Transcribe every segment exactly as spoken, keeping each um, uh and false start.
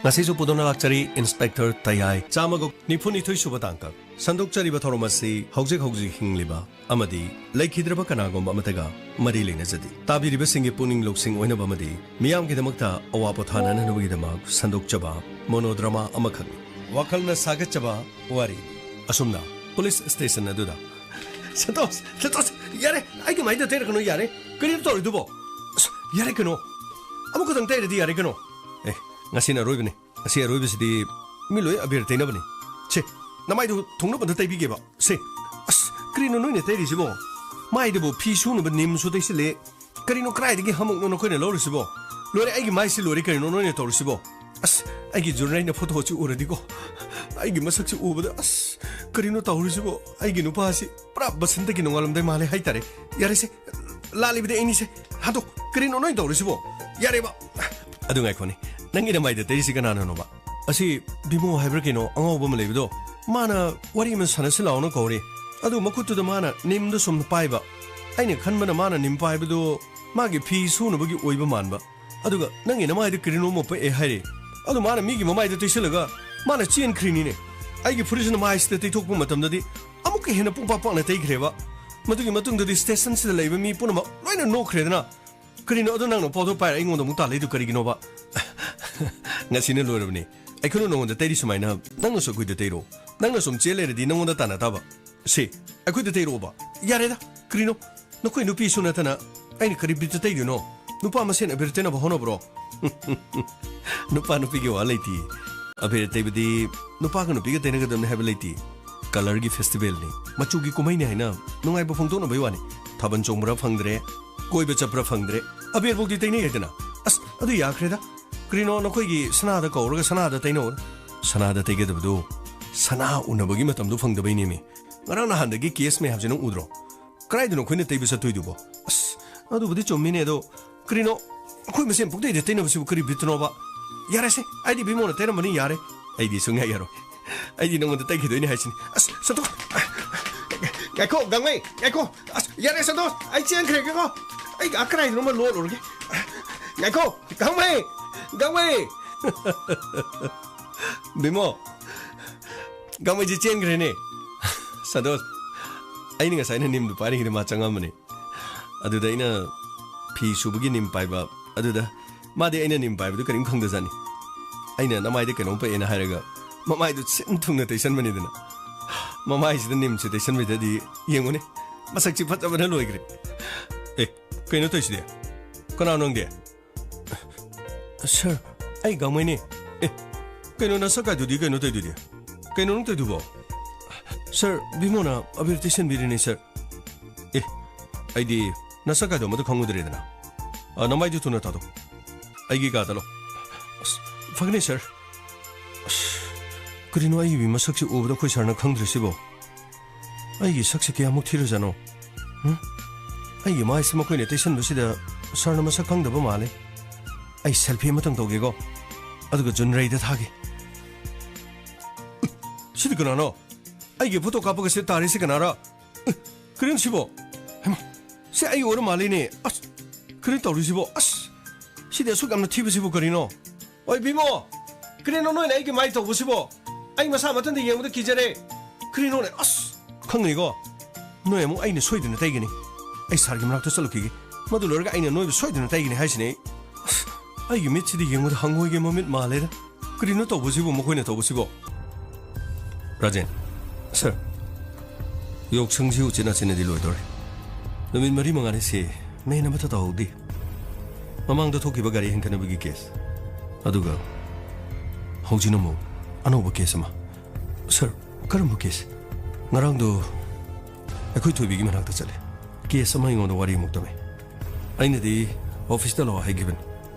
ꯉꯁꯤꯁꯨ ꯄꯨꯗꯨꯅ ꯂꯥꯛꯆꯔꯤ ꯏꯟꯁꯄꯦꯛꯇꯔ ꯇꯌꯥꯏ꯫ ꯆꯥꯝꯃꯒ ꯅꯤꯐꯨꯅꯤꯊꯣꯏ ꯁꯨꯕ ꯇꯥꯡꯀꯛ꯫ ꯁꯟꯗꯣꯛꯆꯔꯤꯕ ꯊꯧꯔꯝ ꯑꯁꯤ ꯍꯧꯖꯤꯛ ꯍꯧꯖꯤꯛ ꯍꯤꯡꯂꯤꯕ ꯑꯃꯗꯤ ꯂꯩꯈꯤꯗ꯭ꯔꯕ ꯀꯅꯥꯒꯨꯝꯕ ꯑꯃꯠꯇꯒ ꯃꯔꯤ ꯂꯩꯅꯖꯗꯦ꯫ ꯇꯥꯕꯤꯔꯤꯕꯁꯤꯡꯒꯤ ꯄꯨꯛꯅꯤꯡ ꯂꯧꯁꯤꯡ ꯑꯣꯏꯅꯕ ꯑꯃꯗꯤ ꯃꯤꯌꯥꯝꯒꯤꯗꯃꯛꯇ ꯑꯋꯥ ꯄꯣꯊꯥꯅꯅꯕꯒꯤꯗꯃꯛ ꯁꯟꯗꯣꯛꯆꯕ ꯃꯣꯅꯣꯗ꯭ꯔꯃꯥ ꯑꯃꯈꯛꯅꯤ꯫ ꯋꯥꯈꯜꯅ ꯁꯥꯒꯠꯆꯕ ꯋꯥꯔꯤ꯫ ꯑꯁꯨꯝꯅ ꯄꯨꯂꯤꯁ ꯁ꯭ꯇꯦꯁꯟ ꯑꯗꯨꯗ, "ꯁꯟꯇꯣꯁ, ꯁꯟꯇꯣꯁ, ꯌꯥꯔꯦ, ꯑꯩꯒꯤ ꯃꯥꯏꯗ ꯇꯩꯔꯛꯀꯅꯨ, ꯌꯥꯔꯦ꯫ ꯀꯔꯤꯅꯣ ꯇꯧꯔꯤꯗꯨꯕꯣ? ꯑꯁ, ꯌꯥꯔꯦ ꯀꯩꯅꯣ꯫ ꯑꯃꯨꯛꯈꯛꯇꯪ ꯇꯩꯔꯗꯤ ꯌꯥꯔꯦ ꯀꯩꯅꯣ꯫ ꯑꯦ, ꯉꯁꯤꯅ ꯑꯔꯣꯏꯕꯅꯤ꯫ ꯉꯁꯤ ꯑꯔꯣꯏꯕꯁꯤꯗꯤ ꯃꯤ ꯂꯣꯏ ꯑꯕꯦꯔ ꯇꯩꯅꯕꯅꯤ꯫ ꯁꯦ, ꯅꯃꯥꯏꯗꯨ ꯊꯨꯡꯅꯕ ꯑꯝꯇ ꯇꯩꯕꯤꯒꯦꯕ꯫ ꯁꯦ, ꯑꯁ, ꯀꯔꯤꯅꯣ ꯅꯣꯏꯅ ꯇꯩꯔꯤꯁꯤꯕꯣ? ꯃꯥꯏꯗꯨꯕꯨ ꯐꯤ ꯁꯨꯅꯕ ꯅꯤꯝꯁꯨ ꯇꯩꯁꯤꯜꯂꯦ꯫ ꯀꯔꯤꯅꯣ, ꯀꯗꯥꯏꯗꯒꯤ ꯍꯝꯃꯛꯅꯣ ꯅꯈꯣꯏꯅ ꯂꯧꯔꯤꯁꯤꯕꯣ? ꯂꯣꯏꯔꯦ, ꯑꯩꯒꯤ ꯃꯥꯏꯁꯤ ꯂꯣꯏꯔꯦ, ꯀꯔꯤꯅꯣ ꯅꯣꯏꯅ ꯇꯧꯔꯤꯁꯤꯕꯣ? ꯑꯁ, ꯑꯩꯒꯤ ꯖꯨꯔꯅꯥꯏꯅ ꯐꯣꯇꯣꯁꯤ ꯎꯔꯗꯤꯀꯣ, ꯑꯩꯒꯤ ꯃꯁꯛꯁꯤ ꯎꯕꯗ, ꯑꯁ, ꯀꯔꯤꯅꯣ ꯇꯧꯔꯤꯁꯤꯕꯣ? ꯑꯩꯒꯤ ꯅꯨꯄꯥꯁꯤ ꯄꯨꯔꯥ ꯕꯁꯟꯇꯒꯤ ꯅꯣꯡꯉꯥꯜꯂꯝꯗꯥꯏ ꯃꯥꯜꯂꯦ ꯍꯥꯏꯇꯥꯔꯦ꯫ ꯌꯥꯔꯦꯁꯦ, ꯂꯥꯜꯂꯤꯕꯗꯤ ꯑꯩꯅꯤꯁꯦ꯫ ꯍꯥꯗꯣ, ꯀꯔꯤꯅꯣ ꯅꯣꯏꯅ ꯇꯧꯔꯤꯁꯤꯕꯣ? ꯌꯥꯔꯦꯕ꯫ ꯑꯗꯨ ꯉꯥꯏꯈꯣꯅꯦ, ꯅꯪꯒꯤ ꯅꯃꯥꯏꯗ ꯇꯩꯔꯤꯁꯤ ꯀꯅꯥꯅꯅꯣꯕ? ꯑꯁꯤ ꯕꯤꯃꯣ ꯍꯥꯏꯕ꯭ꯔꯥ ꯀꯩꯅꯣ, ꯑꯉꯥꯎꯕ ꯑꯃ ꯂꯩꯕꯗꯣ, ꯃꯥꯅ ꯋꯥꯔꯤ ꯑꯃ ꯁꯥꯟꯅꯁꯤ ꯂꯥꯛꯑꯣꯅ ꯀꯧꯔꯦ꯫ ꯑꯗꯨ ꯃꯈꯨꯠꯇꯨꯗ ꯃꯥꯅ ꯅꯤꯝꯗꯣ ꯁꯨꯝ ꯄꯥꯏꯕ꯫ ꯑꯩꯅ ꯈꯟꯕꯅ ꯃꯥꯅ ꯅꯤꯝ ꯄꯥꯏꯕꯗꯨ ꯃꯥꯒꯤ ꯐꯤ ꯁꯨꯅꯕꯒꯤ ꯑꯣꯏꯕ ꯃꯥꯟꯕ꯫ ꯑꯗꯨꯒ ꯅꯪꯒꯤ ꯅꯃꯥꯏꯗ ꯀꯔꯤꯅꯣ ꯑꯃ ꯄꯛꯑꯦ ꯍꯥꯏꯔꯦ꯫ ꯑꯗꯨ ꯃꯥꯅ ꯃꯤꯒꯤ ꯃꯃꯥꯏꯗ ꯇꯩꯁꯤꯜꯂꯒ ꯃꯥꯅ ꯆꯦꯟꯈ꯭ꯔꯤꯅꯤꯅꯦ꯫ ꯑꯩꯒꯤ ꯐꯨꯔꯤꯠꯁꯤꯅ ꯃꯥꯏꯁꯤꯗ ꯇꯩꯊꯣꯛꯄ ꯃꯇꯝꯗꯗꯤ ꯑꯃꯨꯛꯀ ꯍꯦꯟꯅ ꯄꯨꯡꯄꯥꯛ ꯄꯥꯛꯅ ꯇꯩꯈ꯭ꯔꯦꯕ꯫ ꯃꯗꯨꯒꯤ ꯃꯇꯨꯡꯗꯗꯤ ꯁ꯭ꯇꯦꯁꯟꯁꯤꯗ ꯂꯩꯕ ꯃꯤ ꯄꯨꯝꯅꯃꯛ ꯂꯣꯏꯅ ꯅꯣꯛꯈ꯭ꯔꯦꯗꯅ꯫ ꯀꯔꯤꯅꯣ ꯑꯗꯨ ꯅꯪꯅ ꯄꯥꯎꯗꯣ ꯄꯥꯏꯔ ꯑꯩꯉꯣꯟꯗ ꯑꯃꯨꯛ ꯇꯥꯜꯂꯛꯏꯗꯨ ꯀꯔꯤꯒꯤꯅꯣꯕ? ꯉꯁꯤꯅ ꯂꯣꯏꯔꯕꯅꯤ꯫ ꯑꯩꯈꯣꯏꯅ ꯅꯉꯣꯟꯗ ꯇꯩꯔꯤ ꯁꯨꯃꯥꯏꯅ ꯅꯪꯅꯁꯨ ꯑꯩꯈꯣꯏꯗ ꯇꯩꯔꯣ꯫ ꯅꯪꯅ ꯁꯨꯝ ꯆꯦꯟ ꯂꯩꯔꯗꯤ ꯅꯉꯣꯟꯗ ꯇꯥꯟꯅ ꯇꯥꯕ꯫ ꯁꯤ, ꯑꯩꯈꯣꯏꯗ ꯇꯩꯔꯛꯑꯣꯕ꯫ ꯌꯥꯔꯦꯗ, ꯀꯔꯤꯅꯣ? ꯅꯈꯣꯏ ꯅꯨꯄꯤꯁꯨ ꯅꯠꯇꯅ ꯑꯩꯅ ꯀꯔꯤ ꯕꯤꯠꯇ ꯇꯩꯗꯣꯏꯅꯣ? ꯅꯨꯄꯥ ꯃꯁꯦꯟ ꯑꯕꯤꯔ ꯇꯩꯅꯕ ꯍꯧꯅꯕ꯭ꯔꯣ? ꯅꯨꯄꯥ ꯅꯨꯄꯤꯒꯤ ꯋꯥ ꯂꯩꯇꯦ꯫ ꯑꯕꯤꯔ ꯇꯩꯕꯗꯤ ꯅꯨꯄꯥꯒ ꯅꯨꯄꯤꯒ ꯇꯩꯅꯒꯗꯕꯅꯤ ꯍꯥꯏꯕ ꯂꯩꯇꯦ꯫ ꯀꯂꯔꯒꯤ ꯐꯦꯁꯇꯤꯚꯦꯜꯅꯤ, ꯃꯆꯨꯒꯤ ꯀꯨꯝꯍꯩꯅꯤ ꯍꯥꯏꯅ ꯅꯨꯡꯉꯥꯏꯕ ꯐꯣꯡꯗꯣꯛꯅꯕꯩ ꯋꯥꯅꯤ꯫ ꯊꯥꯕꯜ ꯆꯣꯡꯕ꯭ꯔꯥ ꯐꯪꯗ꯭ꯔꯦ, ꯀꯣꯏꯕ ꯆꯠꯄ꯭ꯔꯥ ꯐꯪꯗ꯭ꯔꯦ, ꯑꯕꯦꯔꯕꯨꯛꯇꯤ ꯇꯩꯅꯩ ꯍꯥꯏꯗꯅ꯫ ꯑꯁ, ꯑꯗꯨ ꯌꯥꯈ꯭ꯔꯦꯗ꯫ ꯀꯔꯤꯅꯣ, ꯅꯈꯣꯏꯒꯤ ꯁꯅꯥꯗ ꯀꯧꯔꯒ ꯁꯅꯥꯗ ꯇꯩꯅꯧ꯫ ꯁꯅꯥꯗ ꯇꯩꯒꯗꯕꯗꯨ ꯁꯅꯥ ꯎꯅꯕꯒꯤ ꯃꯇꯝꯗꯨ ꯐꯪꯗꯕꯩꯅꯦꯃꯤ꯫ ꯉꯔꯥꯡ ꯅꯍꯥꯟꯗꯒꯤ ꯀꯦꯁ ꯃꯌꯥꯝꯁꯦ ꯅꯪ ꯎꯗ꯭ꯔꯣ? ꯀꯗꯥꯏꯗꯅꯣ ꯑꯩꯈꯣꯏꯅ ꯇꯩꯕ ꯆꯠꯇꯣꯏꯗꯨꯕꯣ? ꯑꯁ, ꯑꯗꯨꯕꯨꯗꯤ ꯆꯨꯝꯃꯤꯅꯦ, ꯑꯗꯣ ꯀꯔꯤꯅꯣ, ꯑꯩꯈꯣꯏ ꯃꯁꯦꯟ ꯄꯨꯡꯇꯩꯗ ꯇꯩꯅꯕꯁꯤꯕꯨ ꯀꯔꯤ ꯕꯤꯠꯇꯅꯣꯕ? ꯌꯥꯔꯦꯁꯦ, ꯑꯩꯗꯤ ꯕꯤꯃꯣꯅ ꯇꯩꯔꯝꯕꯅꯤ, ꯌꯥꯔꯦ꯫ ꯑꯩꯗꯤ ꯁꯨꯡꯌꯥ ꯌꯥꯔꯣꯏ꯫ ꯑꯩꯗꯤ ꯅꯉꯣꯟꯗ ꯇꯩꯈꯤꯗꯣꯏꯅꯦ ꯍꯥꯏꯁꯤꯅꯤ꯫ ꯑꯁ, ꯁꯟꯇꯣ-, ꯉꯥꯏꯈꯣ, ꯒꯥꯡꯃꯩ, ꯉꯥꯏꯈꯣ꯫ ꯑꯁ, ꯌꯥꯔꯦ, ꯁꯟꯇꯣꯁ, ꯑꯩ ꯆꯦꯟꯈ꯭ꯔꯒꯦꯀꯣ꯫ ꯑꯩ ꯑꯥ ꯀꯗꯥꯏꯗꯅꯣꯃ ꯂꯣꯠꯂꯨꯔꯒꯦ꯫ ꯉꯥꯏꯈꯣ, ꯒꯥꯡꯃꯩ, ꯒꯥꯡꯃꯩ, ꯕꯤꯃꯣ, ꯒꯥꯡꯃꯩꯁꯦ ꯆꯦꯟꯈ꯭ꯔꯦꯅꯦ꯫ ꯁꯟꯇꯣꯁ, ꯑꯩꯅ ꯉꯁꯥꯏꯅ ꯅꯤꯝꯗꯨ ꯄꯥꯏꯔꯤꯉꯩꯗ ꯃꯥ ꯆꯪꯉꯝꯕꯅꯦ꯫ ꯑꯗꯨꯗ ꯑꯩꯅ ꯐꯤ ꯁꯨꯕꯒꯤ ꯅꯤꯝ ꯄꯥꯏꯕ ꯑꯗꯨꯗ ꯃꯥꯗꯤ ꯑꯩꯅ ꯅꯤꯝ ꯄꯥꯏꯕꯗꯨ ꯀꯔꯤꯝ ꯈꯪꯗꯖꯥꯠꯅꯤ꯫ ꯑꯩꯅ "ꯅꯃꯥꯏꯗ ꯀꯩꯅꯣꯝ ꯄꯛꯑꯦꯅ" ꯍꯥꯏꯔꯒ ꯃꯃꯥꯏꯗꯨ ꯁꯤꯟ ꯊꯨꯡꯅ ꯇꯩꯁꯟꯕꯅꯤꯗꯅ꯫ ꯃꯃꯥꯏꯁꯤꯗ ꯅꯤꯝꯁꯦ ꯇꯩꯁꯟꯕꯗꯗꯤ ꯌꯦꯡꯉꯨꯅꯦ, ꯃꯁꯛꯁꯤ ꯐꯖꯕꯅ ꯂꯣꯏꯈ꯭ꯔꯦ꯫ "ꯑꯦ, ꯀꯩꯅꯣ ꯇꯧꯔꯤꯁꯤꯗꯤ? ꯀꯅꯥꯅꯣ ꯅꯪꯗꯤ?" "ꯁꯥꯔ, ꯑꯩ ꯒꯥꯡꯃꯩꯅꯦ꯫" "ꯑꯦ, ꯀꯩꯅꯣ ꯅꯁꯛ ꯀꯥꯏꯗꯨꯗꯤ ꯀꯩꯅꯣ ꯇꯧꯗꯨꯗꯤ? ꯀꯩꯅꯣ ꯅꯪ ꯇꯧꯗꯨꯕꯣ?" "ꯁꯥꯔ, ꯕꯤꯃꯣꯅ ꯑꯕꯤꯔ ꯇꯩꯁꯟꯕꯤꯔꯤꯅꯦ ꯁꯥꯔ꯫" "ꯑꯦ, ꯑꯩꯗꯤ ꯅꯁꯛ ꯀꯥꯏꯗꯣ ꯑꯃꯠꯇ ꯈꯪꯉꯨꯗ꯭ꯔꯦꯗꯅ꯫ ꯑ, ꯅꯃꯥꯏꯗꯨ ꯊꯨꯅ ꯊꯥꯗꯣꯛ꯫ ꯑꯩꯒꯤ ꯀꯥꯗ ꯂꯥꯛꯑꯣ꯫" "ꯑꯁ, ꯐꯒꯅꯤ ꯁꯥꯔ꯫" ꯑꯁ, ꯀꯔꯤꯅꯣ ꯑꯩꯒꯤ ꯃꯁꯛꯁꯤ ꯎꯕꯗ ꯑꯩꯈꯣꯏ ꯁꯥꯔꯅ ꯈꯪꯗ꯭ꯔꯤꯁꯤꯕꯣ? ꯑꯩꯒꯤ ꯁꯛꯁꯦ ꯀꯌꯥꯃꯨꯛ ꯊꯤꯔꯖꯥꯠꯅꯣ? ꯍꯨꯝ? ꯑꯩꯒꯤ ꯃꯥꯏꯁꯦ ꯃꯈꯣꯏꯅ ꯇꯩꯁꯟꯕꯁꯤꯗ ꯁꯥꯔꯅ ꯃꯁꯛ ꯈꯪꯗꯕ ꯃꯥꯜꯂꯦ꯫ ꯑꯩ ꯁꯦꯜꯐꯤ ꯑꯃꯇꯪ ꯇꯧꯒꯦꯀꯣ꯫ ꯑꯗꯨꯒ ꯖꯨꯟꯔꯩꯗ ꯊꯥꯒꯦ꯫ ꯁꯤꯗꯤ ꯀꯅꯥꯅꯣ? ꯑꯩꯒꯤ ꯐꯣꯇꯣ ꯀꯥꯞꯄꯒ ꯁꯤꯗ ꯇꯥꯔꯤꯁꯤ ꯀꯅꯥꯔ? ꯀꯔꯤꯅꯣ ꯁꯤꯕꯣ? ꯍꯩꯃꯥ, ꯁꯤ ꯑꯩ ꯑꯣꯏꯔ ꯃꯥꯜꯂꯤꯅꯦ꯫ ꯑꯁ, ꯀꯔꯤꯅꯣ ꯇꯧꯔꯤꯁꯤꯕꯣ? ꯑꯁ, ꯁꯤꯗꯤ ꯑꯁꯨꯛ ꯌꯥꯝꯅ ꯊꯤꯕꯁꯤꯕꯨ ꯀꯔꯤꯅꯣ? ꯑꯣꯏ ꯕꯤꯃꯣ, ꯀꯔꯤꯅꯣ ꯅꯣꯏꯅ ꯑꯩꯒꯤ ꯃꯥꯏ ꯇꯧꯕꯁꯤꯕꯣ? ꯑꯩ ꯃꯁꯥ ꯃꯊꯟꯇ ꯌꯦꯡꯕꯗ ꯀꯤꯖꯔꯦ꯫ ꯀꯔꯤꯅꯣꯅꯦ? ꯑꯁ, ꯈꯪꯒꯅꯤꯀꯣ? ꯅꯣꯏ ꯑꯃꯨꯛ ꯑꯩꯅ ꯁꯣꯏꯗꯅ ꯇꯩꯒꯅꯤ꯫ ꯑꯩ ꯁꯥꯔꯒꯤ ꯃꯅꯥꯛꯇ ꯆꯠꯂꯨꯈꯤꯒꯦ꯫ ꯃꯗꯨ ꯂꯣꯏꯔꯒ ꯑꯩꯅ ꯅꯣꯏꯕꯨ ꯁꯣꯏꯗꯅ ꯇꯩꯒꯅꯤ ꯍꯥꯏꯁꯤꯅꯦ ꯑꯩ꯫ ꯑꯁ, ꯑꯩꯒꯤ ꯃꯤꯠꯁꯤꯗꯤ ꯌꯦꯡꯕꯗ ꯍꯪꯉꯣꯏꯒꯤ ꯃꯃꯤꯠ ꯃꯥꯜꯂꯦꯗ꯫ ꯀꯔꯤꯅꯣ ꯇꯧꯕꯁꯤꯕꯨ, ꯃꯈꯣꯏꯅ ꯇꯧꯕꯁꯤꯕꯣ? ꯔꯥꯖꯦꯟ꯫ ꯁꯥꯔ꯫ ꯌꯥꯎꯁꯪꯁꯤ ꯎꯆꯤꯟ ꯅꯥꯆꯤꯟꯅꯗꯤ ꯂꯣꯏꯗꯧꯔꯦ꯫ ꯅꯨꯃꯤꯠ ꯃꯔꯤ ꯃꯉꯥꯅꯤ ꯁꯤ ꯃꯦꯟ ꯑꯃꯠꯇ ꯇꯧꯍꯧꯗꯦ꯫ ꯃꯃꯥꯡꯗ ꯊꯣꯛꯈꯤꯕ ꯒꯥꯔꯤ ꯍꯦꯟꯒꯠꯅꯕꯒꯤ ꯀꯦꯁ꯫ ꯑꯗꯨꯒ ꯍꯧꯖꯤꯛꯅ ꯑꯃꯨꯛ ꯑꯅꯧꯕ ꯀꯦꯁ ꯑꯃ꯫ ꯁꯥꯔ, ꯀꯔꯝꯕ ꯀꯦꯁ? ꯉꯔꯥꯡꯗꯣ ꯑꯩꯈꯣꯏ ꯊꯣꯏꯕꯤꯒꯤ ꯃꯅꯥꯛꯇ ꯆꯠꯂꯦ꯫ ꯀꯦꯁ ꯑꯃ ꯑꯩꯉꯣꯟꯗ ꯋꯥꯔꯤ ꯑꯃꯨꯛ ꯇꯝꯃꯦ꯫ ꯑꯩꯅꯗꯤ ꯑꯣꯐꯤꯁꯇ ꯂꯥꯛꯑꯣ ꯍꯥꯏꯈꯤꯕꯅꯤ꯫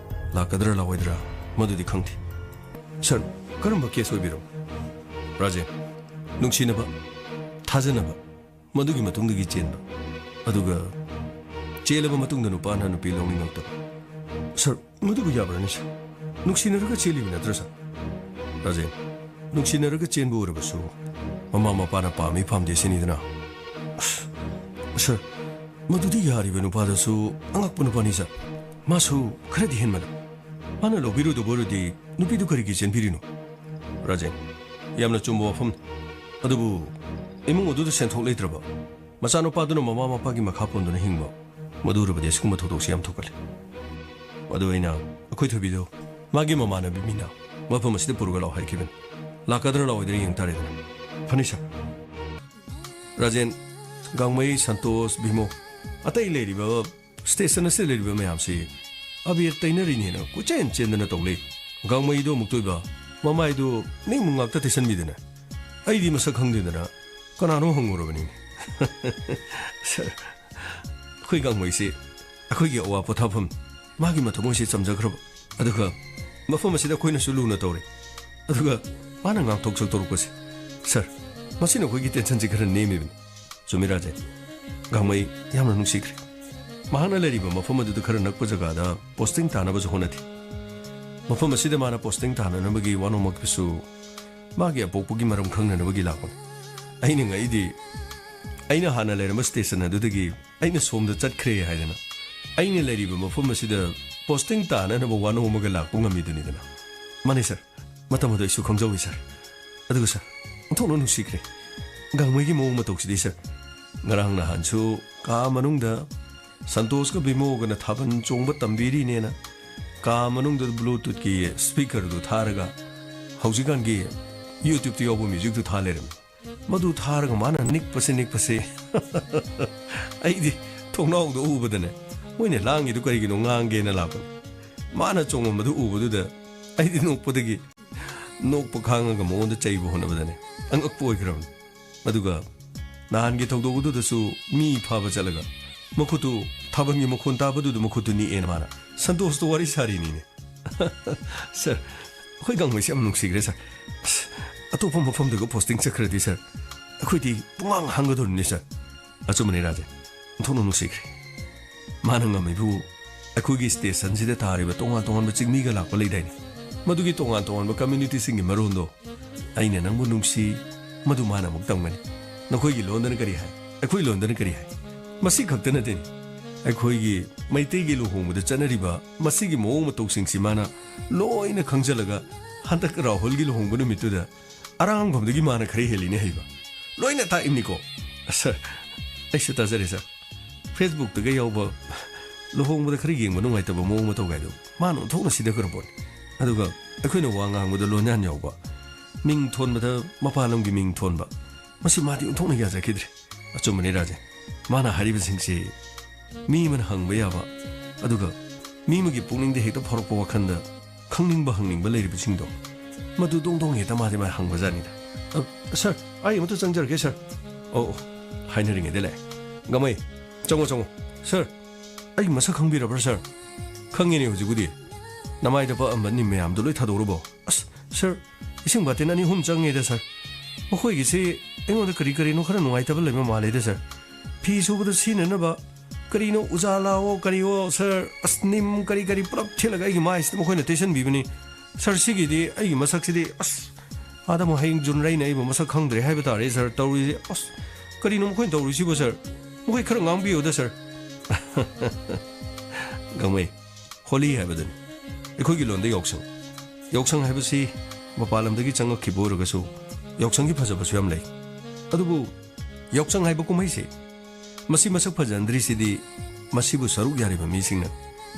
ꯂꯥꯛꯀꯗ꯭ꯔꯥ ꯂꯥꯛꯑꯣꯏꯗ꯭ꯔꯥ ꯃꯗꯨꯗꯤ ꯈꯪꯗꯦ꯫ ꯁꯥꯔ, ꯀꯔꯝꯕ ꯀꯦꯁ ꯑꯣꯏꯕꯤꯔꯕ? ꯔꯥꯖꯦꯟ, ꯅꯨꯡꯁꯤꯅꯕ, ꯊꯥꯖꯅꯕ, ꯃꯗꯨꯒꯤ ꯃꯇꯨꯡꯗꯒꯤ ꯆꯦꯟꯕ꯫ ꯑꯗꯨꯒ ꯆꯦꯜꯂꯕ ꯃꯇꯨꯡꯗ ꯅꯨꯄꯥꯅ ꯅꯨꯄꯤ ꯂꯧꯅꯤꯡꯉꯛꯇꯕ꯫ ꯁꯥꯔ, ꯃꯗꯨꯕꯨ ꯌꯥꯕ꯭ꯔꯅꯦ, ꯁꯥꯔ? ꯅꯨꯡꯁꯤꯅꯔꯒ ꯆꯦꯜꯂꯤꯕ ꯅꯠꯇ꯭ꯔꯥ, ꯁꯥꯔ? ꯔꯥꯖꯦꯟ, ꯅꯨꯡꯁꯤꯅꯔꯒ ꯆꯦꯟꯕ ꯑꯣꯏꯔꯕꯁꯨ ꯃꯃꯥ ꯃꯄꯥꯅ ꯄꯥꯝꯃꯤ ꯄꯥꯝꯗꯦ ꯁꯤꯅꯤꯗꯅ꯫ ꯑꯁ, ꯁꯥꯔ, ꯃꯗꯨꯗꯤ ꯌꯥꯔꯤꯕ ꯅꯨꯄꯥꯗꯨꯁꯨ ꯑꯉꯛꯄ ꯅꯨꯄꯥꯅꯤ, ꯁꯥꯔ꯫ ꯃꯥꯁꯨ ꯈꯔꯗꯤ ꯍꯦꯟꯃꯜꯂꯦ꯫ ꯃꯥꯅ ꯂꯧꯕꯤꯔꯣꯏꯗꯕ ꯑꯣꯏꯔꯗꯤ ꯅꯨꯄꯤꯗꯨ ꯀꯔꯤꯒꯤ ꯆꯦꯟꯕꯤꯔꯤꯅꯣ? ꯔꯥꯖꯦꯟ, ꯌꯥꯝꯅ ꯆꯨꯝꯕ ꯋꯥꯐꯝꯅꯤ꯫ ꯑꯗꯨꯕꯨ ꯏꯃꯨꯡ ꯑꯗꯨꯗ ꯁꯦꯟꯊꯣꯛ ꯂꯩꯇ꯭ꯔꯕ, ꯃꯆꯥꯅꯨꯄꯥꯗꯨꯅ ꯃꯃꯥ ꯃꯄꯥꯒꯤ ꯃꯈꯥ ꯄꯣꯟꯗꯨꯅ ꯍꯤꯡꯕ, ꯃꯗꯨ ꯎꯔꯕꯗꯤ ꯑꯁꯤꯒꯨꯝꯕ ꯊꯧꯗꯣꯛꯁꯤ ꯌꯥꯝ ꯊꯣꯛꯀꯜꯂꯤ꯫ ꯑꯗꯨ ꯑꯩꯅ ꯑꯩꯈꯣꯏ ꯊꯣꯏꯕꯤꯗꯣ ꯃꯥꯒꯤ ꯃꯃꯥꯟꯅꯕꯤ ꯃꯤꯅ ꯃꯐꯝ ꯑꯁꯤꯗ ꯄꯨꯔꯒ ꯂꯥꯛꯑꯣ ꯍꯥꯏꯈꯤꯕꯅꯤ꯫ ꯂꯥꯛꯀꯗ꯭ꯔꯥ ꯂꯥꯛꯑꯣꯏꯗ꯭ꯔꯥ ꯌꯦꯡ ꯇꯥꯔꯦꯗꯅ꯫ ꯐꯅꯤ ꯁꯥꯔ꯫ ꯔꯥꯖꯦꯟ, ꯒꯥꯡꯃꯩ, ꯁꯟꯇꯣꯁ, ꯚꯤꯃꯣ, ꯑꯇꯩ ꯂꯩꯔꯤꯕ ꯁ꯭ꯇꯦꯁꯟ ꯑꯁꯤꯗ ꯂꯩꯔꯤꯕ ꯃꯌꯥꯝꯁꯤ ꯑꯕꯦꯔ ꯇꯩꯅꯔꯤꯅꯦꯅ ꯀꯣꯏꯆꯦꯟ ꯆꯦꯟꯗꯅ ꯇꯧ ꯂꯩ꯫ ꯒꯥꯡꯃꯩꯗꯣ ꯑꯃꯨꯛꯇꯣꯏꯕ, ꯃꯃꯥꯏꯗꯣ ꯅꯤꯡꯃꯨ ꯉꯥꯛꯇ ꯇꯩꯁꯟꯕꯤꯗꯅ ꯑꯩꯗꯤ ꯃꯁꯛ ꯈꯪꯗꯦꯗꯅ ꯀꯅꯥꯅꯣ ꯍꯪꯉꯨꯔꯕꯅꯤꯅꯦ꯫ ꯁꯥꯔ, ꯑꯩꯈꯣꯏ ꯒꯥꯡꯃꯩꯁꯤ ꯑꯩꯈꯣꯏꯒꯤ ꯑꯋꯥ ꯄꯣꯊꯥꯐꯝ, ꯃꯥꯒꯤ ꯃꯊꯃꯣꯏꯁꯤ ꯆꯝꯖꯈ꯭ꯔꯕ꯫ ꯑꯗꯨꯒ ꯃꯐꯝ ꯑꯁꯤꯗ ꯑꯩꯈꯣꯏꯅꯁꯨ ꯂꯨꯅ ꯇꯧꯔꯦ꯫ ꯑꯗꯨꯒ ꯃꯥꯅ ꯉꯥꯡꯊꯣꯛ ꯁꯛꯇꯣꯔꯛꯄꯁꯦ꯫ ꯁꯥꯔ, ꯃꯁꯤꯅ ꯑꯩꯈꯣꯏꯒꯤ ꯇꯦꯟꯁꯟꯁꯤ ꯈꯔ ꯅꯦꯝꯃꯤꯕꯅꯤ꯫ ꯆꯨꯝꯃꯤ ꯔꯥꯖꯦꯟ꯫ ꯒꯥꯡꯃꯩ ꯌꯥꯝꯅ ꯅꯨꯡꯁꯤꯈ꯭ꯔꯦ꯫ ꯃꯍꯥꯛꯅ ꯂꯩꯔꯤꯕ ꯃꯐꯝ ꯑꯗꯨꯗ ꯈꯔ ꯅꯛꯄ ꯖꯒꯥꯗ ꯄꯣꯁꯇꯤꯡ ꯇꯥꯅꯕꯁꯨ ꯍꯣꯠꯅꯈꯤ꯫ ꯃꯐꯝ ꯑꯁꯤꯗ ꯃꯥꯅ ꯄꯣꯁꯇꯤꯡ ꯇꯥꯅꯅꯕꯒꯤ ꯋꯥꯅꯣꯝꯃꯛꯄꯁꯨ ꯃꯥꯒꯤ ꯑꯄꯣꯛꯄꯒꯤ ꯃꯔꯝ ꯈꯪꯅꯅꯕꯒꯤ ꯂꯥꯛꯄꯅꯤ꯫ ꯑꯩꯅ ꯉꯛꯏꯗꯤ, ꯑꯩꯅ ꯍꯥꯟꯅ ꯂꯩꯔꯝꯕ ꯁ꯭ꯇꯦꯁꯟ ꯑꯗꯨꯗꯒꯤ ꯑꯩꯅ ꯁꯣꯝꯗ ꯆꯠꯈ꯭ꯔꯦ ꯍꯥꯏꯗꯅ ꯑꯩꯅ ꯂꯩꯔꯤꯕ ꯃꯐꯝ ꯑꯁꯤꯗ ꯄꯣꯁꯇꯤꯡ ꯇꯥꯅꯅꯕ ꯋꯥꯅꯣꯝꯃꯒ ꯂꯥꯛꯄ ꯉꯝꯃꯤꯗꯨꯅꯤꯗꯅ꯫ ꯃꯥꯅꯤ ꯁꯥꯔ, ꯃꯇꯝ ꯑꯗꯨ ꯑꯩꯁꯨ ꯈꯪꯖꯍꯧꯏ ꯁꯥꯔ꯫ ꯑꯗꯨꯒ ꯁꯥꯔ, ꯑꯣꯟꯊꯣꯛꯅ ꯅꯨꯡꯁꯤꯈ꯭ꯔꯦ ꯒꯥꯡꯃꯩꯒꯤ ꯃꯑꯣꯡ ꯃꯇꯧꯁꯤꯗꯤ ꯁꯥꯔ꯫ ꯉꯔꯥꯡ ꯅꯍꯥꯟꯁꯨ ꯀꯥ ꯃꯅꯨꯡꯗ ꯁꯟꯇꯣꯁꯀ ꯕꯤꯃꯣꯒꯅ ꯊꯥꯕꯜ ꯆꯣꯡꯕ ꯇꯝꯕꯤꯔꯤꯅꯦꯅ ꯀꯥ ꯃꯅꯨꯡꯗ ꯕ꯭ꯂꯨꯇꯨꯠꯀꯤ ꯁ꯭ꯄꯤꯀꯔꯗꯨ ꯊꯥꯔꯒ ꯍꯧꯖꯤꯛꯀꯥꯟꯒꯤ ꯌꯨꯇ꯭ꯌꯨꯕꯇ ꯌꯥꯎꯕ ꯃ꯭ꯌꯨꯖꯤꯛꯇꯨ ꯊꯥ ꯂꯩꯔꯝꯃꯤ꯫ ꯃꯗꯨ ꯊꯥꯔꯒ ꯃꯥꯅ ꯅꯤꯛꯄꯁꯤ ꯅꯤꯛꯄꯁꯤ ꯑꯩꯗꯤ ꯊꯣꯡꯅꯥꯎꯗ ꯎꯕꯗꯅꯦ, ꯃꯣꯏꯅ ꯂꯥꯡꯉꯤꯗꯨ ꯀꯔꯤꯒꯤꯅꯣ ꯉꯥꯡꯒꯦꯅ ꯂꯥꯛꯄꯅꯤ꯫ ꯃꯥꯅ ꯆꯣꯡꯉꯝꯕꯗꯨ ꯎꯕꯗꯨꯗ ꯑꯩꯗꯤ ꯅꯣꯛꯄꯗꯒꯤ ꯅꯣꯛꯄ ꯈꯥꯡꯉꯒ ꯃꯉꯣꯟꯗ ꯆꯩꯕ ꯍꯣꯠꯅꯕꯗꯅꯦ ꯑꯉꯛꯄ ꯑꯣꯏꯈ꯭ꯔꯕꯅꯤ꯫ ꯑꯗꯨꯒ ꯅꯍꯥꯟꯒꯤ ꯊꯧꯗꯣꯛ ꯑꯗꯨꯗꯁꯨ ꯃꯤ ꯐꯥꯕ ꯆꯠꯂꯒ ꯃꯈꯨꯠꯇꯨ, ꯊꯥꯕꯜꯒꯤ ꯃꯈꯣꯟ ꯇꯥꯕꯗꯨꯗ ꯃꯈꯨꯠꯇꯨ ꯅꯤꯛꯑꯦꯅ ꯃꯥꯅ ꯁꯟꯇꯣꯁꯇ ꯋꯥꯔꯤ ꯁꯥꯔꯤꯅꯤꯅꯦ꯫ ꯁꯥꯔ, ꯑꯩꯈꯣꯏ ꯒꯥꯡꯃꯩꯁꯦ ꯌꯥꯝ ꯅꯨꯡꯁꯤꯈ꯭ꯔꯦ ꯁꯥꯔ꯫ ꯑꯁ, ꯑꯇꯣꯞꯄ ꯃꯐꯝꯗꯒ ꯄꯣꯁꯇꯤꯡ ꯆꯠꯈ꯭ꯔꯗꯤ ꯁꯥꯔ, ꯑꯩꯈꯣꯏꯗꯤ ꯄꯨꯡꯍꯥꯡ ꯍꯥꯡꯒꯗꯧꯔꯤꯅꯤ ꯁꯥꯔ꯫ ꯑꯆꯨꯝꯕꯅꯤ ꯔꯥꯖꯦꯟ, ꯑꯣꯟꯊꯣꯛꯅ ꯅꯨꯡꯁꯤꯈ꯭ꯔꯦ꯫ ꯃꯥꯅ ꯉꯝꯃꯤꯕꯨ ꯑꯩꯈꯣꯏꯒꯤ ꯁ꯭ꯇꯦꯁꯟꯁꯤꯗ ꯇꯥꯔꯤꯕ ꯇꯣꯉꯥꯟ ꯇꯣꯉꯥꯟꯕ ꯆꯤꯡꯃꯤꯒ ꯂꯥꯛꯄ ꯂꯩꯗꯥꯏꯅꯦ, ꯃꯗꯨꯒꯤ ꯇꯣꯉꯥꯟ ꯇꯣꯉꯥꯟꯕ ꯀꯝꯃ꯭ꯌꯨꯅꯤꯇꯤꯁꯤꯡꯒꯤ ꯃꯔꯣꯟꯗꯣ, "ꯑꯩꯅ ꯅꯪꯕꯨ ꯅꯨꯡꯁꯤ", ꯃꯗꯨ ꯃꯥꯅ ꯑꯃꯨꯛ ꯇꯝꯒꯅꯤ꯫ "ꯅꯈꯣꯏꯒꯤ ꯂꯣꯟꯗꯅ ꯀꯔꯤ ꯍꯥꯏ? ꯑꯩꯈꯣꯏ ꯂꯣꯟꯗꯅ ꯀꯔꯤ ꯍꯥꯏ?" ꯃꯁꯤ ꯈꯛꯇ ꯅꯠꯇꯦꯅꯦ, ꯑꯩꯈꯣꯏꯒꯤ ꯃꯩꯇꯩꯒꯤ ꯂꯨꯍꯣꯡꯕꯗ ꯆꯠꯅꯔꯤꯕ ꯃꯁꯤꯒꯤ ꯃꯑꯣꯡ ꯃꯇꯧꯁꯤꯡꯁꯤ ꯃꯥꯅ ꯂꯣꯏꯅ ꯈꯪꯖꯜꯂꯒ, ꯍꯟꯗꯛ ꯔꯥꯍꯨꯜꯒꯤ ꯂꯨꯍꯣꯡꯕ ꯅꯨꯃꯤꯠꯇꯨꯗ ꯑꯔꯥꯡꯕꯝꯗꯒꯤ ꯃꯥꯅ ꯈꯔ ꯍꯦꯜꯂꯤꯅꯦ ꯍꯩꯕ꯫ ꯂꯣꯏꯅ ꯇꯥꯛꯏꯕꯅꯤꯀꯣ꯫ ꯁꯥꯔ, ꯑꯩꯁꯨ ꯇꯥꯖꯔꯦ ꯁꯥꯔ꯫ ꯐꯦꯁꯕꯨꯛꯇꯒ ꯌꯥꯎꯕ ꯂꯨꯍꯣꯡꯕꯗ ꯈꯔ ꯌꯦꯡꯕ ꯅꯨꯡꯉꯥꯏꯇꯕ ꯃꯑꯣꯡ ꯃꯇꯧ ꯀꯥꯏꯗꯣ ꯃꯥꯅ ꯑꯣꯟꯊꯣꯛꯅ ꯁꯤꯗꯈ꯭ꯔ ꯄꯣꯠꯅꯤ꯫ ꯑꯗꯨꯒ ꯑꯩꯈꯣꯏꯅ ꯋꯥ ꯉꯥꯡꯕꯗ ꯂꯣꯟꯌꯥꯟ ꯌꯥꯎꯕ, ꯃꯤꯡ ꯊꯣꯟꯕꯗ ꯃꯄꯥꯟ ꯂꯝꯒꯤ ꯃꯤꯡ ꯊꯣꯟꯕ, ꯃꯁꯤ ꯃꯥꯗꯤ ꯑꯣꯟꯊꯣꯛꯅ ꯌꯥꯖꯈꯤꯗ꯭ꯔꯦ꯫ ꯑꯆꯨꯝꯕꯅꯤ ꯔꯥꯖꯦꯟ, ꯃꯥꯅ ꯍꯥꯏꯔꯤꯕꯁꯤꯡꯁꯤ ꯃꯤ ꯑꯃꯅ ꯍꯪꯕ ꯌꯥꯕ, ꯑꯗꯨꯒ ꯃꯤ ꯑꯃꯒꯤ ꯄꯨꯛꯅꯤꯡꯗ ꯍꯦꯛꯇ ꯐꯥꯎꯔꯛꯄ ꯋꯥꯈꯜꯗ ꯈꯪꯅꯤꯡꯕ ꯍꯪꯅꯤꯡꯕ ꯂꯩꯔꯤꯕꯁꯤꯡꯗꯣ, ꯃꯗꯨ ꯗꯣꯡ ꯗꯣꯡ ꯍꯦꯛꯇ ꯃꯥꯗꯤ ꯃꯥ ꯍꯪꯕꯖꯥꯠꯅꯤꯗ꯫ ꯑ, ꯁꯥꯔ, ꯑꯩ ꯑꯃꯇ ꯆꯪꯖꯔꯒꯦ ꯁꯥꯔ꯫ ꯑꯣ, ꯑꯣ, ꯍꯥꯏꯅꯔꯤꯉꯩꯗ ꯂꯥꯛꯑꯦ꯫ ꯒꯃꯩ, ꯆꯪꯉꯣ, ꯆꯪꯉꯣ꯫ ꯁꯥꯔ, ꯑꯩ ꯃꯁꯛ ꯈꯪꯕꯤꯔꯕ꯭ꯔꯥ ꯁꯥꯔ? ꯈꯪꯉꯤꯅꯦ ꯍꯧꯖꯤꯛꯄꯨꯗꯤ꯫ ꯅꯃꯥꯏꯗ ꯄꯛꯑꯝꯕ ꯅꯤꯝ ꯃꯌꯥꯝꯗꯣ ꯂꯣꯏ ꯊꯥꯗꯣꯛꯎꯔꯕꯣ? ꯑꯁ, ꯁꯥꯔ, ꯏꯁꯤꯡ ꯕꯥꯇꯤꯟ ꯑꯅꯤ ꯑꯍꯨꯝ ꯆꯪꯉꯦꯗ ꯁꯥꯔ꯫ ꯃꯈꯣꯏꯒꯤꯁꯤ ꯑꯩꯉꯣꯟꯗ ꯀꯔꯤ ꯀꯔꯤꯅꯣ ꯈꯔ ꯅꯨꯡꯉꯥꯏꯇꯕ ꯂꯩꯕ ꯃꯥꯜꯂꯦꯗ ꯁꯥꯔ꯫ ꯐꯤ ꯁꯨꯕꯗ ꯁꯤꯖꯤꯟꯅꯅꯕ ꯀꯔꯤꯅꯣ, ꯎꯖꯥꯂꯥꯑꯣ ꯀꯔꯤꯑꯣ ꯁꯥꯔ, ꯑꯁ, ꯅꯤꯝ ꯀꯔꯤ ꯀꯔꯤ ꯄꯨꯂꯞ ꯊꯤꯠꯂꯒ ꯑꯩꯒꯤ ꯃꯥꯏꯁꯤꯗ ꯃꯈꯣꯏꯅ ꯇꯩꯁꯟꯕꯤꯕꯅꯤ꯫ ꯁꯥꯔ, ꯁꯤꯒꯤꯗꯤ ꯑꯩꯒꯤ ꯃꯁꯛꯁꯤꯗꯤ, ꯑꯁ, ꯑꯥꯗ ꯑꯃꯨꯛ ꯍꯌꯦꯡ ꯖꯨꯟ ꯔꯩꯅ ꯑꯩꯕꯨ ꯃꯁꯛ ꯈꯪꯗ꯭ꯔꯦ ꯍꯥꯏꯕ ꯇꯥꯔꯦ ꯁꯥꯔ, ꯇꯧꯔꯤꯁꯦ꯫ ꯑꯁ, ꯀꯔꯤꯅꯣ ꯃꯈꯣꯏꯅ ꯇꯧꯔꯤꯁꯤꯕꯨ ꯁꯥꯔ? ꯃꯈꯣꯏ ꯈꯔ ꯉꯥꯡꯕꯤꯌꯨꯗ ꯁꯥꯔ꯫ ꯒꯥꯡꯃꯩ, ꯍꯣꯂꯤ ꯍꯥꯏꯕꯗꯨꯅꯤ꯫ ꯑꯩꯈꯣꯏꯒꯤ ꯂꯣꯟꯗ ꯌꯥꯎꯁꯪ꯫ ꯌꯥꯎꯁꯪ ꯍꯥꯏꯕꯁꯤ ꯃꯄꯥꯟ ꯂꯝꯗꯒꯤ ꯆꯪꯉꯛꯈꯤꯕ ꯑꯣꯏꯔꯒꯁꯨ ꯌꯥꯎꯁꯪꯒꯤ ꯐꯖꯕꯁꯨ ꯌꯥꯝ ꯂꯩ꯫ ꯑꯗꯨꯕꯨ ꯌꯥꯎꯁꯪ ꯍꯥꯏꯕ ꯀꯨꯝꯍꯩꯁꯤ ꯃꯁꯤ ꯃꯁꯛ ꯐꯖꯍꯟꯗ꯭ꯔꯤꯁꯤꯗꯤ ꯃꯁꯤꯕꯨ ꯁꯔꯨꯛ ꯌꯥꯔꯤꯕ ꯃꯤꯁꯤꯡꯅ꯫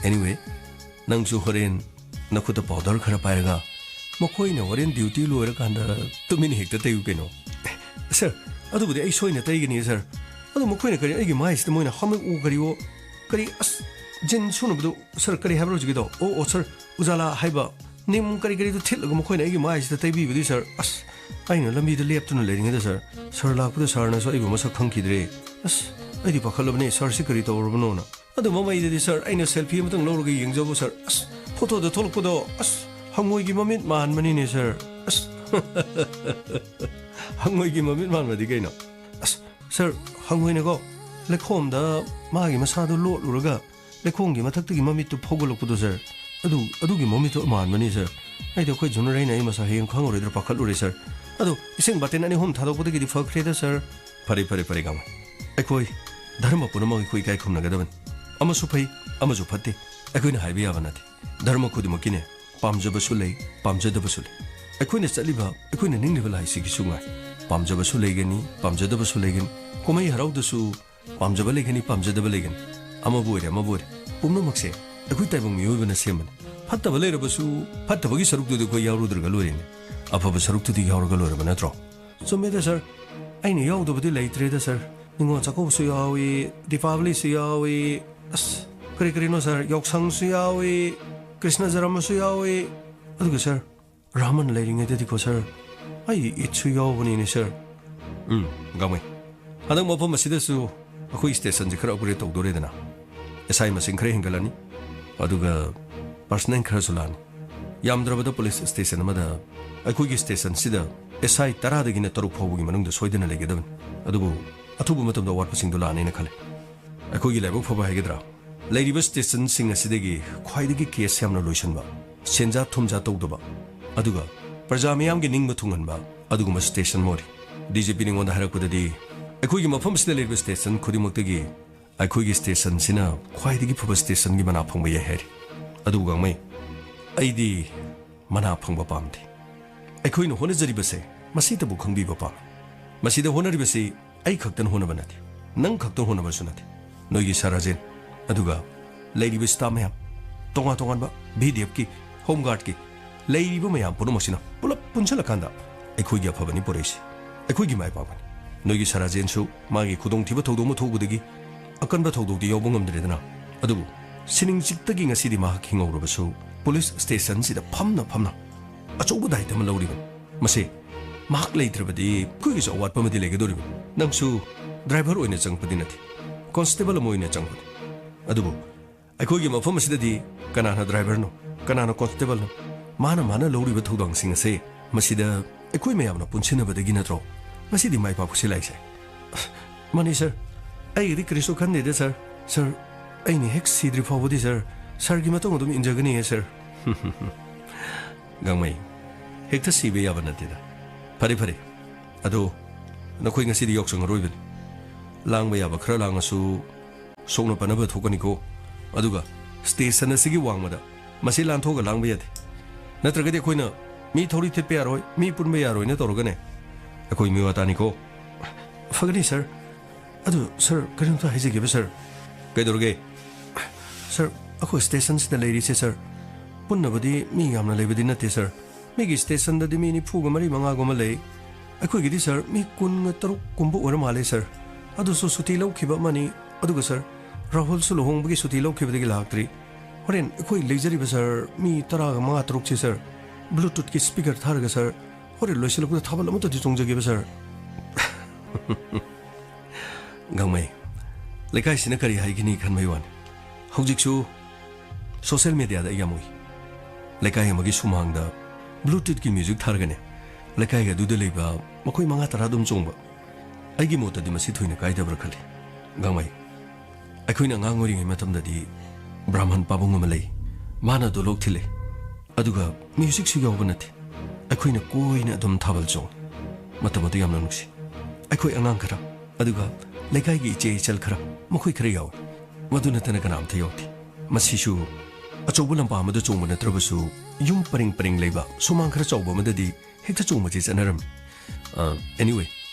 Anyway, ꯅꯪꯁꯨ ꯍꯣꯔꯦꯟ ꯅꯈꯨꯠꯇ ꯄꯥꯎꯗꯔ ꯈꯔ ꯄꯥꯏꯔꯒ ꯃꯈꯣꯏꯅ ꯍꯣꯔꯦꯟ ꯗ꯭ꯌꯨꯇꯤ ꯂꯣꯏꯔꯀꯥꯟꯗ ꯇꯨꯃꯤꯟꯅ ꯍꯦꯛꯇ ꯇꯩꯌꯨ ꯀꯩꯅꯣ꯫ ꯁꯥꯔ, ꯑꯗꯨꯕꯨꯗꯤ ꯑꯩ ꯁꯣꯏꯅ ꯇꯩꯒꯅꯤ ꯁꯥꯔ꯫ ꯑꯗꯣ ꯃꯈꯣꯏꯅ ꯀꯔꯤ ꯑꯩꯒꯤ ꯃꯥꯏꯁꯤꯗ ꯃꯣꯏꯅ ꯍꯥꯃꯦꯡ ꯎ ꯀꯔꯤꯑꯣ, ꯀꯔꯤ, ꯑꯁ, ꯖꯤꯟ ꯁꯨꯅꯕꯗꯣ, ꯁꯥꯔ, ꯀꯔꯤ ꯍꯥꯏꯕ꯭ꯔꯣ ꯍꯧꯖꯤꯛꯀꯤꯗꯣ? ꯑꯣ, ꯑꯣ, ꯁꯥꯔ, ꯎꯖꯥꯂꯥ ꯍꯥꯏꯕ ꯅꯤꯝ ꯀꯔꯤ ꯀꯔꯤꯗꯣ ꯊꯤꯠꯂꯒ ꯃꯈꯣꯏꯅ ꯑꯩꯒꯤ ꯃꯥꯏꯁꯤꯗ ꯇꯩꯕꯤꯕꯗꯤ ꯁꯥꯔ, ꯑꯁ, ꯑꯩꯅ ꯂꯝꯕꯤꯗ ꯂꯦꯞꯇꯨꯅ ꯂꯩꯔꯤꯉꯩꯗ ꯁꯥꯔ, ꯁꯥꯔ ꯂꯥꯛꯄꯗ ꯁꯥꯔꯅꯁꯨ ꯑꯩꯕꯨ ꯃꯁꯛ ꯈꯪꯈꯤꯗ꯭ꯔꯦ꯫ ꯑꯁ, ꯑꯩꯗꯤ ꯄꯥꯈꯠꯂꯕꯅꯦ, ꯁꯥꯔꯁꯤ ꯀꯔꯤ ꯇꯧꯔꯕꯅꯣꯅ꯫ ꯑꯗꯨ ꯃꯃꯩꯗꯗꯤ ꯁꯥꯔ, ꯑꯩꯅ ꯁꯦꯜꯐꯤ ꯑꯃꯇꯪ ꯂꯧꯔꯒ ꯌꯦꯡꯖꯕꯨ ꯁꯥꯔ, ꯑꯁ, ꯐꯣꯇꯣꯗ ꯊꯣꯛꯂꯛꯄꯗꯣ, ꯑꯁ, ꯍꯪꯉꯣꯏꯒꯤ ꯃꯃꯤꯠ ꯃꯥꯟꯕꯅꯤꯅꯦ ꯁꯥꯔ꯫ ꯑꯁ, ꯍꯪꯉꯣꯏꯒꯤ ꯃꯃꯤꯠ ꯃꯥꯟꯕꯗꯤ ꯀꯩꯅꯣ? ꯑꯁ, ꯁꯥꯔ, ꯍꯪꯉꯣꯏꯅꯀꯣ, ꯂꯩꯈꯣꯝꯗ ꯃꯥꯒꯤ ꯃꯁꯥꯗꯣ ꯂꯣꯠꯂꯨꯔꯒ ꯂꯩꯈꯣꯝꯒꯤ ꯃꯊꯛꯇꯒꯤ ꯃꯃꯤꯠꯇꯨ ꯐꯧꯒꯠꯂꯛꯄꯗꯣ ꯁꯥꯔ, ꯑꯗꯨ, ꯑꯗꯨꯒꯤ ꯃꯃꯤꯠꯇꯨ ꯃꯥꯟꯕꯅꯤ ꯁꯥꯔ꯫ ꯑꯩꯗꯤ ꯑꯩꯈꯣꯏ ꯖꯨꯅꯔ ꯑꯩꯅ ꯑꯩ ꯃꯁꯥ ꯍꯌꯦꯡ ꯈꯪꯉꯔꯣꯏꯗ꯭ꯔꯥ ꯄꯥꯈꯠꯂꯨꯔꯦ ꯁꯥꯔ꯫ ꯑꯗꯣ ꯏꯁꯤꯡ ꯕꯥꯇꯤꯟ ꯑꯅꯤ ꯑꯍꯨꯝ ꯊꯥꯗꯣꯛꯄꯗꯒꯤꯗꯤ ꯐꯈ꯭ꯔꯦꯗ ꯁꯥꯔ꯫ ꯐꯔꯦ, ꯐꯔꯦ, ꯐꯔꯦ, ꯒꯥꯡꯃꯩ꯫ ꯑꯩꯈꯣꯏ ꯙꯔꯃ ꯄꯨꯝꯅꯃꯛ ꯑꯩꯈꯣꯏ ꯏꯀꯥꯏ ꯈꯨꯝꯅꯒꯗꯕꯅꯤ꯫ ꯑꯃꯁꯨ ꯐꯩ, ꯑꯃꯁꯨ ꯐꯠꯇꯦ, ꯑꯩꯈꯣꯏꯅ ꯍꯥꯏꯕ ꯌꯥꯕ ꯅꯠꯇꯦ꯫ ꯙꯔꯃ ꯈꯨꯗꯤꯡꯃꯛꯀꯤꯅꯦ, ꯄꯥꯝꯖꯕꯁꯨ ꯂꯩ, ꯄꯥꯝꯖꯗꯕꯁꯨ ꯂꯩ꯫ ꯑꯩꯈꯣꯏꯅ ꯆꯠꯂꯤꯕ, ꯑꯩꯈꯣꯏꯅ ꯅꯤꯡꯂꯤꯕ ꯂꯥꯏꯁꯤꯒꯤꯁꯨ ꯉꯥꯏ, ꯄꯥꯝꯖꯕꯁꯨ ꯂꯩꯒꯅꯤ, ꯄꯥꯝꯖꯗꯕꯁꯨ ꯂꯩꯒꯅꯤ꯫ ꯀꯨꯝꯍꯩ ꯍꯔꯥꯎꯗꯁꯨ ꯄꯥꯝꯖꯕ ꯂꯩꯒꯅꯤ, ꯄꯥꯝꯖꯗꯕ ꯂꯩꯒꯅꯤ꯫ ꯑꯃꯕꯨ ꯑꯣꯏꯔꯦ, ꯑꯃꯕꯨ ꯑꯣꯏꯔꯦ, ꯄꯨꯝꯅꯃꯛꯁꯦ ꯑꯩꯈꯣꯏ ꯇꯥꯏꯕꯪ ꯃꯤꯑꯣꯏꯕꯅ ꯁꯦꯝꯕꯅꯤ꯫ ꯐꯠꯇꯕ ꯂꯩꯔꯕꯁꯨ ꯐꯠꯇꯕꯒꯤ ꯁꯔꯨꯛꯇꯨꯗꯤ ꯑꯩꯈꯣꯏ ꯌꯥꯎꯔꯨꯗ꯭ꯔꯒ ꯂꯣꯏꯔꯦꯅꯦ, ꯑꯐꯕ ꯁꯔꯨꯛꯇꯨꯗꯤ ꯌꯥꯎꯔꯒ ꯂꯣꯏꯔꯕ ꯅꯠꯇ꯭ꯔꯣ? ꯆꯨꯝꯃꯦꯗ ꯁꯥꯔ, ꯑꯩꯅ ꯌꯥꯎꯗꯕꯗꯤ ꯂꯩꯇ꯭ꯔꯦꯗ ꯁꯥꯔ꯫ ꯅꯤꯉꯣꯜ ꯆꯥꯛꯀꯧꯕꯁꯨ ꯌꯥꯎꯏ, ꯗꯤꯄꯥꯕꯂꯤꯁꯨ ꯌꯥꯎꯏ, ꯑꯁ, ꯀꯔꯤ ꯀꯔꯤꯅꯣ ꯁꯥꯔ, ꯌꯥꯎꯁꯪꯁꯨ ꯌꯥꯎꯏ, ꯀ꯭ꯔꯤꯁꯅ ꯖꯔꯃꯁꯨ ꯌꯥꯎꯏ꯫ ꯑꯗꯨꯒ ꯁꯥꯔ, ꯔꯥꯃꯟ ꯂꯩꯔꯤꯉꯩꯗꯗꯤꯀꯣ ꯁꯥꯔ, ꯑꯩ ꯏꯗꯁꯨ ꯌꯥꯎꯕꯅꯤꯅꯦ ꯁꯥꯔ꯫ ꯎꯝ, ꯒꯥꯡꯃꯩ, ꯍꯟꯗꯛ ꯃꯐꯝ ꯑꯁꯤꯗꯁꯨ ꯑꯩꯈꯣꯏ ꯁ꯭ꯇꯦꯁꯟꯁꯦ ꯈꯔ ꯑꯞꯒ꯭ꯔꯦꯗ ꯇꯧꯗꯣꯔꯦꯗꯅ꯫ ꯑꯦꯁ ꯑꯥꯏ ꯃꯁꯤꯡ ꯈꯔ ꯍꯦꯟꯒꯠꯂꯅꯤ, ꯑꯗꯨꯒ ꯄꯔꯁꯅꯦꯜ ꯈꯔꯁꯨ ꯂꯥꯛꯑꯅꯤ꯫ ꯌꯥꯝꯗ꯭ꯔꯕꯗ ꯄꯨꯂꯤꯁ ꯁ꯭ꯇꯦꯁꯟ ꯑꯃꯗ ꯑꯩꯈꯣꯏꯒꯤ ꯁ꯭ꯇꯦꯁꯟꯁꯤꯗ ꯑꯦꯁ ꯑꯥꯏ ꯇꯔꯥꯗꯒꯤꯅ ꯇꯔꯨꯛ ꯐꯥꯎꯕꯒꯤ ꯃꯅꯨꯡꯗ ꯁꯣꯏꯗꯅ ꯂꯩꯒꯗꯕꯅꯤ꯫ ꯑꯗꯨꯕꯨ ꯑꯊꯨꯕ ꯃꯇꯝꯗ ꯑꯋꯥꯠꯄꯁꯤꯡꯗꯨ ꯂꯥꯛꯑꯅꯤꯅ ꯈꯜꯂꯤ꯫ ꯑꯩꯈꯣꯏꯒꯤ ꯂꯥꯏꯕꯛ ꯐꯕ ꯍꯥꯏꯒꯗ꯭ꯔꯥ, ꯂꯩꯔꯤꯕ ꯁ꯭ꯇꯦꯁꯟꯁꯤꯡ ꯑꯁꯤꯗꯒꯤ ꯈ꯭ꯋꯥꯏꯗꯒꯤ ꯀꯦꯁ ꯌꯥꯝꯅ ꯂꯣꯏꯁꯤꯟꯕ, ꯁꯦꯟꯖꯥ ꯊꯨꯝꯖꯥ ꯇꯧꯗꯕ, ꯑꯗꯨꯒ ꯄ꯭ꯔꯖꯥ ꯃꯤꯌꯥꯝꯒꯤ ꯅꯤꯡꯕ ꯊꯨꯡꯍꯟꯕ ꯑꯗꯨꯒꯨꯝꯕ ꯁ꯭ꯇꯦꯁꯟ ꯑꯃ ꯑꯣꯏꯔꯤ꯫ ꯗꯤ ꯖꯤ ꯄꯤꯅ ꯑꯩꯉꯣꯟꯗ ꯍꯥꯏꯔꯛꯄꯗꯗꯤ, ꯑꯩꯈꯣꯏꯒꯤ ꯃꯐꯝ ꯑꯁꯤꯗ ꯂꯩꯔꯤꯕ ꯁ꯭ꯇꯦꯁꯟ ꯈꯨꯗꯤꯡꯃꯛꯇꯒꯤ ꯑꯩꯈꯣꯏꯒꯤ ꯁ꯭ꯇꯦꯁꯟꯁꯤꯅ ꯈ꯭ꯋꯥꯏꯗꯒꯤ ꯐꯕ ꯁ꯭ꯇꯦꯁꯟꯒꯤ ꯃꯅꯥ ꯐꯪꯕ ꯌꯥꯏ ꯍꯥꯏꯔꯤ꯫ ꯑꯗꯨꯕꯨ ꯒꯥꯡꯃꯩ, ꯑꯩꯗꯤ ꯃꯅꯥ ꯐꯪꯕ ꯄꯥꯝꯗꯦ꯫ ꯑꯩꯈꯣꯏꯅ ꯍꯣꯠꯅꯖꯔꯤꯕꯁꯦ ꯃꯁꯤꯇꯕꯨ ꯈꯪꯕꯤꯕ ꯄꯥꯝꯃꯤ꯫ ꯃꯁꯤꯗ ꯍꯣꯠꯅꯔꯤꯕꯁꯤ ꯑꯩ ꯈꯛꯇꯅ ꯍꯣꯠꯅꯕ ꯅꯠꯇꯦ, ꯅꯪ ꯈꯛꯇꯅ ꯍꯣꯠꯅꯕꯁꯨ ꯅꯠꯇꯦ꯫ ꯅꯣꯏꯒꯤ ꯁꯥꯔ ꯔꯥꯖꯦꯟ, ꯑꯗꯨꯒ ꯂꯩꯔꯤꯕ ꯁ꯭ꯇꯥꯐ ꯃꯌꯥꯝ, ꯇꯣꯉꯥꯟ ꯇꯣꯉꯥꯟꯕ ꯚꯤ ꯗꯤ ꯑꯦꯐꯀꯤ, ꯍꯣꯝ ꯒꯥꯔꯗꯀꯤ, ꯂꯩꯔꯤꯕ ꯃꯌꯥꯝ ꯄꯨꯝꯅꯃꯛꯁꯤꯅ ꯄꯨꯂꯞ ꯄꯨꯟꯁꯤꯜꯂꯀꯥꯟꯗ ꯑꯩꯈꯣꯏꯒꯤ ꯑꯐꯕꯅꯤ ꯄꯨꯔꯛꯏꯁꯦ, ꯑꯩꯈꯣꯏꯒꯤ ꯃꯥꯏ ꯄꯥꯛꯄꯅꯤ꯫ ꯅꯣꯏꯒꯤ ꯁꯥꯔ ꯔꯥꯖꯦꯟꯁꯨ ꯃꯥꯒꯤ ꯈꯨꯗꯣꯡꯊꯤꯕ ꯊꯧꯗꯣꯛ ꯑꯃ ꯊꯣꯛꯎꯕꯗꯒꯤ ꯑꯀꯟꯕ ꯊꯧꯗꯣꯛꯇꯤ ꯌꯥꯎꯕ ꯉꯝꯗ꯭ꯔꯦꯗꯅ, ꯑꯗꯨꯕꯨ ꯁꯤꯅꯤꯡ ꯆꯤꯛꯇꯒꯤ ꯉꯁꯤꯗꯤ ꯃꯍꯥꯛ ꯍꯤꯡꯍꯧꯔꯕꯁꯨ ꯄꯨꯂꯤꯁ ꯁ꯭ꯇꯦꯁꯟꯁꯤꯗ ꯐꯝꯅ ꯐꯝꯅ ꯑꯆꯧꯕ ꯗꯥꯏꯇ ꯑꯃ ꯂꯧꯔꯤꯕꯅꯤ꯫ ꯃꯁꯤ ꯃꯍꯥꯛ ꯂꯩꯇ꯭ꯔꯕꯗꯤ ꯑꯩꯈꯣꯏꯒꯤꯁꯨ ꯑꯋꯥꯠꯄ ꯑꯃꯗꯤ ꯂꯩꯒꯗꯧꯔꯤꯕꯅꯤ꯫ ꯅꯪꯁꯨ ꯗ꯭ꯔꯥꯏꯚꯔ ꯑꯣꯏꯅ ꯆꯪꯉꯛꯄꯗꯤ ꯅꯠꯇꯦ, ꯀꯣꯟꯁꯇꯦꯕꯜ ꯑꯃ ꯑꯣꯏꯅ ꯆꯪꯕꯅꯤ꯫ ꯑꯗꯨꯕꯨ ꯑꯩꯈꯣꯏꯒꯤ ꯃꯐꯝ ꯑꯁꯤꯗꯗꯤ ꯀꯅꯥꯅ ꯗ꯭ꯔꯥꯏꯚꯔꯅꯣ, ꯀꯅꯥꯅ ꯀꯣꯟꯁꯇꯦꯕꯜꯅꯣ? ꯃꯥꯅ ꯃꯥꯅ ꯂꯧꯔꯤꯕ ꯊꯧꯗꯥꯡꯁꯤꯡ ꯑꯁꯦ ꯃꯁꯤꯗ ꯑꯩꯈꯣꯏ ꯃꯌꯥꯝꯅ ꯄꯨꯟꯁꯤꯟꯅꯕꯗꯒꯤ ꯅꯠꯇ꯭ꯔꯣ ꯉꯁꯤꯗꯤ ꯃꯥꯏ ꯄꯥꯛꯄꯁꯤ ꯂꯥꯛꯏꯁꯦ? ꯃꯥꯅꯤ ꯁꯥꯔ, ꯑꯩꯒꯤꯗꯤ ꯀꯔꯤꯁꯨ ꯈꯟꯗꯦꯗ ꯁꯥꯔ꯫ ꯁꯥꯔ, ꯑꯩꯅ ꯍꯦꯛ ꯁꯤꯗ꯭ꯔꯤ ꯐꯥꯎꯕꯗꯤ ꯁꯥꯔ, ꯁꯥꯔꯒꯤ ꯃꯇꯧ ꯑꯗꯨꯝ ꯏꯟꯖꯒꯅꯤꯌꯦ ꯁꯥꯔ꯫ ꯒꯥꯡꯃꯩ, ꯍꯦꯛꯇ ꯁꯤꯕ ꯌꯥꯕ ꯅꯠꯇꯦꯗ꯫ ꯐꯔꯦ ꯐꯔꯦ, ꯑꯗꯣ ꯅꯈꯣꯏ ꯉꯁꯤꯗꯤ ꯌꯥꯎꯁꯪ ꯑꯔꯣꯏꯕꯅꯤ꯫ ꯂꯥꯡꯕ ꯌꯥꯕ ꯈꯔ ꯂꯥꯡꯉꯁꯨ ꯁꯣꯛꯅ ꯄꯅꯕ ꯊꯣꯛꯀꯅꯤꯀꯣ꯫ ꯑꯗꯨꯒ ꯁ꯭ꯇꯦꯁꯟ ꯑꯁꯤꯒꯤ ꯋꯥꯡꯃꯗ ꯃꯁꯤ ꯂꯥꯟꯊꯣꯛꯑꯒ ꯂꯥꯡꯕ ꯌꯥꯗꯦ꯫ ꯅꯠꯇ꯭ꯔꯒꯗꯤ ꯑꯩꯈꯣꯏꯅ ꯃꯤ ꯊꯧꯔꯤ ꯊꯤꯠꯄ ꯌꯥꯔꯣꯏ, ꯃꯤ ꯄꯨꯟꯕ ꯌꯥꯔꯣꯏꯅ ꯇꯧꯔꯒꯅꯦ, ꯑꯩꯈꯣꯏ ꯃꯤꯋꯥ ꯇꯥꯅꯤꯀꯣ꯫ ꯐꯒꯅꯤ ꯁꯥꯔ꯫ ꯑꯗꯨ ꯁꯥꯔ, ꯀꯔꯤꯝꯇ ꯍꯥꯏꯖꯒꯦꯕ ꯁꯥꯔ꯫ ꯀꯩꯗꯧꯔꯒꯦ? ꯁꯥꯔ, ꯑꯩꯈꯣꯏ ꯁ꯭ꯇꯦꯁꯟꯁꯤꯗ ꯂꯩꯔꯤꯁꯦ ꯁꯥꯔ, ꯄꯨꯟꯅꯕꯨꯗꯤ ꯃꯤ ꯌꯥꯝꯅ ꯂꯩꯕꯗꯤ ꯅꯠꯇꯦ ꯁꯥꯔ꯫ ꯃꯤꯒꯤ ꯁ꯭ꯇꯦꯁꯟꯗꯗꯤ ꯃꯤ ꯅꯤꯐꯨꯒ ꯃꯔꯤ ꯃꯉꯥꯒꯨꯝꯕ ꯂꯩ꯫ ꯑꯩꯈꯣꯏꯒꯤꯗꯤ ꯁꯥꯔ, ꯃꯤ ꯀꯨꯟꯒ ꯇꯔꯨꯛ ꯀꯨꯝꯕ ꯑꯣꯏꯔ ꯃꯥꯜꯂꯦ ꯁꯥꯔ꯫ ꯑꯗꯨꯁꯨ ꯁꯨꯇꯤ ꯂꯧꯈꯤꯕ ꯑꯃꯅꯤ꯫ ꯑꯗꯨꯒ ꯁꯥꯔ, ꯔꯥꯍꯨꯜꯁꯨ ꯂꯨꯍꯣꯡꯕꯒꯤ ꯁꯨꯇꯤ ꯂꯧꯈꯤꯕꯗꯒꯤ ꯂꯥꯛꯇ꯭ꯔꯤ꯫ ꯍꯣꯔꯦꯟ ꯑꯩꯈꯣꯏ ꯂꯩꯖꯔꯤꯕ ꯁꯥꯔ, ꯃꯤ ꯇꯔꯥꯒ ꯃꯉꯥ ꯇꯔꯨꯛꯁꯦ ꯁꯥꯔ, ꯕ꯭ꯂꯨꯇꯨꯠꯀꯤ ꯁ꯭ꯄꯤꯀꯔ ꯊꯥꯔꯒ ꯁꯥꯔ, ꯍꯣꯔꯦꯟ ꯂꯣꯏꯁꯤꯜꯂꯛꯄꯗ ꯊꯥꯕꯜ ꯑꯃꯠꯇꯗꯤ ꯆꯣꯡꯖꯒꯦꯕ ꯁꯥꯔ꯫ ꯒꯥꯡꯃꯩ, ꯂꯩꯀꯥꯏꯁꯤꯅ ꯀꯔꯤ ꯍꯥꯏꯒꯅꯤ ꯈꯟꯕꯩ ꯋꯥꯅꯤ꯫ ꯍꯧꯖꯤꯛꯁꯨ ꯁꯣꯁꯤꯌꯦꯜ ꯃꯦꯗꯤꯌꯥꯗ ꯑꯩ ꯌꯥꯝ ꯎꯏ꯫ ꯂꯩꯀꯥꯏ ꯑꯃꯒꯤ ꯁꯨꯃꯥꯡꯗ ꯕ꯭ꯂꯨꯇꯨꯠꯀꯤ ꯃ꯭ꯌꯨꯖꯤꯛ ꯊꯥꯔꯒꯅꯦ, ꯂꯩꯀꯥꯏ ꯑꯗꯨꯗ ꯂꯩꯕ ꯃꯈꯣꯏ ꯃꯉꯥ ꯇꯔꯥ ꯑꯗꯨꯝ ꯆꯣꯡꯕ꯫ ꯑꯩꯒꯤ ꯃꯣꯠꯇꯗꯤ ꯃꯁꯤ ꯊꯣꯏꯅ ꯀꯥꯏꯗꯕ꯭ꯔꯥ ꯈꯜꯂꯤ꯫ ꯒꯥꯡꯃꯩ, ꯑꯩꯈꯣꯏꯅ ꯑꯉꯥꯡ ꯑꯣꯏꯔꯤꯉꯩ ꯃꯇꯝꯗꯗꯤ ꯕ꯭ꯔꯥꯍꯃꯟ ꯄꯥꯕꯨꯡ ꯑꯃ ꯂꯩ꯫ ꯃꯥꯅ ꯗꯣꯂꯣꯛ ꯊꯤꯜꯂꯦ꯫ ꯑꯗꯨꯒ ꯃ꯭ꯌꯨꯖꯤꯛꯁꯨ ꯌꯥꯎꯕ ꯅꯠꯇꯦ꯫ ꯑꯩꯈꯣꯏꯅ ꯀꯣꯏꯅ ꯑꯗꯨꯝ ꯊꯥꯕꯜ ꯆꯣꯡꯉꯤ꯫ ꯃꯇꯝ ꯑꯗꯨ ꯌꯥꯝꯅ ꯅꯨꯡꯁꯤ꯫ ꯑꯩꯈꯣꯏ ꯑꯉꯥꯡ ꯈꯔ, ꯑꯗꯨꯒ ꯂꯩꯀꯥꯏꯒꯤ ꯏꯆꯦ ꯏꯆꯜ ꯈꯔ, ꯃꯈꯣꯏ ꯈꯔ ꯌꯥꯎꯏ꯫ ꯃꯗꯨ ꯅꯠꯇꯅ ꯀꯅꯥꯝꯇ ꯌꯥꯎꯗꯦ꯫ ꯃꯁꯤꯁꯨ ꯑꯆꯧꯕ ꯂꯝꯄꯥꯛ ꯑꯃꯗ ꯆꯣꯡꯕ ꯅꯠꯇ꯭ꯔꯕꯁꯨ, ꯌꯨꯝ ꯄꯔꯦꯡ ꯄꯔꯦꯡ ꯂꯩꯕ ꯁꯨꯃꯥꯡ ꯈꯔ ꯆꯥꯎꯕ ꯑꯃꯗꯗꯤ ꯍꯦꯛꯇ ꯆꯣꯡꯕꯁꯤ ꯆꯠꯅꯔꯝꯃꯤ꯫ ꯑ, anyway,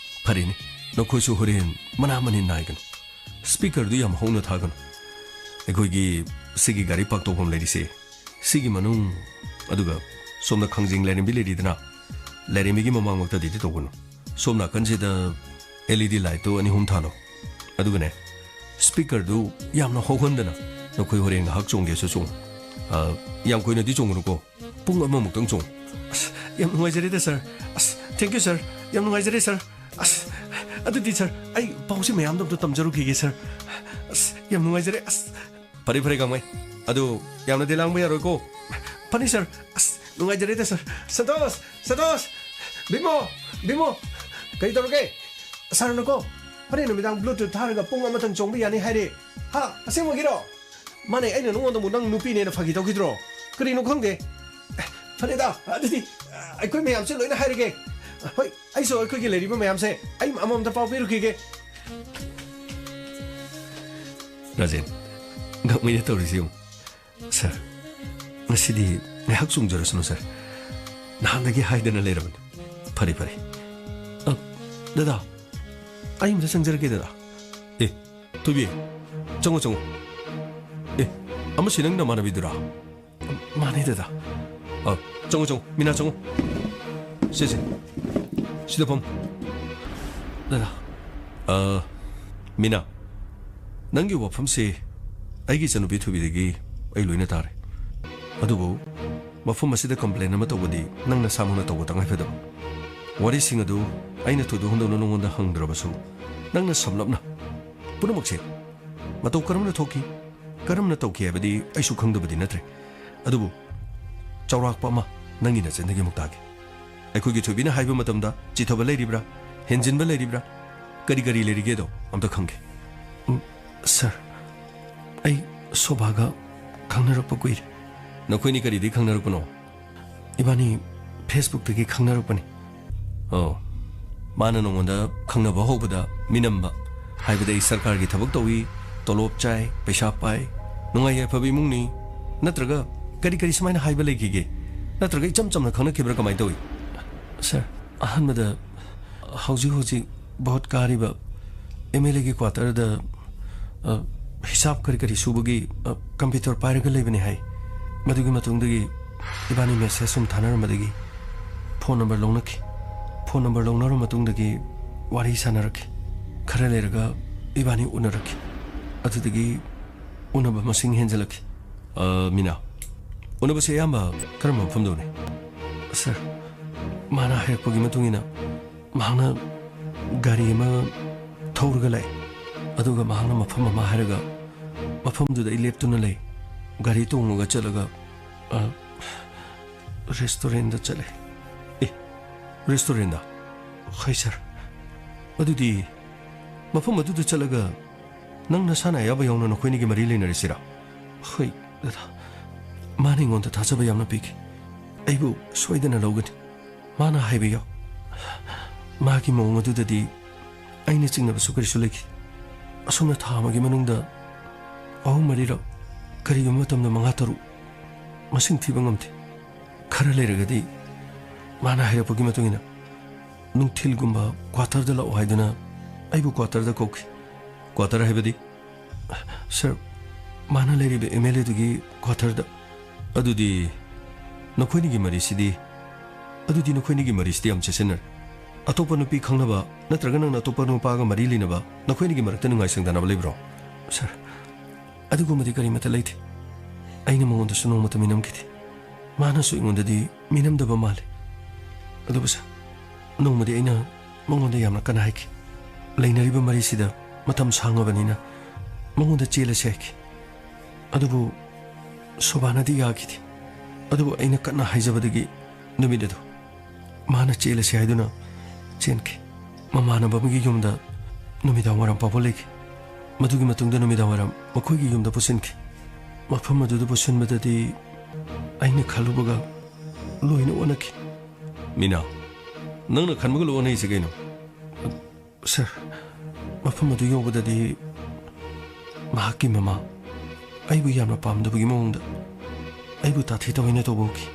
ꯐꯔꯦꯅꯦ, ꯅꯈꯣꯏꯁꯨ ꯍꯣꯔꯦꯟ ꯃꯅꯥ ꯃꯅꯤꯟ ꯅꯥꯏꯒꯅꯨ꯫ ꯁ꯭ꯄꯤꯀꯔꯗꯨ ꯌꯥꯝ ꯍꯧꯅ ꯊꯥꯒꯅꯨ꯫ ꯑꯩꯈꯣꯏꯒꯤ ꯁꯤꯒꯤ ꯒꯥꯔꯤ ꯄꯥꯔꯛ ꯇꯧꯐꯝ ꯂꯩꯔꯤꯁꯦ, ꯁꯤꯒꯤ ꯃꯅꯨꯡ, ꯑꯗꯨꯒ ꯁꯣꯝꯗ ꯈꯥꯡꯖꯤꯡ ꯂꯥꯏꯔꯦꯝꯕꯤ ꯂꯩꯔꯤꯗꯅ, ꯂꯥꯏꯔꯦꯝꯕꯤꯒꯤ ꯃꯃꯥꯡꯃꯛꯇꯗꯤ ꯇꯧꯒꯅꯨ꯫ ꯁꯣꯝ ꯅꯥꯀꯟꯁꯤꯗ ꯑꯦꯜ ꯏ ꯗꯤ ꯂꯥꯏꯠꯇꯨ ꯑꯅꯤ ꯑꯍꯨꯝ ꯊꯥꯜꯂꯣ꯫ ꯑꯗꯨꯒꯅꯦ, ꯁ꯭ꯄꯤꯀꯔꯗꯨ ꯌꯥꯝꯅ ꯍꯧꯍꯟꯗꯅ ꯅꯈꯣꯏ ꯍꯣꯔꯦꯟ ꯉꯥꯏꯍꯥꯛ ꯆꯣꯡꯒꯦꯁꯨ ꯆꯣꯡꯉꯨ꯫ ꯑ, ꯌꯥꯝ ꯀꯨꯏꯅꯗꯤ ꯆꯣꯡꯒꯅꯨꯀꯣ꯫ ꯄꯨꯡ ꯑꯃꯃꯨꯛꯇꯪ ꯆꯣꯡꯉꯨ꯫ ꯑꯁ, ꯌꯥꯝ ꯅꯨꯡꯉꯥꯏꯖꯔꯦꯗ ꯁꯥꯔ꯫ ꯑꯁ, thank you ꯁꯥꯔ꯫ ꯌꯥꯝ ꯅꯨꯡꯉꯥꯏꯖꯔꯦ ꯁꯥꯔ꯫ ꯑꯁ, ꯑꯗꯨꯗꯤ ꯁꯥꯔ, ꯑꯩ ꯄꯥꯎꯁꯤ ꯃꯌꯥꯝꯗꯣ ꯑꯝꯇ ꯇꯝꯖꯔꯨꯈꯤꯒꯦ ꯁꯥꯔ꯫ ꯑꯁ, ꯌꯥꯝ ꯅꯨꯡꯉꯥꯏꯖꯔꯦ꯫ ꯑꯁ, ꯐꯔꯦ, ꯐꯔꯦ, ꯒꯥꯡꯃꯩ꯫ ꯑꯗꯨ ꯌꯥꯝꯅꯗꯤ ꯂꯥꯡꯕ ꯌꯥꯔꯣꯏꯀꯣ꯫ ꯐꯅꯤ ꯁꯥꯔ꯫ ꯑꯁ, ꯅꯨꯡꯉꯥꯏꯖꯔꯦꯗ ꯁꯥꯔ꯫ ꯁꯟꯇꯣꯁ! ꯁꯟꯇꯣꯁ! ꯚꯤꯃꯣ! ꯚꯤꯃꯣ! ꯀꯔꯤ ꯇꯧꯔꯒꯦ? ꯁꯥꯔꯅꯀꯣ, ꯍꯣꯔꯦꯟ ꯅꯨꯃꯤꯗꯥꯡ ꯕ꯭ꯂꯨꯇꯨꯠ ꯊꯥꯔꯒ ꯄꯨꯡ ꯑꯃꯇꯪ ꯆꯣꯡꯕ ꯌꯥꯅꯤ ꯍꯥꯏꯔꯦ꯫ ꯍꯥ? ꯑꯁꯦꯡꯕꯒꯤꯔꯣ? ꯃꯥꯅꯦ, ꯑꯩꯅ ꯅꯉꯣꯟꯗ ꯑꯃꯨꯛ ꯅꯪ ꯅꯨꯄꯤꯅꯦꯅ ꯐꯥꯒꯤ ꯇꯧꯈꯤꯗ꯭ꯔꯣ? ꯀꯔꯤꯅꯣ ꯈꯪꯗꯦ꯫ ꯑꯦ, ꯐꯔꯦꯗ, ꯑꯗꯨꯗꯤ, ꯑ, ꯑꯩꯈꯣꯏ ꯃꯌꯥꯝꯁꯦ ꯂꯣꯏꯅ ꯍꯥꯏꯔꯒꯦ꯫ ꯍꯣꯏ, ꯑꯩꯁꯨ ꯑꯩꯈꯣꯏꯒꯤ ꯂꯩꯔꯤꯕ ꯃꯌꯥꯝꯁꯦ ꯑꯩ ꯑꯃꯃꯝꯇ ꯄꯥꯎ ꯄꯤꯔꯨꯈꯤꯒꯦ꯫ ꯔꯥꯖꯦꯟ, ꯒꯛꯃꯩꯅ ꯇꯧꯔꯤꯁꯤ ꯌꯦꯡꯉꯨ꯫ ꯁꯥꯔ, ꯉꯁꯤꯗꯤ ꯉꯥꯏꯍꯥꯛ ꯆꯣꯡꯖꯔꯁꯅꯨ, ꯁꯥꯔ꯫ ꯅꯍꯥꯟꯗꯒꯤ ꯍꯥꯏꯗꯅ ꯂꯩꯔꯕꯅꯤ꯫ ꯐꯔꯦ, ꯐꯔꯦ꯫ ꯑ, ꯗꯗꯥ, ꯑꯩ ꯑꯝꯇ ꯆꯪꯖꯔꯛꯀꯦ, ꯗꯗꯥ꯫ ꯑꯦ, ꯊꯣꯏꯕꯤ, ꯆꯪꯉꯣ, ꯆꯪꯉꯣ꯫ ꯑꯦ, ꯑꯃꯁꯤ ꯅꯪ ꯅꯃꯥꯟꯅꯕꯤꯗꯨꯔꯥ? ꯃꯥꯅꯦ, ꯗꯗꯥ꯫ ꯑ, ꯆꯪꯉꯣ, ꯆꯪꯉꯣ꯫ ꯃꯤꯅꯥ, ꯆꯪꯉꯣ꯫ ꯁꯦ, ꯁꯦ꯫ ꯁꯤꯗ ꯐꯝ꯫ ꯗꯗꯥ꯫ ꯑ, ꯃꯤꯅꯥ, ꯅꯪꯒꯤ ꯋꯥꯐꯝꯁꯤ ꯑꯩꯒꯤ ꯏꯆꯟꯅꯨꯄꯤ ꯊꯣꯏꯕꯤꯗꯒꯤ ꯑꯩ ꯂꯣꯏꯅ ꯇꯥꯔꯦ꯫ ꯑꯗꯨꯕꯨ ꯃꯐꯝ ꯑꯁꯤꯗ complain ꯑꯃ ꯇꯧꯕꯗꯤ ꯅꯪ ꯅꯁꯥꯃꯛꯅ ꯇꯧꯕ ꯇꯉꯥꯏꯐꯗꯕ꯫ ꯋꯥꯔꯤꯁꯤꯡ ꯑꯗꯨ ꯑꯩꯅ ꯊꯣꯏꯗꯣꯛ ꯍꯦꯟꯗꯣꯛꯅ ꯅꯉꯣꯟꯗ ꯍꯪꯗ꯭ꯔꯕꯁꯨ, ꯅꯪꯅ ꯁꯝꯂꯞꯅ ꯄꯨꯝꯅꯃꯛꯁꯦ ꯃꯇꯧ ꯀꯔꯝꯅ ꯊꯣꯛꯈꯤ, ꯀꯔꯝꯅ ꯇꯧꯈꯤ ꯍꯥꯏꯕꯗꯤ ꯑꯩꯁꯨ ꯈꯪꯗꯕꯗꯤ ꯅꯠꯇ꯭ꯔꯦ꯫ ꯑꯗꯨꯕꯨ ꯆꯥꯎꯔꯥꯛꯄ ꯑꯃ ꯅꯪꯒꯤ ꯅꯆꯤꯟꯗꯒꯤ ꯑꯃꯨꯛ ꯇꯥꯒꯦ꯫ ꯑꯩꯈꯣꯏꯒꯤ ꯊꯣꯏꯕꯤꯅ ꯍꯥꯏꯕ ꯃꯇꯝꯗ ꯆꯤꯊꯕ ꯂꯩꯔꯤꯕ꯭ꯔꯥ, ꯍꯦꯟꯖꯤꯟꯕ ꯂꯩꯔꯤꯕ꯭ꯔꯥ, ꯀꯔꯤ ꯀꯔꯤ ꯂꯩꯔꯤꯒꯦꯗꯣ ꯑꯝꯇ ꯈꯪꯒꯦ꯫ ꯎꯝ, ꯁꯥꯔ, ꯑꯩ ꯁꯣꯚꯥꯒ ꯈꯪꯅꯔꯛꯄ ꯀꯨꯏꯔꯦ꯫ ꯅꯈꯣꯏꯅꯤ ꯀꯔꯤꯗꯒꯤ ꯈꯪꯅꯔꯛꯄꯅꯣ? ꯏꯕꯥꯅꯤ Facebookꯇꯒꯤ ꯈꯪꯅꯔꯛꯄꯅꯤ꯫ ꯑꯣ, ꯃꯥꯅ ꯅꯉꯣꯟꯗ ꯈꯪꯅꯕ ꯍꯧꯕꯗ ꯃꯤꯅꯝꯕ, ꯍꯥꯏꯕꯗꯤ ꯁꯔꯀꯥꯔꯒꯤ ꯊꯕꯛ ꯇꯧꯏ, ꯇꯣꯂꯣꯞ ꯆꯥꯏ, ꯄꯩꯁꯥ ꯄꯥꯏ, ꯅꯨꯡꯉꯥꯏ ꯌꯥꯏꯐꯕ ꯏꯃꯨꯡꯅꯤ, ꯅꯠꯇ꯭ꯔꯒ ꯀꯔꯤ ꯀꯔꯤ ꯁꯨꯃꯥꯏꯅ ꯍꯥꯏꯕ ꯂꯩꯈꯤꯒꯦ? ꯅꯠꯇ꯭ꯔꯒ ꯏꯆꯝ ꯆꯝꯅ ꯈꯪꯅꯈꯤꯕ꯭ꯔꯥ, ꯀꯃꯥꯏꯅ ꯇꯧꯏ? ꯁꯥꯔ, ꯑꯍꯥꯟꯕꯗ ꯍꯧꯖꯤꯛ ꯍꯧꯖꯤꯛ ꯚꯣꯠ ꯀꯥꯔꯤꯕ MLAꯒꯤ quarterꯗ, ꯑ, ꯍꯤꯁꯥꯞ ꯀꯔꯤ ꯀꯔꯤ ꯁꯨꯕꯒꯤ, ꯑ, computer ꯄꯥꯏꯔꯒ ꯂꯩꯕꯅꯤ ꯍꯥꯏ꯫ ꯃꯗꯨꯒꯤ ꯃꯇꯨꯡꯗꯒꯤ ꯏꯕꯥꯅꯤ message ꯁꯨꯝ ꯊꯥꯅꯔꯝꯕꯗꯒꯤ phone number ꯂꯧꯅꯈꯤ꯫ Phone number ꯂꯧꯅꯔꯕ ꯃꯇꯨꯡꯗꯒꯤ ꯋꯥꯔꯤ ꯁꯥꯟꯅꯔꯛꯈꯤ꯫ ꯈꯔ ꯂꯩꯔꯒ ꯏꯕꯥꯅꯤ ꯎꯅꯔꯛꯈꯤ꯫ ꯑꯗꯨꯗꯒꯤ ꯎꯅꯕ ꯃꯁꯤꯡ ꯍꯦꯟꯖꯜꯂꯛꯈꯤ꯫ ꯑ, ꯃꯤꯅꯥ, ꯎꯅꯕꯁꯦ ꯑꯌꯥꯝꯕ ꯀꯔꯝꯕ ꯃꯐꯝꯗ ꯎꯅꯩ? ꯁꯥꯔ, ꯃꯥꯅ ꯍꯥꯏꯔꯛꯄꯒꯤ ꯃꯇꯨꯡ ꯏꯟꯅ, ꯃꯍꯥꯛꯅ ꯒꯥꯔꯤ ꯑꯃ ꯊꯧꯔꯒ ꯂꯥꯛꯏ꯫ ꯑꯗꯨꯒ ꯃꯍꯥꯛꯅ ꯃꯐꯝ ꯑꯃ ꯍꯥꯏꯔꯒ, ꯃꯐꯝꯗꯨꯗ ꯑꯩ ꯂꯦꯞꯇꯨꯅ ꯂꯩ꯫ ꯒꯥꯔꯤ ꯇꯣꯡꯉꯒ ꯆꯠꯂꯒ, ꯑ, restaurantꯗ ꯆꯠꯂꯦ꯫ ꯑꯦ, restaurantꯗ? ꯍꯣꯏ, ꯁꯥꯔ꯫ ꯑꯗꯨꯗꯤ ꯃꯐꯝ ꯑꯗꯨꯗ ꯆꯠꯂꯒ ꯅꯪ ꯅꯁꯥꯅ ꯑꯌꯥꯕ ꯌꯥꯎꯅ ꯅꯈꯣꯏꯅꯤꯒꯤ ꯃꯔꯤ ꯂꯩꯅꯔꯤꯁꯤꯔꯥ? ꯍꯣꯏ, ꯗꯗꯥ꯫ ꯃꯥꯅ ꯑꯩꯉꯣꯟꯗ ꯊꯥꯖꯕ ꯌꯥꯝꯅ ꯄꯤꯈꯤ꯫ ꯑꯩꯕꯨ ꯁꯣꯏꯗꯅ ꯂꯧꯒꯅꯤ꯫ ꯃꯥꯅ ꯍꯥꯏꯕ ꯌꯥꯎ꯫ ꯃꯥꯒꯤ ꯃꯑꯣꯡ ꯑꯗꯨꯗꯗꯤ ꯑꯩꯅ ꯆꯤꯡꯅꯕꯁꯨ ꯀꯔꯤꯁꯨ ꯂꯩꯈꯤ꯫ ꯑꯁꯨꯝꯅ ꯊꯥ ꯑꯃꯒꯤ ꯃꯅꯨꯡꯗ ꯑꯍꯨꯝ ꯃꯔꯤꯔꯛ, ꯀꯔꯤꯒꯨꯝꯕ ꯃꯇꯝꯗ ꯃꯉꯥ ꯇꯔꯨꯛ, ꯃꯁꯤꯡ ꯊꯤꯕ ꯉꯝꯗꯦ꯫ ꯈꯔ ꯂꯩꯔꯒꯗꯤ ꯃꯥꯅ ꯍꯥꯏꯔꯛꯄꯒꯤ ꯃꯇꯨꯡ ꯏꯟꯅ ꯅꯨꯡꯊꯤꯜꯒꯨꯝꯕ ꯀ꯭ꯋꯥꯇꯔꯗ ꯂꯥꯛꯑꯣ ꯍꯥꯏꯗꯨꯅ ꯑꯩꯕꯨ ꯀ꯭ꯋꯥꯇꯔꯗ ꯀꯧꯈꯤ꯫ ꯀ꯭ꯋꯥꯇꯔ ꯍꯥꯏꯕꯗꯤ? ꯁꯥꯔ, ꯃꯥꯅ ꯂꯩꯔꯤꯕ ꯑꯦꯝ ꯑꯦꯜ ꯑꯦꯗꯨꯒꯤ ꯀ꯭ꯋꯥꯇꯔꯗ꯫ ꯑꯗꯨꯗꯤ ꯅꯈꯣꯏꯅꯤꯒꯤ ꯃꯔꯤꯁꯤꯗꯤ, ꯑꯗꯨꯗꯤ ꯅꯈꯣꯏꯅꯤꯒꯤ ꯃꯔꯤꯁꯤꯗꯤ ꯌꯥꯝ ꯆꯦꯁꯤꯟꯅꯔꯦ꯫ ꯑꯇꯣꯞꯄ ꯅꯨꯄꯤ ꯈꯪꯅꯕ ꯅꯠꯇ꯭ꯔꯒ ꯅꯪꯅ ꯑꯇꯣꯞꯄ ꯅꯨꯄꯥꯒ ꯃꯔꯤ ꯂꯩꯅꯕ, ꯅꯈꯣꯏꯅꯤꯒꯤ ꯃꯔꯛꯇ ꯅꯨꯡꯉꯥꯏ ꯆꯥꯡꯗꯅꯕ ꯂꯩꯕ꯭ꯔꯣ? ꯁꯥꯔ, ꯑꯗꯨꯒꯨꯝꯕꯗꯤ ꯀꯔꯤꯃꯠꯇ ꯂꯩꯇꯦ꯫ ꯑꯩꯅ ꯃꯉꯣꯟꯗꯁꯨ ꯅꯣꯡꯃꯇ ꯃꯤꯅꯝꯈꯤꯗꯦ꯫ ꯃꯥꯅꯁꯨ ꯑꯩꯉꯣꯟꯗꯗꯤ ꯃꯤꯅꯝꯗꯕ ꯃꯥꯜꯂꯦ꯫ ꯑꯗꯨꯕꯨ ꯁꯥꯔ, ꯅꯣꯡꯃꯗꯤ ꯑꯩꯅ ꯃꯉꯣꯟꯗ ꯌꯥꯝꯅ ꯀꯟꯅ ꯍꯥꯏꯈꯤ꯫ ꯂꯩꯅꯔꯤꯕ ꯃꯔꯤꯁꯤꯗ ꯃꯇꯝ ꯁꯥꯡꯉꯕꯅꯤꯅ ꯃꯉꯣꯟꯗ ꯆꯦꯜꯂꯁꯦ ꯍꯥꯏꯈꯤ꯫ ꯑꯗꯨꯕꯨ ꯁꯣꯚꯥꯅꯗꯤ ꯌꯥꯈꯤꯗꯦ꯫ ꯑꯗꯨꯕꯨ ꯑꯩꯅ ꯀꯟꯅ ꯍꯥꯏꯖꯕꯗꯒꯤ ꯅꯨꯃꯤꯠ ꯑꯗꯨ ꯃꯥꯅ ꯆꯦꯜꯂꯁꯤ ꯍꯥꯏꯗꯨꯅ ꯆꯦꯟꯈꯤ꯫ ꯃꯃꯥꯟꯅꯕ ꯑꯃꯒꯤ ꯌꯨꯝꯗ ꯅꯨꯃꯤꯗꯥꯡ ꯋꯥꯏꯔꯝ ꯐꯥꯎꯕ ꯂꯩꯈꯤ꯫ ꯃꯗꯨꯒꯤ ꯃꯇꯨꯡꯗ ꯅꯨꯃꯤꯗꯥꯡ ꯋꯥꯏꯔꯝ ꯃꯈꯣꯏꯒꯤ ꯌꯨꯝꯗ ꯄꯨꯁꯤꯟꯈꯤ꯫ ꯃꯐꯝ ꯑꯗꯨꯗ ꯄꯨꯁꯤꯟꯕꯗꯗꯤ ꯑꯩꯅ ꯈꯜꯂꯨꯕꯒ ꯂꯣꯏꯅ ꯑꯣꯟꯅꯈꯤ꯫ ꯃꯤꯅꯥ, ꯅꯪꯅ ꯈꯟꯕꯒ ꯂꯣꯏ ꯑꯣꯟꯅꯩꯁꯦ ꯀꯩꯅꯣ? ꯁꯥꯔ, ꯃꯐꯝ ꯑꯗꯨ ꯌꯧꯕꯗꯗꯤ ꯃꯍꯥꯛꯀꯤ ꯃꯃꯥ ꯑꯩꯕꯨ ꯌꯥꯝꯅ ꯄꯥꯝꯗꯕꯒꯤ ꯃꯑꯣꯡꯗ ꯑꯩꯕꯨ ꯇꯥꯊꯤ ꯇꯥꯑꯣꯏꯅ ꯇꯧꯕ ꯍꯧꯈꯤ꯫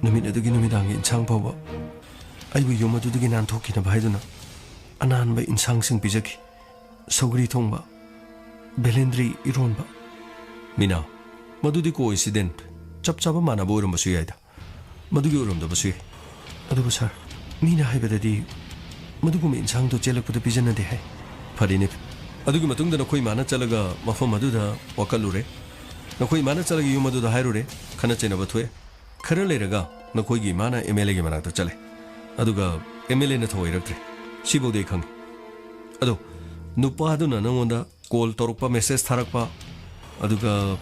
ꯅꯨꯃꯤꯠ ꯑꯗꯨꯒꯤ ꯅꯨꯃꯤꯗꯥꯡꯒꯤ ꯏꯟꯁꯥꯡ ꯐꯥꯎꯕ ꯑꯩꯕꯨ ꯌꯨꯝ ꯑꯗꯨꯗꯒꯤ ꯅꯥꯟꯊꯣꯛꯈꯤꯅꯕ ꯍꯥꯏꯗꯨꯅ ꯑꯅꯥꯟꯕ ꯏꯟꯁꯥꯡꯁꯤꯡ ꯄꯤꯖꯈꯤ꯫ ꯁꯧꯒ꯭ꯔꯤ ꯊꯣꯡꯕ, ꯕꯦꯂꯦꯟꯗ꯭ꯔꯤ ꯏꯔꯣꯟꯕ꯫ ꯃꯤꯅꯥ, ꯃꯗꯨꯗꯤ ꯀꯣ ꯏꯟꯁꯤꯗꯦꯟꯠ, ꯆꯞ ꯆꯥꯕ ꯃꯥꯟꯅꯕ ꯑꯣꯏꯔꯝꯕꯁꯨ ꯌꯥꯏꯗ꯫ ꯃꯗꯨꯒꯤ ꯑꯣꯏꯔꯝꯗꯕꯁꯨ ꯌꯥꯏ꯫ ꯑꯗꯨꯕꯨ ꯁꯥꯔ, ꯃꯤꯅ ꯍꯥꯏꯕꯗꯗꯤ ꯃꯗꯨꯒꯨꯝꯕ ꯏꯟꯁꯥꯡꯗꯣ ꯆꯦꯜꯂꯛꯄꯗ ꯄꯤꯖꯅꯗꯦ ꯍꯥꯏ꯫ ꯐꯔꯦꯅꯦ꯫ ꯑꯗꯨꯒꯤ ꯃꯇꯨꯡꯗ ꯅꯈꯣꯏ ꯏꯃꯥꯅ ꯆꯠꯂꯒ ꯃꯐꯝ ꯑꯗꯨꯗ ꯋꯥꯀꯠꯂꯨꯔꯦ꯫ ꯅꯈꯣꯏ ꯏꯃꯥꯅ ꯆꯠꯂꯒ ꯌꯨꯝ ꯑꯗꯨꯗ ꯍꯥꯏꯔꯨꯔꯦ꯫ ꯈꯠꯅ ꯆꯩꯅꯕ ꯊꯣꯛꯑꯦ꯫ ꯈꯔ ꯂꯩꯔꯒ ꯅꯈꯣꯏꯒꯤ ꯏꯃꯥꯅ ꯑꯦꯝ ꯑꯦꯜ ꯑꯦꯒꯤ ꯃꯅꯥꯛꯇ ꯆꯠꯂꯦ꯫ ꯑꯗꯨꯒ ꯑꯦꯝ ꯑꯦꯜ ꯑꯦꯅ ꯊꯧꯑꯣꯏꯔꯛꯇ꯭ꯔꯦ꯫ ꯁꯤꯐꯥꯎꯗꯤ ꯑꯩ ꯈꯪꯉꯤ꯫ ꯑꯗꯣ ꯅꯨꯄꯥꯗꯨꯅ ꯅꯉꯣꯟꯗ ꯀꯣꯜ ꯇꯧꯔꯛꯄ, ꯃꯦꯁꯦꯖ ꯊꯥꯔꯛꯄ, ꯑꯗꯨꯒ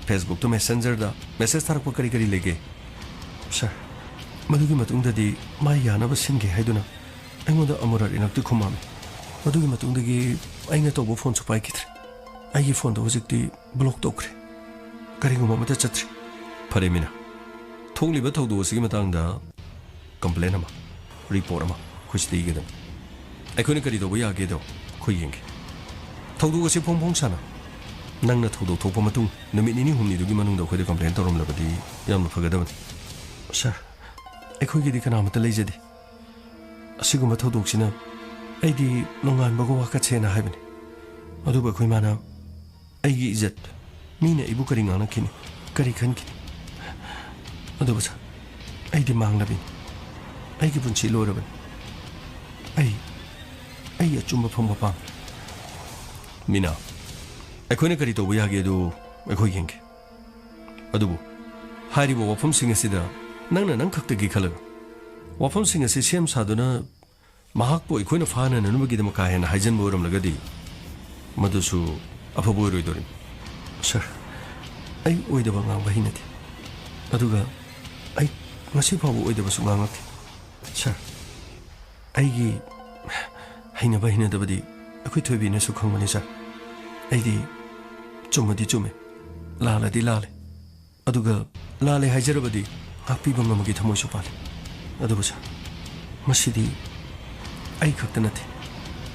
ꯐꯦꯁꯕꯨꯛꯇ, ꯃꯦꯁꯦꯟꯖꯔꯗ ꯃꯦꯁꯦꯖ ꯊꯥꯔꯛꯄ ꯀꯔꯤ ꯀꯔꯤ ꯂꯩꯒꯦ? ꯁꯥꯔ, ꯃꯗꯨꯒꯤ ꯃꯇꯨꯡꯗꯗꯤ ꯃꯥ ꯌꯥꯅꯕ ꯁꯤꯟꯒꯦ ꯍꯥꯏꯗꯨꯅ ꯑꯩꯉꯣꯟꯗ ꯑꯃꯨꯔꯛ ꯑꯅꯤꯔꯛꯇꯤ ꯈꯨꯝꯃꯝꯃꯤ꯫ ꯃꯗꯨꯒꯤ ꯃꯇꯨꯡꯗꯒꯤ ꯑꯩꯅ ꯇꯧꯕ ꯐꯣꯟꯁꯨ ꯄꯥꯏꯈꯤꯗ꯭ꯔꯦ꯫ ꯑꯩꯒꯤ ꯐꯣꯟꯗꯣ ꯍꯧꯖꯤꯛꯇꯤ ꯕ꯭ꯂꯣꯛ ꯇꯧꯈ꯭ꯔꯦ꯫ ꯀꯔꯤꯒꯨꯝꯕ ꯑꯃꯠꯇ ꯆꯠꯇ꯭ꯔꯤ꯫ ꯐꯔꯦ ꯃꯤꯅꯥ, ꯊꯣꯛꯂꯤꯕ ꯊꯧꯗꯣꯛ ꯑꯁꯤꯒꯤ ꯃꯇꯥꯡꯗ ꯀꯝꯄ꯭ꯂꯦꯟ ꯑꯃ, ꯔꯤꯄꯣꯔꯠ ꯑꯃ ꯑꯩꯈꯣꯏ ꯁꯤꯗ ꯏꯒꯗꯕꯅꯤ꯫ ꯑꯩꯈꯣꯏꯅ ꯀꯔꯤ ꯇꯧꯕ ꯌꯥꯒꯦꯗꯣ ꯑꯩꯈꯣꯏ ꯌꯦꯡꯒꯦ꯫ ꯊꯧꯗꯣꯛ ꯑꯁꯤ ꯐꯣꯡ ꯐꯣꯡ ꯁꯥꯅ ꯅꯪꯅ ꯊꯧꯗꯣꯛ ꯊꯣꯛꯄ ꯃꯇꯨꯡ ꯅꯨꯃꯤꯠ ꯅꯤꯅꯤ ꯍꯨꯝꯅꯤꯗꯨꯒꯤ ꯃꯅꯨꯡꯗ ꯑꯩꯈꯣꯏꯗ complain ꯇꯧꯔꯝꯂꯕꯗꯤ ꯌꯥꯝꯅ ꯐꯒꯗꯕꯅꯤ꯫ ꯁꯥꯔ, ꯑꯩꯈꯣꯏꯒꯤꯗꯤ ꯀꯅꯥꯃꯠꯇ ꯂꯩꯖꯗꯦ꯫ ꯑꯁꯤꯒꯨꯝꯕ ꯊꯧꯗꯣꯛꯁꯤꯅ ꯑꯩꯗꯤ ꯅꯣꯡꯉꯥꯟꯕꯒ ꯋꯥꯀꯠꯁꯦꯅ ꯍꯥꯏꯕꯅꯤ꯫ ꯑꯗꯨꯕꯨ ꯑꯩꯈꯣꯏ ꯃꯥꯅ ꯑꯩꯒꯤ ꯏꯖꯠ, ꯃꯤꯅ ꯑꯩꯕꯨ ꯀꯔꯤ ꯉꯥꯡꯅꯈꯤꯅꯤ, ꯀꯔꯤ ꯈꯟꯈꯤꯅꯤ? ꯑꯗꯨꯕꯨ ꯁꯥꯔ, ꯑꯩꯗꯤ ꯃꯥꯡꯂꯕꯤꯅꯤ꯫ ꯑꯩꯒꯤ ꯄꯨꯟꯁꯤ ꯂꯣꯏꯔꯕꯅꯤ꯫ ꯑꯩ, ꯑꯩ ꯑꯆꯨꯝꯕ ꯐꯪꯕ ꯄꯥꯝꯃꯤ꯫ ꯃꯤꯅꯥ, ꯑꯩꯈꯣꯏꯅ ꯀꯔꯤ ꯇꯧꯕ ꯌꯥꯒꯦ ꯑꯗꯨ ꯑꯩꯈꯣꯏ ꯌꯦꯡꯒꯦ꯫ ꯑꯗꯨꯕꯨ ꯍꯥꯏꯔꯤꯕ ꯋꯥꯐꯝꯁꯤꯡ ꯑꯁꯤꯗ ꯅꯪꯅ ꯅꯪ ꯈꯛꯇꯒꯤ ꯈꯜꯂꯒ ꯋꯥꯐꯝꯁꯤꯡ ꯑꯁꯤ ꯁꯦꯝ ꯁꯥꯗꯨꯅ ꯃꯍꯥꯛꯄꯨ ꯑꯩꯈꯣꯏꯅ ꯐꯥꯅꯅꯅꯕꯒꯤꯗꯃꯛ ꯀꯥ ꯍꯦꯟꯅ ꯍꯥꯏꯖꯤꯟꯕ ꯑꯣꯏꯔꯝꯂꯒꯗꯤ ꯃꯗꯨꯁꯨ ꯑꯐꯕ ꯑꯣꯏꯔꯣꯏꯗꯧꯔꯤꯕꯅꯤ꯫ ꯁꯥꯔ, ꯑꯩ ꯑꯣꯏꯗꯕ ꯉꯥꯡꯕ ꯍꯩꯅꯗꯦ꯫ ꯑꯗꯨꯒ ꯑꯩ ꯉꯁꯤ ꯐꯥꯎꯕ ꯑꯣꯏꯗꯕꯁꯨ ꯉꯥꯡꯂꯛꯇꯦ꯫ ꯁꯥꯔ, ꯑꯩꯒꯤ ꯍꯩꯅꯕ ꯍꯩꯅꯗꯕꯗꯤ ꯑꯩꯈꯣꯏ ꯊꯣꯏꯕꯤꯅꯁꯨ ꯈꯪꯕꯅꯤ ꯁꯥꯔ꯫ ꯑꯩꯗꯤ ꯆꯨꯝꯃꯗꯤ ꯆꯨꯝꯃꯦ, ꯂꯥꯜꯂꯗꯤ ꯂꯥꯜꯂꯦ꯫ ꯑꯗꯨꯒ ꯂꯥꯜꯂꯦ ꯍꯥꯏꯖꯔꯕꯗꯤ ꯉꯥꯛꯄꯤꯕ ꯉꯝꯃꯒꯦ ꯊꯃꯣꯏꯁꯨ ꯄꯥꯜꯂꯤ꯫ ꯑꯗꯨꯕꯨ ꯁꯥꯔ, ꯃꯁꯤꯗꯤ ꯑꯩ ꯈꯛꯇ ꯅꯠꯇꯦ,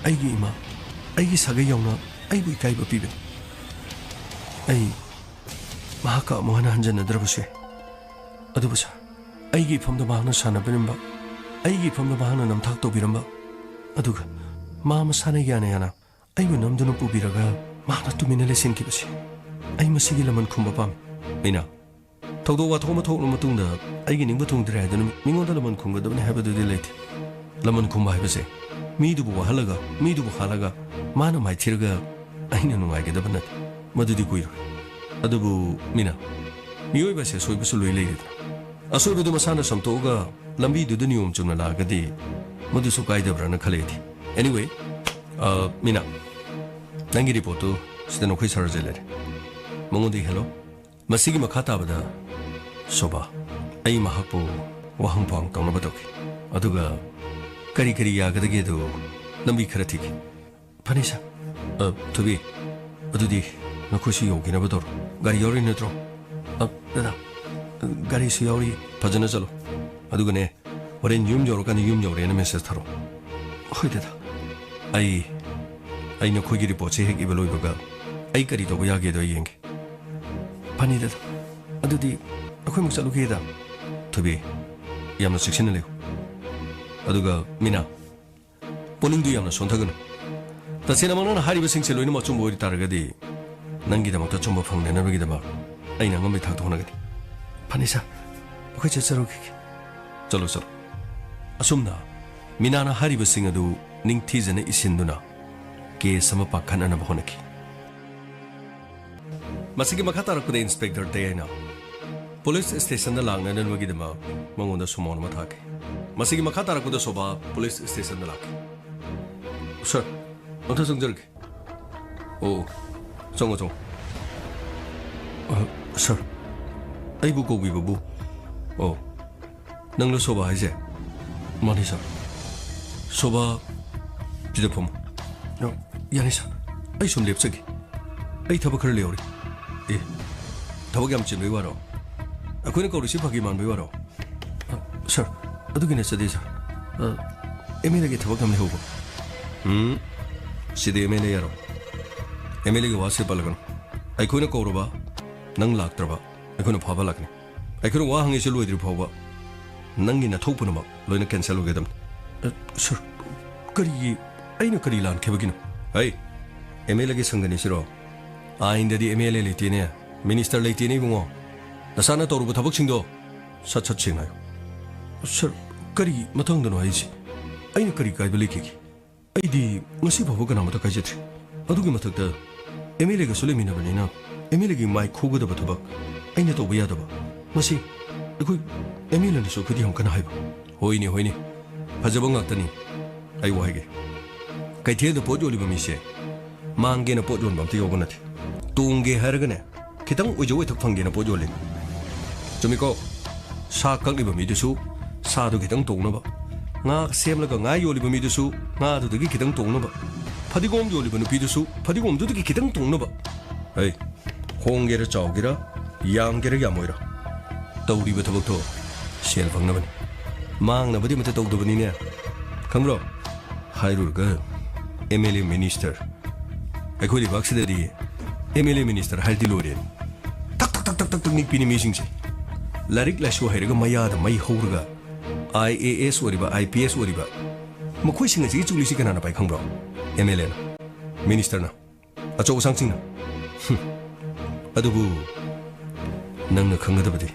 ꯑꯩꯒꯤ ꯏꯃꯥ, ꯑꯩꯒꯤ ꯁꯥꯒꯩ ꯌꯥꯎꯅ ꯑꯩꯕꯨ ꯏꯀꯥꯏꯕ ꯄꯤꯕꯅꯤ꯫ ꯑꯩ ꯃꯍꯥꯛꯀ ꯑꯃꯨꯛ ꯍꯟꯅ ꯍꯟꯖꯟꯅꯗ꯭ꯔꯕꯁꯨ ꯌꯥꯏ꯫ ꯑꯗꯨꯕꯨ ꯁꯥꯔ, ꯑꯩꯒꯤ ꯏꯐꯝꯗ ꯃꯍꯥꯛꯅ ꯁꯥꯟꯅꯕꯤꯔꯝꯕ, ꯑꯩꯒꯤ ꯏꯐꯝꯗ ꯃꯍꯥꯛꯅ ꯅꯝꯊꯥꯛ ꯇꯧꯕꯤꯔꯝꯕ, ꯑꯗꯨꯒ ꯃꯥ ꯃꯁꯥꯅ ꯌꯥꯅ ꯌꯥꯅ ꯑꯩꯕꯨ ꯅꯝꯗꯨꯅ ꯄꯨꯕꯤꯔꯒ ꯃꯍꯥꯛꯅ ꯇꯨꯃꯤꯟꯅ ꯂꯩꯁꯤꯟꯈꯤꯕꯁꯤ, ꯑꯩ ꯃꯁꯤꯒꯤ ꯂꯃꯟ ꯈꯨꯝꯕ ꯄꯥꯝꯃꯤ꯫ ꯃꯤꯅꯥ, ꯊꯧꯗꯣꯛ ꯋꯥꯊꯣꯛ ꯑꯃ ꯊꯣꯛꯂꯕ ꯃꯇꯨꯡꯗ ꯑꯩꯒꯤ ꯅꯤꯡꯕ ꯊꯨꯡꯗ꯭ꯔꯦ ꯍꯥꯏꯗꯨꯅ ꯃꯤꯉꯣꯟꯗ ꯂꯃꯟ ꯈꯨꯝꯒꯗꯕꯅꯤ ꯍꯥꯏꯕꯗꯨꯗꯤ ꯂꯩꯇꯦ꯫ ꯂꯃꯟ ꯈꯨꯝꯕ ꯍꯥꯏꯕꯁꯦ ꯃꯤꯗꯨꯕꯨ ꯋꯥꯍꯜꯂꯒ, ꯃꯤꯗꯨꯕꯨ ꯍꯥꯠꯂꯒ, ꯃꯥꯅ ꯃꯥꯏꯊꯤꯔꯒ ꯑꯩꯅ ꯅꯨꯡꯉꯥꯏꯒꯗꯕ ꯅꯠꯇꯦ꯫ ꯃꯗꯨꯗꯤ ꯀꯨꯏꯔꯣꯏ꯫ ꯑꯗꯨꯕꯨ ꯃꯤꯅꯥ, ꯃꯤꯑꯣꯏꯕꯁꯦ ꯑꯁꯣꯏꯕꯁꯨ ꯂꯣꯏ ꯂꯩꯔꯤꯗꯅ꯫ ꯑꯁꯣꯏꯕꯗꯨ ꯃꯁꯥꯅ ꯁꯦꯝꯗꯣꯛꯑꯒ ꯂꯝꯕꯤꯗꯨꯗ ꯅꯤꯌꯣꯝ ꯆꯨꯝꯅ ꯂꯥꯛꯑꯒꯗꯤ ꯃꯗꯨꯁꯨ ꯀꯥꯏꯗꯕ꯭ꯔꯅ ꯈꯜꯂꯦ ꯑꯩꯗꯤ꯫ Anyway, ꯑ, ꯃꯤꯅꯥ, ꯅꯪꯒꯤ ꯔꯤꯄꯣꯔꯠꯇꯨ ꯁꯤꯗ ꯅꯈꯣꯏ ꯁꯥꯔꯁꯦ ꯂꯩꯔꯦ꯫ ꯃꯉꯣꯟꯗ ꯏꯍꯜꯂꯣ꯫ ꯃꯁꯤꯒꯤ ꯃꯈꯥ ꯇꯥꯕꯗ, ꯁꯣꯚꯥ, ꯑꯩ ꯃꯍꯥꯛꯄꯨ ꯋꯥꯍꯪ ꯄꯥꯎꯍꯪ ꯇꯧꯅꯕ ꯇꯧꯈꯤ꯫ ꯑꯗꯨꯒ ꯀꯔꯤ ꯀꯔꯤ ꯌꯥꯒꯗꯒꯦꯗꯨ ꯂꯝꯕꯤ ꯈꯔ ꯊꯤꯈꯤ꯫ ꯐꯅꯤ, ꯁꯥꯔ꯫ ꯑ, ꯊꯣꯏꯕꯤ, ꯑꯗꯨꯗꯤ ꯅꯈꯣꯏꯁꯨ ꯌꯧꯈꯤꯅꯕ ꯇꯧꯔꯣ꯫ ꯒꯥꯔꯤ ꯌꯥꯎꯔꯤ ꯅꯠꯇ꯭ꯔꯣ? ꯑ, ꯗꯗꯥ, ꯒꯥꯔꯤꯁꯨ ꯌꯥꯎꯔꯤ꯫ ꯐꯖꯅ ꯆꯠꯂꯣ꯫ ꯑꯗꯨꯒꯅꯦ, ꯍꯣꯔꯦꯟ ꯌꯨꯝ ꯌꯧꯔꯀꯥꯟꯗ "ꯌꯨꯝ ꯌꯧꯔꯦꯅ" ꯃꯦꯁꯦꯖ ꯊꯥꯔꯛꯑꯣ꯫ ꯍꯣꯏ, ꯗꯗꯥ꯫ ꯑꯩ, ꯑꯩ ꯅꯈꯣꯏꯒꯤ ꯔꯤꯄꯣꯔꯠꯁꯦ ꯍꯦꯛ ꯏꯕ ꯂꯣꯏꯕꯒ ꯑꯩ ꯀꯔꯤ ꯇꯧꯕ ꯌꯥꯒꯦꯗꯣ ꯑꯩ ꯌꯦꯡꯒꯦ꯫ ꯐꯅꯤꯗ, ꯑꯗꯨꯗꯤ ꯑꯩꯈꯣꯏꯃꯨꯛ ꯆꯠꯂꯨꯒꯦꯗ꯫ ꯊꯣꯏꯕꯤ, ꯌꯥꯝꯅ ꯆꯦꯛꯁꯤꯟꯅ ꯂꯩꯌꯨ꯫ ꯑꯗꯨꯒ ꯃꯤꯅꯥ, ꯄꯨꯛꯅꯤꯡꯗꯨ ꯌꯥꯝꯅ ꯁꯣꯟꯊꯒꯅꯨ꯫ ꯇꯁꯦꯡꯅꯃꯛ ꯅꯪꯅ ꯍꯥꯏꯔꯤꯕꯁꯤꯡꯁꯦ ꯂꯣꯏꯅꯃꯛ ꯑꯆꯨꯝꯕ ꯑꯣꯏ ꯇꯥꯔꯒꯗꯤ, ꯅꯪꯒꯤꯗꯃꯛꯇ ꯑꯆꯨꯝꯕ ꯐꯪꯅꯅꯕꯒꯤꯗꯃꯛ ꯑꯩꯅ ꯑꯉꯝꯕꯒꯤ ꯊꯥꯛꯇ ꯍꯣꯠꯅꯒꯅꯤ꯫ ꯐꯅꯤ ꯁꯥꯔ, ꯑꯩꯈꯣꯏ ꯆꯠꯆꯔꯨꯈꯤꯒꯦ꯫ ꯆꯠꯂꯣ, ꯆꯠꯂꯣ꯫ ꯑꯁꯨꯝꯅ ꯃꯤꯅꯥꯅ ꯍꯥꯏꯔꯤꯕꯁꯤꯡ ꯑꯗꯨ ꯅꯤꯡꯊꯤꯖꯅ ꯏꯁꯤꯟꯗꯨꯅ ꯀꯦꯁ ꯑꯃ ꯄꯥꯡꯈꯠꯅꯅꯕ ꯍꯣꯠꯅꯈꯤ꯫ ꯃꯁꯤꯒꯤ ꯃꯈꯥ ꯇꯥꯔꯛꯄꯗ ꯏꯟꯁꯄꯦꯛꯇꯔ ꯇꯌꯥꯏꯅ ꯄꯨꯂꯤꯁ ꯁ꯭ꯇꯦꯁꯟꯗ ꯂꯥꯛꯅꯅꯕꯒꯤꯗꯃꯛ ꯃꯉꯣꯟꯗ ꯁꯨꯃꯣꯟ ꯑꯃ ꯊꯥꯈꯤ꯫ ꯃꯁꯤꯒꯤ ꯃꯈꯥ ꯇꯥꯔꯛꯄꯗ ꯁꯣꯚꯥ ꯄꯨꯂꯤꯁ ꯁ꯭ꯇꯦꯁꯟꯗ ꯂꯥꯛꯈꯤ꯫ ꯁꯥꯔ, ꯑꯝꯇ ꯆꯪꯖꯔꯛꯀꯦ꯫ ꯑꯣ, ꯆꯪꯉꯣ, ꯆꯪꯉꯣ꯫ ꯑ, ꯁꯥꯔ, ꯑꯩꯕꯨ ꯀꯧꯕꯤꯕꯕꯨ? ꯑꯣ, ꯅꯪꯂꯣ ꯁꯣꯚꯥ ꯍꯥꯏꯁꯦ? ꯃꯥꯅꯤ, ꯁꯥꯔ꯫ ꯁꯣꯚꯥ, ꯁꯤꯗ ꯐꯝꯃꯨ꯫ ꯑ, ꯌꯥꯅꯤ, ꯁꯥꯔ꯫ ꯑꯩ ꯁꯨꯝ ꯂꯦꯞꯆꯒꯦ꯫ ꯑꯩ ꯊꯕꯛ ꯈꯔ ꯂꯩꯍꯧꯔꯤ꯫ ꯑꯦ, ꯊꯕꯛ ꯌꯥꯝ ꯆꯤꯟꯕꯩ ꯋꯥꯔꯣ? ꯑꯩꯈꯣꯏꯅ ꯀꯧꯔꯤꯁꯤ ꯐꯥꯒꯤ ꯃꯥꯟꯕꯩ ꯋꯥꯔꯣ? ꯑ, ꯁꯥꯔ, ꯑꯗꯨꯒꯤ ꯅꯠꯆꯗꯦ, ꯁꯥꯔ꯫ ꯑ, ꯑꯦꯝ ꯑꯦꯜ ꯑꯦꯒꯤ ꯊꯕꯛ ꯑꯃ ꯂꯩꯍꯧꯕ꯫ ꯎꯝ, ꯁꯤꯗꯤ ꯑꯦꯝ ꯑꯦꯜ ꯑꯦ ꯌꯥꯔꯣ? ꯑꯦꯝ ꯑꯦꯜ ꯑꯦꯒꯤ ꯋꯥꯁꯤ ꯄꯜꯂꯒꯅꯨ꯫ ꯑꯩꯈꯣꯏꯅ ꯀꯧꯔꯕ, ꯅꯪ ꯂꯥꯛꯇ꯭ꯔꯕ, ꯑꯩꯈꯣꯏꯅ ꯐꯥꯕ ꯂꯥꯛꯀꯅꯤ꯫ ꯑꯩꯈꯣꯏꯅ ꯋꯥ ꯍꯪꯉꯤꯁꯤ ꯂꯣꯏꯗ꯭ꯔꯤ ꯐꯥꯎꯕ ꯅꯪꯒꯤ ꯅꯊꯧ ꯄꯨꯝꯅꯃꯛ ꯂꯣꯏꯅ ꯀꯦꯟꯁꯦꯜ ꯑꯣꯏꯒꯗꯕꯅꯤ꯫ ꯑ, ꯁꯥꯔ, ꯀꯔꯤꯒꯤ? ꯑꯩꯅ ꯀꯔꯤ ꯂꯥꯟꯈꯤꯕꯒꯤꯅꯣ? ꯍꯩ, ꯑꯦꯝ ꯑꯦꯜ ꯑꯦꯒꯤ ꯁꯪꯒꯅꯤ ꯁꯤꯔꯣ? ꯑꯥꯏꯟꯗꯗꯤ ꯑꯦꯝ ꯑꯦꯜ ꯑꯦ ꯂꯩꯇꯦꯅꯦ, ꯃꯤꯅꯤꯁꯇꯔ ꯂꯩꯇꯦꯅꯦ ꯏꯕꯨꯡꯉꯣ꯫ ꯅꯁꯥꯅ ꯇꯧꯔꯨꯕ ꯊꯕꯛꯁꯤꯡꯗꯣ ꯁꯠ ꯁꯠ ꯁꯦꯡꯅ ꯍꯥꯏꯌꯨ꯫ ꯁꯥꯔ, ꯀꯔꯤ ꯃꯇꯥꯡꯗꯅꯣ ꯍꯥꯏꯁꯦ? ꯑꯩꯅ ꯀꯔꯤ ꯀꯥꯏꯕ ꯂꯩꯈꯤꯒꯦ? ꯑꯩꯗꯤ ꯉꯁꯤ ꯐꯥꯎꯕ ꯀꯅꯥꯃꯠꯇ ꯀꯥꯏꯖꯗ꯭ꯔꯤ꯫ ꯑꯗꯨꯒꯤ ꯃꯊꯛꯇ ꯑꯦꯝ ꯑꯦꯜ ꯑꯦꯒꯁꯨ ꯂꯩꯃꯤꯟꯅꯕꯅꯤꯅ ꯑꯦꯝ ꯑꯦꯜ ꯑꯦꯒꯤ ꯃꯥꯏ ꯈꯨꯒꯗꯕ ꯊꯕꯛ ꯑꯩꯅ ꯇꯧꯕ ꯌꯥꯗꯕ, ꯃꯁꯤ ꯑꯩꯈꯣꯏ ꯑꯦꯝ ꯑꯦꯜ ꯑꯦꯅꯁꯨ ꯑꯩꯈꯣꯏꯗ ꯌꯥꯝ ꯀꯟꯅ ꯍꯥꯏꯕ꯫ ꯍꯣꯏꯅꯦ, ꯍꯣꯏꯅꯦ, ꯐꯖꯕ ꯉꯥꯛꯇꯅꯤ꯫ ꯑꯩ ꯋꯥ ꯍꯥꯏꯒꯦ, ꯀꯩꯊꯦꯜꯗ ꯄꯣꯠ ꯌꯣꯜꯂꯤꯕ ꯃꯤꯁꯦ ꯃꯥꯡꯒꯦꯅ ꯄꯣꯠ ꯌꯣꯟꯕ ꯑꯝꯇ ꯌꯥꯎꯕ ꯅꯠꯇꯦ꯫ ꯇꯣꯡꯒꯦ ꯍꯥꯏꯔꯒꯅꯦ, ꯈꯤꯇꯪ ꯑꯣꯏꯖꯧ ꯑꯣꯏꯊꯣꯛ ꯐꯪꯒꯦꯅ ꯄꯣꯠ ꯌꯣꯜꯂꯤ꯫ ꯆꯨꯝꯃꯤꯀꯣ? ꯁꯥ ꯀꯛꯂꯤꯕ ꯃꯤꯗꯨꯁꯨ ꯁꯥꯗꯨ ꯈꯤꯇꯪ ꯇꯣꯡꯅꯕ, ꯉꯥ ꯁꯦꯝꯂꯒ ꯉꯥ ꯌꯣꯜꯂꯤꯕ ꯃꯤꯗꯨꯁꯨ ꯉꯥꯗꯨꯗꯒꯤ ꯈꯤꯇꯪ ꯇꯣꯡꯅꯕ, ꯐꯗꯤꯒꯣꯝ ꯌꯣꯜꯂꯤꯕ ꯅꯨꯄꯤꯗꯨꯁꯨ ꯐꯗꯤꯒꯣꯝꯗꯨꯗꯒꯤ ꯈꯤꯇꯪ ꯇꯣꯡꯅꯕ꯫ ꯍꯩ, ꯍꯣꯡꯒꯦꯔꯥ ꯆꯥꯎꯒꯦꯔꯥ, ꯌꯥꯝꯒꯦꯔꯥ ꯌꯥꯝꯃꯣꯏꯔꯥ, ꯇꯧꯔꯤꯕ ꯊꯕꯛꯇꯣ ꯁꯦꯜ ꯐꯪꯅꯕꯅꯤ꯫ ꯃꯥꯡꯅꯕꯗꯤ ꯑꯃꯠꯇ ꯇꯧꯗꯕꯅꯤꯅꯦ꯫ ꯈꯪꯕ꯭ꯔꯣ? ꯍꯥꯏꯔꯨꯔꯒ ꯑꯦꯝ ꯑꯦꯜ ꯑꯦ, ꯃꯤꯅꯤꯁꯇꯔ, ꯑꯩꯈꯣꯏ ꯂꯩꯕꯥꯛꯁꯤꯗꯗꯤ ꯑꯦꯝ ꯑꯦꯜ ꯑꯦ ꯃꯤꯅꯤꯁꯇꯔ ꯍꯥꯏꯔꯗꯤ ꯂꯣꯏꯔꯦ꯫ ꯇꯛ ꯇꯛ ꯇꯛ ꯇꯛ ꯇꯛ ꯇꯛ ꯅꯤꯛꯄꯤꯅꯤ ꯃꯤꯁꯤꯡꯁꯦ꯫ ꯂꯥꯏꯔꯤꯛ ꯂꯥꯏꯁꯨ ꯍꯩꯔꯒ ꯃꯌꯥꯗ ꯃꯩ ꯍꯧꯔꯒ ꯑꯥꯏ ꯑꯦ ꯑꯦꯁ ꯑꯣꯏꯔꯤꯕ, ꯑꯥꯏ ꯄꯤ ꯑꯦꯁ ꯑꯣꯏꯔꯤꯕ, ꯃꯈꯣꯏꯁꯤꯡ ꯑꯁꯤꯒꯤ ꯆꯨꯛꯂꯤꯁꯤ ꯀꯅꯥꯅ ꯄꯥꯏ ꯈꯪꯕ꯭ꯔꯣ? ꯑꯦꯝ ꯑꯦꯜ ꯑꯦꯅ, ꯃꯤꯅꯤꯁꯇꯔꯅ, ꯑꯆꯧ ꯑꯁꯥꯡꯁꯤꯡꯅ꯫ ꯍꯨꯝ꯫ ꯑꯗꯨꯕꯨ ꯅꯪꯅ ꯈꯪꯒꯗꯕꯗꯤ,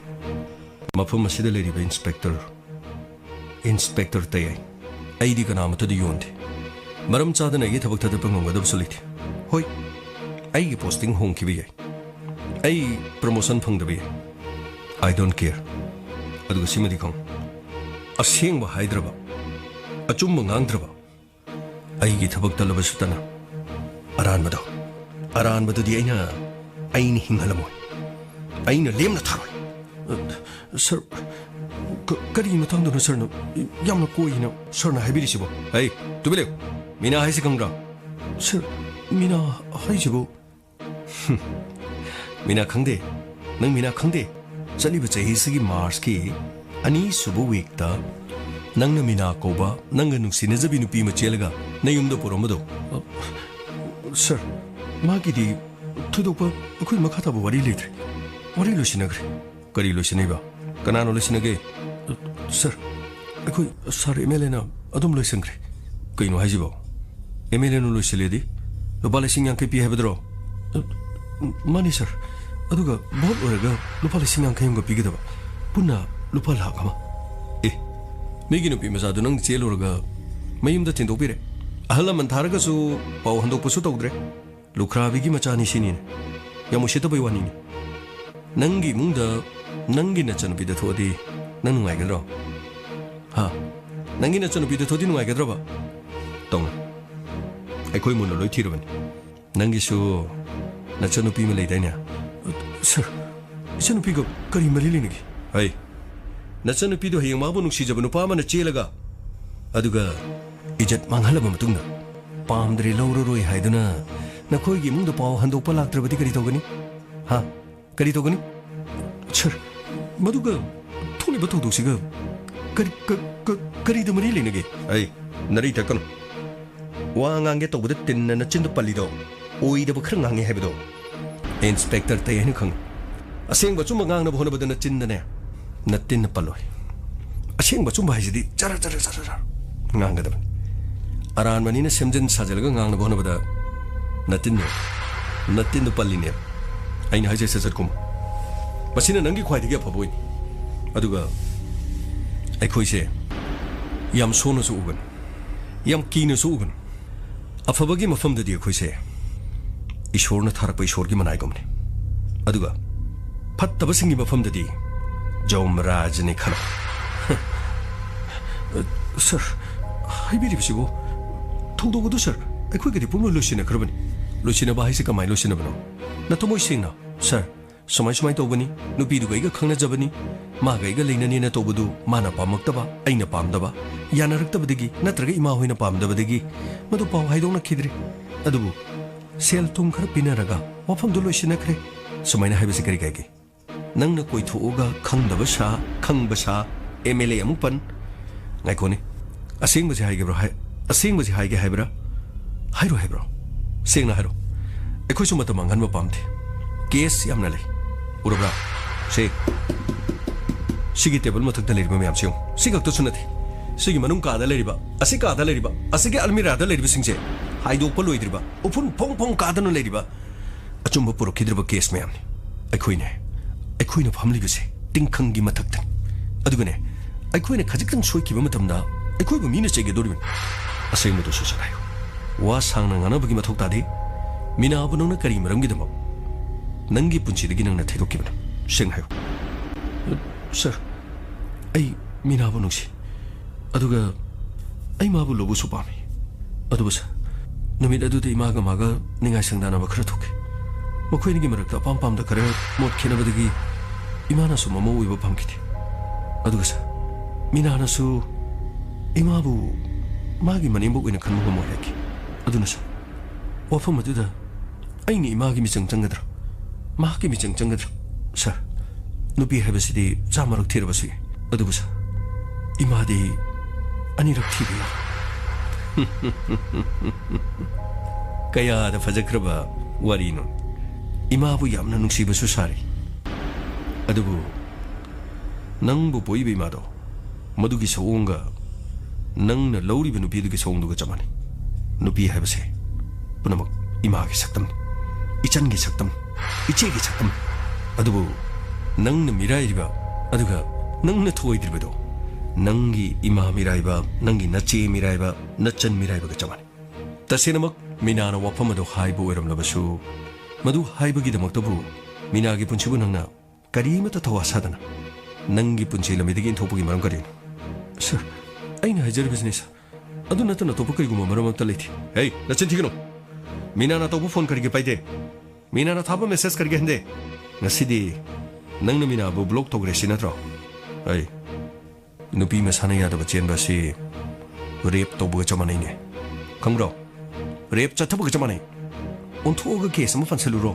ꯃꯐꯝ ꯑꯁꯤꯗ ꯂꯩꯔꯤꯕ ꯏꯟꯁꯄꯦꯛꯇꯔ, ꯏꯟꯁꯄꯦꯛꯇꯔ ꯇꯌꯥꯏ, ꯑꯩꯗꯤ ꯀꯅꯥꯃꯠꯇꯗ ꯌꯣꯟꯗꯦ꯫ ꯃꯔꯝ ꯆꯥꯗꯅ ꯑꯩꯒꯤ ꯊꯕꯛ ꯊꯥꯗꯠꯄ ꯉꯝꯒꯗꯕꯁꯨ ꯂꯩꯇꯦ꯫ ꯍꯣꯏ, ꯑꯩꯒꯤ ꯄꯣꯁꯇꯤꯡ ꯍꯣꯡꯈꯤꯕ ꯌꯥꯏ, ꯑꯩ ꯄ꯭ꯔꯃꯣꯁꯟ ꯐꯪꯗꯕ ꯌꯥꯏ, I don't care꯫ ꯑꯗꯨꯒ ꯁꯤꯃꯗꯤ ꯈꯪꯉꯨ, ꯑꯁꯦꯡꯕ ꯍꯥꯏꯗ꯭ꯔꯕ, ꯑꯆꯨꯝꯕ ꯉꯥꯡꯗ꯭ꯔꯕ, ꯑꯩꯒꯤ ꯊꯕꯛ ꯇꯜꯂꯕꯁꯨꯇꯅ ꯑꯔꯥꯟꯕꯗꯣ, ꯑꯔꯥꯟꯕꯗꯨꯗꯤ ꯑꯩꯅ, ꯑꯩꯅ ꯍꯤꯡꯍꯜꯂꯝꯃꯣꯏ, ꯑꯩꯅ ꯂꯦꯝꯅ ꯊꯥꯔꯣꯏ꯫ ꯑ, ꯁꯔ, ꯀ-, ꯀꯔꯤ ꯃꯇꯥꯡꯗꯅꯣ ꯁꯔꯅ ꯌꯥꯝꯅ ꯀꯣꯏꯅ ꯁꯔꯅ ꯍꯥꯏꯕꯤꯔꯤꯁꯤꯕꯣ? ꯑꯩ, ꯇꯨꯃꯤꯟ ꯂꯩꯌꯨ꯫ ꯃꯤꯅꯥ ꯍꯥꯏꯁꯤ ꯈꯪꯕ꯭ꯔꯥ? ꯁꯔ, ꯃꯤꯅꯥ ꯍꯥꯏꯁꯤꯕꯨ? ꯃꯤꯅꯥ ꯈꯪꯗꯦ? ꯅꯪ ꯃꯤꯅꯥ ꯈꯪꯗꯦ? ꯆꯠꯂꯤꯕ ꯆꯍꯤꯁꯤꯒꯤ ꯃꯥꯔꯆꯀꯤ ꯑꯅꯤꯁꯨꯕ ꯋꯤꯛꯇ ꯅꯪꯅ ꯃꯤꯅꯥ ꯀꯧꯕ ꯅꯪꯒ ꯅꯨꯡꯁꯤꯅꯖꯕꯤ ꯅꯨꯄꯤ ꯑꯃ ꯆꯦꯜꯂꯒ ꯅꯌꯨꯝꯗ ꯄꯨꯔꯝꯕꯗꯣ? ꯑ, ꯁꯔ, ꯃꯥꯒꯤꯗꯤ ꯊꯣꯏꯗꯣꯛꯄ ꯑꯩꯈꯣꯏ ꯃꯈꯥ ꯇꯥꯕ ꯋꯥꯔꯤ ꯂꯩꯇ꯭ꯔꯦ꯫ ꯋꯥꯔꯤ ꯂꯣꯏꯁꯤꯟꯅꯈ꯭ꯔꯦ꯫ ꯀꯔꯤ ꯂꯣꯏꯁꯤꯟꯅꯩꯕ? ꯀꯅꯥꯅ ꯂꯣꯏꯁꯤꯟꯅꯒꯦ? ꯁꯔ, ꯑꯩꯈꯣꯏ ꯁꯔ ꯑꯦꯝ ꯑꯦꯜ ꯑꯦꯅ ꯑꯗꯨꯝ ꯂꯣꯏꯁꯤꯟꯈ꯭ꯔꯦ꯫ ꯀꯩꯅꯣ ꯍꯥꯏꯁꯤꯕꯣ? ꯑꯦꯝ ꯑꯦꯜ ꯑꯦꯅ ꯂꯣꯏꯁꯤꯜꯂꯦꯗꯤ ꯂꯨꯄꯥ ꯂꯤꯁꯤꯡ ꯌꯥꯡꯈꯩ ꯄꯤ ꯍꯥꯏꯕꯗꯨꯔꯣ? ꯃꯥꯅꯤ ꯁꯔ꯫ ꯑꯗꯨꯒ ꯚꯣꯠ ꯑꯣꯏꯔꯒ ꯂꯨꯄꯥ ꯂꯤꯁꯤꯡ ꯌꯥꯡꯈꯩ ꯑꯃꯒ ꯄꯤꯒꯗꯕ꯫ ꯄꯨꯟꯅ ꯂꯨꯄꯥ ꯂꯥꯈ ꯑꯃ꯫ ꯑꯦ, ꯃꯤꯒꯤ ꯅꯨꯄꯤ ꯃꯆꯥꯗꯨ ꯅꯪ ꯆꯦꯜꯂꯨꯔꯒ ꯃꯌꯨꯝꯗ ꯊꯤꯟꯗꯣꯛꯄꯤꯔꯦ꯫ ꯑꯍꯜ ꯂꯃꯟ ꯊꯥꯔꯒꯁꯨ ꯄꯥꯎ ꯍꯟꯗꯣꯛꯄꯁꯨ ꯇꯧꯗ꯭ꯔꯦ꯫ ꯂꯨꯈ꯭ꯔꯥꯕꯤꯒꯤ ꯃꯆꯥꯅꯤ ꯁꯤꯅꯤꯅꯦ꯫ ꯌꯥꯝ ꯎꯁꯤꯠꯇꯕꯩ ꯋꯥꯅꯤꯅꯦ꯫ ꯅꯪꯒꯤ ꯏꯃꯨꯡꯗ ꯅꯪꯒꯤ ꯅꯆꯟꯅꯨꯄꯤꯗ ꯊꯣꯛꯑꯗꯤ ꯅꯪ ꯅꯨꯡꯉꯥꯏꯒꯗ꯭ꯔꯣ? ꯍꯥ? ꯅꯪꯒꯤ ꯅꯆꯟꯅꯨꯄꯤꯗ ꯊꯣꯛꯑꯗꯤ ꯅꯨꯡꯉꯥꯏꯒꯗ꯭ꯔꯕ? ꯇꯧꯅꯨ꯫ ꯑꯩꯈꯣꯏ ꯃꯨꯟꯅ ꯂꯣꯏ ꯊꯤꯔꯕꯅꯤ꯫ ꯅꯪꯒꯤꯁꯨ ꯅꯆꯟꯅꯨꯄꯤ ꯑꯃ ꯂꯩꯗꯥꯏꯅꯦ? ꯁꯔ, ꯏꯆꯟꯅꯨꯄꯤꯒ ꯀꯔꯤ ꯃꯔꯤ ꯂꯩꯅꯒꯦ? ꯍꯩ, ꯅꯆꯟꯅꯨꯄꯤꯗꯣ ꯍꯌꯦꯡ ꯃꯥꯕꯨ ꯅꯨꯡꯁꯤꯖꯕ ꯅꯨꯄꯥ ꯑꯃꯅ ꯆꯦꯜꯂꯒ, ꯑꯗꯨꯒ ꯏꯖꯠ ꯃꯥꯡꯍꯜꯂꯕ ꯃꯇꯨꯡꯗ, ꯄꯥꯝꯗ꯭ꯔꯦ, ꯂꯧꯔꯔꯣꯏ ꯍꯥꯏꯗꯨꯅ ꯅꯈꯣꯏꯒꯤ ꯏꯃꯨꯡꯗ ꯄꯥꯎ ꯍꯟꯗꯣꯛꯄ ꯂꯥꯛꯇ꯭ꯔꯕꯗꯤ ꯀꯔꯤ ꯇꯧꯒꯅꯤ? ꯍꯥ? ꯀꯔꯤ ꯇꯧꯒꯅꯤ? ꯁꯔ, ꯃꯗꯨꯒ ꯊꯣꯛꯂꯤꯕ ꯊꯧꯗꯣꯛꯁꯤꯒ ꯀꯔꯤ, ꯀ-, ꯀ-, ꯀꯔꯤꯗ ꯃꯔꯤ ꯂꯩꯅꯒꯦ? ꯑꯩ, ꯅꯔꯤ ꯇꯠꯀꯅꯨ꯫ ꯋꯥ ꯉꯥꯡꯒꯦ ꯇꯧꯕꯗ ꯇꯤꯟꯅ ꯅꯆꯤꯟꯗ ꯄꯜꯂꯤꯗꯣ ꯑꯣꯏꯗꯕ ꯈꯔ ꯉꯥꯡꯉꯦ ꯍꯥꯏꯕꯗꯣ꯫ ꯏꯟꯁꯄꯦꯛꯇꯔ ꯇꯩ ꯍꯥꯏꯅ ꯈꯪꯉꯤ꯫ ꯑꯁꯦꯡꯕ ꯑꯆꯨꯝꯕ ꯉꯥꯡꯅꯕ ꯍꯣꯠꯅꯕꯗ ꯅꯆꯤꯟꯗꯅꯦ, ꯅꯇꯤꯟꯅ ꯄꯜꯂꯣꯏ꯫ ꯑꯁꯦꯡꯕ ꯑꯆꯨꯝꯕ ꯍꯥꯏꯁꯤꯗꯤ ꯆꯔ ꯆꯔ ꯆꯔ ꯆꯔ ꯉꯥꯡꯒꯗꯕꯅꯤ꯫ ꯑꯔꯥꯟꯕꯅꯤꯅ ꯁꯦꯝꯖꯤꯟ ꯁꯥꯖꯤꯜꯂꯒ ꯉꯥꯡꯅꯕ ꯍꯣꯠꯅꯕꯗ ꯅꯇꯤꯟꯅꯦ, ꯅꯇꯤꯟꯗꯣ ꯄꯜꯂꯤꯅꯦ꯫ ꯑꯩꯅ ꯍꯥꯏꯖꯩ ꯁꯠ ꯁꯠ ꯈꯨꯝꯃꯨ꯫ ꯃꯁꯤꯅ ꯅꯪꯒꯤ ꯈ꯭ꯋꯥꯏꯗꯒꯤ ꯑꯐꯕ ꯑꯣꯏꯅꯤ꯫ ꯑꯗꯨꯒ ꯑꯩꯈꯣꯏꯁꯦ ꯌꯥꯝ ꯁꯣꯟꯅꯁꯨ ꯎꯒꯅꯨ, ꯌꯥꯝ ꯀꯤꯅꯁꯨ ꯎꯒꯅꯨ꯫ ꯑꯐꯕꯒꯤ ꯃꯐꯝꯗꯗꯤ ꯑꯩꯈꯣꯏꯁꯦ ꯏꯁꯣꯔꯅ ꯊꯥꯔꯛꯄ ꯏꯁꯣꯔꯒꯤ ꯃꯅꯥꯏꯒꯨꯝꯅꯤ꯫ ꯑꯗꯨꯒ ꯐꯠꯇꯕꯁꯤꯡꯒꯤ ꯃꯐꯝꯗꯗꯤ ꯖꯧꯃꯔꯥꯖꯅꯤ ꯈꯜꯂꯣ꯫ ꯁꯥꯔ, ꯍꯥꯏꯕꯤꯔꯤꯕꯁꯤꯕꯨ? ꯊꯧꯗꯣꯛ ꯑꯗꯨ, ꯁꯥꯔ, ꯑꯩꯈꯣꯏꯒꯗꯤ ꯄꯨꯝꯂꯣꯏ ꯂꯣꯏꯁꯤꯟꯅꯈ꯭ꯔꯕꯅꯤ꯫ ꯂꯣꯏꯁꯤꯟꯅꯕ ꯍꯥꯏꯁꯤ ꯀꯃꯥꯏꯅ ꯂꯣꯏꯁꯤꯟꯅꯕꯅꯣ? ꯅꯊꯃꯣꯏ ꯁꯦꯡꯅ, ꯁꯥꯔ, ꯁꯨꯃꯥꯏ ꯁꯨꯃꯥꯏ ꯇꯧꯕꯅꯤ, ꯅꯨꯄꯤꯗꯨꯒ ꯑꯩꯒ ꯈꯪꯅꯖꯕꯅꯤ, ꯃꯥꯒ ꯑꯩꯒ ꯂꯩꯅꯅꯦꯅ ꯇꯧꯕꯗꯨ ꯃꯥꯅ ꯄꯥꯝꯃꯛꯇꯕ, ꯑꯩꯅ ꯄꯥꯝꯗꯕ, ꯌꯥꯅꯔꯛꯇꯕꯗꯒꯤ ꯅꯠꯇ꯭ꯔꯒ ꯏꯃꯥ ꯍꯣꯏꯅ ꯄꯥꯝꯗꯕꯗꯒꯤ ꯃꯗꯨ ꯄꯥꯎ ꯍꯥꯏꯗꯣꯛꯅꯈꯤꯗ꯭ꯔꯦ꯫ ꯑꯗꯨꯕꯨ ꯁꯦꯜ ꯊꯨꯝ ꯈꯔ ꯄꯤꯅꯔꯒ ꯋꯥꯐꯝꯗꯨ ꯂꯣꯏꯁꯤꯟꯅꯈ꯭ꯔꯦ꯫ ꯁꯨꯃꯥꯏꯅ ꯍꯥꯏꯕꯁꯤ ꯀꯔꯤ ꯀꯥꯏꯒꯦ? ꯅꯪꯅ ꯀꯣꯏꯊꯣꯛꯑꯒ ꯈꯪꯗꯕ ꯁꯥ, ꯈꯪꯕ ꯁꯥ, ꯑꯦꯝ ꯑꯦꯜ ꯑꯦ ꯑꯃꯨꯛ ꯄꯟ꯫ ꯉꯥꯏꯈꯣꯅꯦ, ꯑꯁꯦꯡꯕꯁꯤ ꯍꯥꯏꯒꯦꯕ꯭ꯔꯣ? ꯍꯥꯏ-, ꯑꯁꯦꯡꯕꯁꯤ ꯍꯥꯏꯒꯦ ꯍꯥꯏꯕ꯭ꯔꯥ? ꯍꯥꯏꯔꯣ ꯍꯥꯏꯕ꯭ꯔꯣ? ꯁꯦꯡꯅ ꯍꯥꯏꯔꯣ꯫ ꯑꯩꯈꯣꯏꯁꯨ ꯃꯇꯝ ꯃꯥꯡꯍꯟꯕ ꯄꯥꯝꯗꯦ꯫ ꯀꯦꯁ ꯌꯥꯝꯅ ꯂꯩ꯫ ꯎꯔꯕ꯭ꯔꯥ? ꯁꯦ, ꯁꯤꯒꯤ ꯇꯦꯕꯜ ꯃꯊꯛꯇ ꯂꯩꯔꯤꯕ ꯃꯌꯥꯝꯁꯤ ꯌꯦꯡꯉꯨ꯫ ꯁꯤ ꯈꯛꯇꯁꯨ ꯅꯠꯇꯦ꯫ ꯁꯤꯒꯤ ꯃꯅꯨꯡ ꯀꯥꯗ ꯂꯩꯔꯤꯕ, ꯑꯁꯤ ꯀꯥꯗ ꯂꯩꯔꯤꯕ, ꯑꯁꯤꯒꯤ ꯑꯜꯃꯤꯔꯥꯗ ꯂꯩꯔꯤꯕꯁꯤꯡꯁꯦ, ꯍꯥꯏꯗꯣꯛꯄ ꯂꯣꯏꯗ꯭ꯔꯤꯕ, ꯎꯐꯨꯟ ꯐꯣꯡ ꯐꯣꯡ ꯀꯥꯗꯅ ꯂꯩꯔꯤꯕ, ꯑꯆꯨꯝꯕ ꯄꯨꯔꯛꯈꯤꯗ꯭ꯔꯕ ꯀꯦꯁ ꯃꯌꯥꯝꯅꯤ꯫ ꯑꯩꯈꯣꯏꯅꯦ, ꯑꯩꯈꯣꯏꯅ ꯐꯝꯂꯤꯕꯁꯦ ꯇꯤꯡꯈꯪꯒꯤ ꯃꯊꯛꯇꯅꯤ꯫ ꯑꯗꯨꯒꯅꯦ, ꯑꯩꯈꯣꯏꯅ ꯈꯖꯤꯛꯇꯪ ꯁꯣꯏꯈꯤꯕ ꯃꯇꯝꯗ ꯑꯩꯈꯣꯏꯕꯨ ꯃꯤꯅ ꯆꯩꯒꯗꯧꯔꯤꯕꯅꯤ꯫ ꯑꯁꯦꯡꯕꯗꯨ ꯁꯠ ꯁꯠ ꯍꯥꯏꯌꯨ꯫ ꯋꯥ ꯁꯥꯡꯅ ꯉꯥꯡꯅꯕꯒꯤ ꯃꯊꯧ ꯇꯥꯗꯦ꯫ ꯃꯤꯅꯥꯕꯨ ꯅꯪꯅ ꯀꯔꯤ ꯃꯔꯝꯒꯤꯗꯃꯛ ꯅꯪꯒꯤ ꯄꯨꯟꯁꯤꯗꯒꯤ ꯅꯪꯅ ꯊꯩꯗꯣꯛꯈꯤꯕꯅꯣ? ꯁꯦꯡꯅ ꯍꯥꯏꯌꯨ꯫ ꯁꯥꯔ, ꯑꯩ ꯃꯤꯅꯥꯕꯨ ꯅꯨꯡꯁꯤ꯫ ꯑꯗꯨꯒ ꯑꯩ ꯃꯥꯕꯨ ꯂꯧꯕꯁꯨ ꯄꯥꯝꯃꯤ꯫ ꯑꯗꯨꯕꯨ ꯁꯥꯔ, ꯅꯨꯃꯤꯠ ꯑꯗꯨꯗ ꯏꯃꯥꯒ ꯃꯥꯒ ꯅꯤꯡꯉꯥꯏ ꯁꯪꯗꯥꯅꯕ ꯈꯔ ꯊꯣꯛꯈꯤ꯫ ꯃꯈꯣꯏ ꯑꯅꯤꯒꯤ ꯃꯔꯛꯇ ꯑꯄꯥꯝ ꯄꯥꯝꯗ ꯈꯔ ꯃꯣꯠ ꯈꯦꯠꯅꯕꯗꯒꯤ ꯏꯃꯥꯅꯁꯨ ꯃꯃꯧ ꯑꯣꯏꯕ ꯄꯥꯝꯈꯤꯗꯦ꯫ ꯑꯗꯨꯒ ꯁꯥꯔ, ꯃꯤꯅꯥꯅꯁꯨ ꯏꯃꯥꯕꯨ ꯃꯥꯒꯤ ꯃꯅꯦꯝꯕꯣꯛ ꯑꯣꯏꯅ ꯈꯟꯕ ꯉꯝꯃꯣꯏ ꯍꯥꯏꯈꯤ꯫ ꯑꯗꯨꯅ ꯁꯥꯔ, ꯋꯥꯐꯝ ꯑꯗꯨꯗ ꯑꯩꯅ ꯏꯃꯥꯒꯤ ꯃꯤꯆꯪ ꯆꯪꯒꯗ꯭ꯔꯥ? ꯃꯍꯥꯛꯀꯤ ꯃꯤꯆꯪ ꯆꯪꯒꯗ꯭ꯔꯥ? ꯁꯥꯔ, ꯅꯨꯄꯤ ꯍꯥꯏꯕꯁꯤꯗꯤ ꯆꯥꯝꯃꯔꯛ ꯊꯤꯔꯕꯁꯨ ꯌꯥꯏ꯫ ꯑꯗꯨꯕꯨ ꯁꯥꯔ, ꯏꯃꯥꯗꯤ ꯑꯅꯤꯔꯛ ꯊꯤꯕ ꯌꯥꯏ꯫ ꯀꯌꯥꯗ ꯐꯖꯈ꯭ꯔꯕ ꯋꯥꯔꯤꯅꯣ꯫ ꯏꯃꯥꯕꯨ ꯌꯥꯝꯅ ꯅꯨꯡꯁꯤꯕꯁꯨ ꯁꯥꯔꯤ꯫ ꯑꯗꯨꯕꯨ ꯅꯪꯕꯨ ꯄꯣꯛꯏꯕ ꯏꯃꯥꯗꯣ, ꯃꯗꯨꯒꯤ ꯁꯑꯣꯡꯒ ꯅꯪꯅ ꯂꯧꯔꯤꯕ ꯅꯨꯄꯤꯗꯨꯒꯤ ꯁꯑꯣꯡꯗꯨꯒ ꯆꯞ ꯃꯥꯟꯅꯩ꯫ ꯅꯨꯄꯤ ꯍꯥꯏꯕꯁꯦ ꯄꯨꯝꯅꯃꯛ ꯏꯃꯥꯒꯤ ꯁꯛꯇꯝꯅꯤ, ꯏꯆꯟꯒꯤ ꯁꯛꯇꯝ, ꯏꯆꯦꯒꯤ ꯁꯛꯇꯝ꯫ ꯑꯗꯨꯕꯨ ꯅꯪꯅ ꯃꯤꯔꯥꯏꯔꯤꯕ, ꯑꯗꯨꯒ ꯅꯪꯅ ꯊꯣꯏꯗ꯭ꯔꯤꯕꯗꯣ, ꯅꯪꯒꯤ ꯏꯃꯥ ꯃꯤꯔꯥꯏꯕ, ꯅꯪꯒꯤ ꯅꯆꯦ ꯃꯤꯔꯥꯏꯕ, ꯅꯆꯟ ꯃꯤꯔꯥꯏꯕꯒ ꯆꯞ ꯃꯥꯟꯅꯩ꯫ ꯇꯁꯦꯡꯅꯃꯛ ꯃꯤꯅꯥꯅ ꯋꯥꯐꯝ ꯑꯗꯨ ꯍꯥꯏꯕ ꯑꯣꯏꯔꯝꯂꯕꯁꯨ, ꯃꯗꯨ ꯍꯥꯏꯕꯒꯤꯗꯃꯛꯇꯕꯨ ꯃꯤꯅꯥꯒꯤ ꯄꯨꯟꯁꯤꯕꯨ ꯅꯪꯅ ꯀꯔꯤꯃꯠꯇ ꯊꯧꯋꯥ ꯁꯥꯗꯅ ꯅꯪꯒꯤ ꯄꯨꯟꯁꯤ ꯂꯝꯕꯤꯗꯒꯤ ꯏꯟꯊꯣꯛꯄꯒꯤ ꯃꯔꯝ ꯀꯔꯤꯅꯣ? ꯁꯔ, ꯑꯩꯅ ꯍꯥꯏꯖꯔꯤꯕꯁꯤꯅꯤ, ꯁꯔ꯫ ꯑꯗꯨ ꯅꯠꯇꯅ ꯑꯇꯣꯞꯄ ꯀꯔꯤꯒꯨꯝꯕ ꯃꯔꯝ ꯑꯃꯠꯇ ꯂꯩꯇꯦ꯫ ꯍꯦ, ꯅꯆꯤꯟ ꯊꯤꯒꯅꯨ! ꯃꯤꯅꯥꯅ ꯇꯧꯕ ꯐꯣꯟ ꯀꯔꯤꯒꯤ ꯄꯥꯏꯗꯦ? ꯃꯤꯅꯥꯅ ꯊꯥꯕ ꯃꯦꯁꯦꯖ ꯀꯔꯤꯒꯤ ꯍꯟꯗꯦ? ꯉꯁꯤꯗꯤ ꯅꯪꯅ ꯃꯤꯅꯥꯕꯨ ꯕ꯭ꯂꯣꯛ ꯇꯧꯈ꯭ꯔꯦ ꯁꯤ ꯅꯠꯇ꯭ꯔꯣ? ꯑꯩ, ꯅꯨꯄꯤ ꯃꯁꯥꯅ ꯌꯥꯗꯕ ꯆꯦꯟꯕ ꯑꯁꯤ ꯔꯦꯞ ꯇꯧꯕꯒ ꯆꯞ ꯃꯥꯟꯅꯩꯅꯦ꯫ ꯈꯪꯕ꯭ꯔꯣ? ꯔꯦꯞ ꯆꯠꯊꯕꯒ ꯆꯞ ꯃꯥꯟꯅꯩ꯫ ꯑꯣꯟꯊꯣꯛꯑꯒ ꯀꯦꯁ ꯑꯃ ꯄꯥꯟꯁꯜꯂꯨꯔꯣ꯫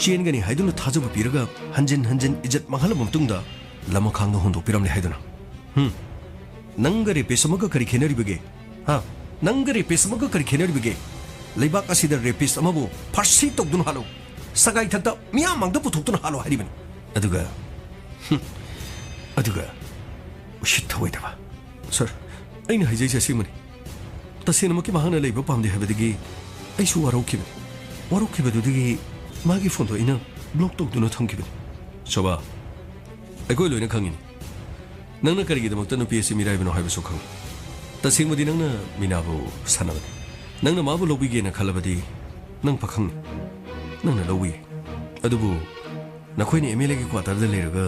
ꯆꯦꯟꯒꯅꯤ ꯍꯥꯏꯗꯨꯅ ꯊꯥꯖꯕ ꯄꯤꯔꯒ ꯍꯟꯖꯤꯟ ꯍꯟꯖꯤꯟ ꯏꯖꯠ ꯃꯥꯡꯍꯜꯂꯕ ꯃꯇꯨꯡꯗ ꯂꯃꯈꯥꯡꯗ ꯍꯣꯟꯗꯣꯛꯄꯤꯔꯝꯂꯦ ꯍꯥꯏꯗꯨꯅ꯫ ꯍꯝ꯫ ꯅꯪꯒ ꯔꯦꯄꯤꯁ ꯑꯃꯒ ꯀꯔꯤ ꯈꯦꯠꯅꯔꯤꯕꯒꯦ? ꯍꯥ? ꯅꯪꯒ ꯔꯦꯄꯤꯁ ꯑꯃꯒ ꯀꯔꯤ ꯈꯦꯠꯅꯔꯤꯕꯒꯦ? ꯂꯩꯕꯥꯛ ꯑꯁꯤꯗ ꯔꯦꯄꯤꯁ ꯑꯃꯕꯨ ꯐꯥꯔꯁꯤ ꯇꯧꯗꯨꯅ ꯍꯥꯠꯂꯨ꯫ ꯁꯒꯥꯏ ꯊꯛꯇ ꯃꯤꯌꯥꯝ ꯃꯥꯡꯗ ꯄꯨꯊꯣꯛꯇꯨꯅ ꯍꯥꯠꯂꯣ ꯍꯥꯏꯔꯤꯕꯅꯤ꯫ ꯑꯗꯨꯒ, ꯍꯝ, ꯑꯗꯨꯒ ꯎꯁꯤꯠ ꯊꯑꯣꯏꯗꯕ꯫ ꯁꯔ, ꯑꯩꯅ ꯍꯥꯏꯖꯩꯁꯦ ꯑꯁꯦꯡꯕꯅꯤ꯫ ꯇꯁꯦꯡꯅꯃꯛꯀꯤ ꯃꯍꯥꯛꯅ ꯂꯩꯕ ꯄꯥꯝꯗꯦ ꯍꯥꯏꯕꯗꯒꯤ ꯑꯩꯁꯨ ꯋꯥꯔꯧꯈꯤꯕꯅꯤ꯫ ꯋꯥꯔꯧꯈꯤꯕꯗꯨꯗꯒꯤ ꯃꯥꯒꯤ ꯐꯣꯟꯗꯣ ꯑꯩꯅ ꯕ꯭ꯂꯣꯛ ꯇꯧꯗꯨꯅ ꯊꯝꯈꯤꯕꯅꯤ꯫ ꯁꯣꯚꯥ, ꯑꯩꯈꯣꯏ ꯂꯣꯏꯅ ꯈꯪꯉꯤꯅꯤ꯫ ꯅꯪꯅ ꯀꯔꯤꯒꯤꯗꯃꯛꯇ ꯅꯨꯄꯤ ꯑꯁꯤ ꯃꯤꯔꯥꯏꯕꯅꯣ ꯍꯥꯏꯕꯁꯨ ꯈꯪꯉꯤ꯫ ꯇꯁꯦꯡꯕꯗꯤ ꯅꯪꯅ ꯃꯤꯅꯥꯕꯨ ꯁꯥꯟꯅꯕꯅꯤ꯫ ꯅꯪꯅ ꯃꯥꯕꯨ ꯂꯧꯕꯤꯒꯦꯅ ꯈꯜꯂꯕꯗꯤ ꯅꯪ ꯄꯥꯈꯪꯅꯤ꯫ ꯅꯪꯅ ꯂꯧꯕ ꯌꯥꯏ꯫ ꯑꯗꯨꯕꯨ ꯅꯈꯣꯏꯅ ꯑꯦꯝ ꯑꯦꯜ ꯑꯦꯒꯤ ꯀ꯭ꯋꯥꯇꯔꯗ ꯂꯩꯔꯒ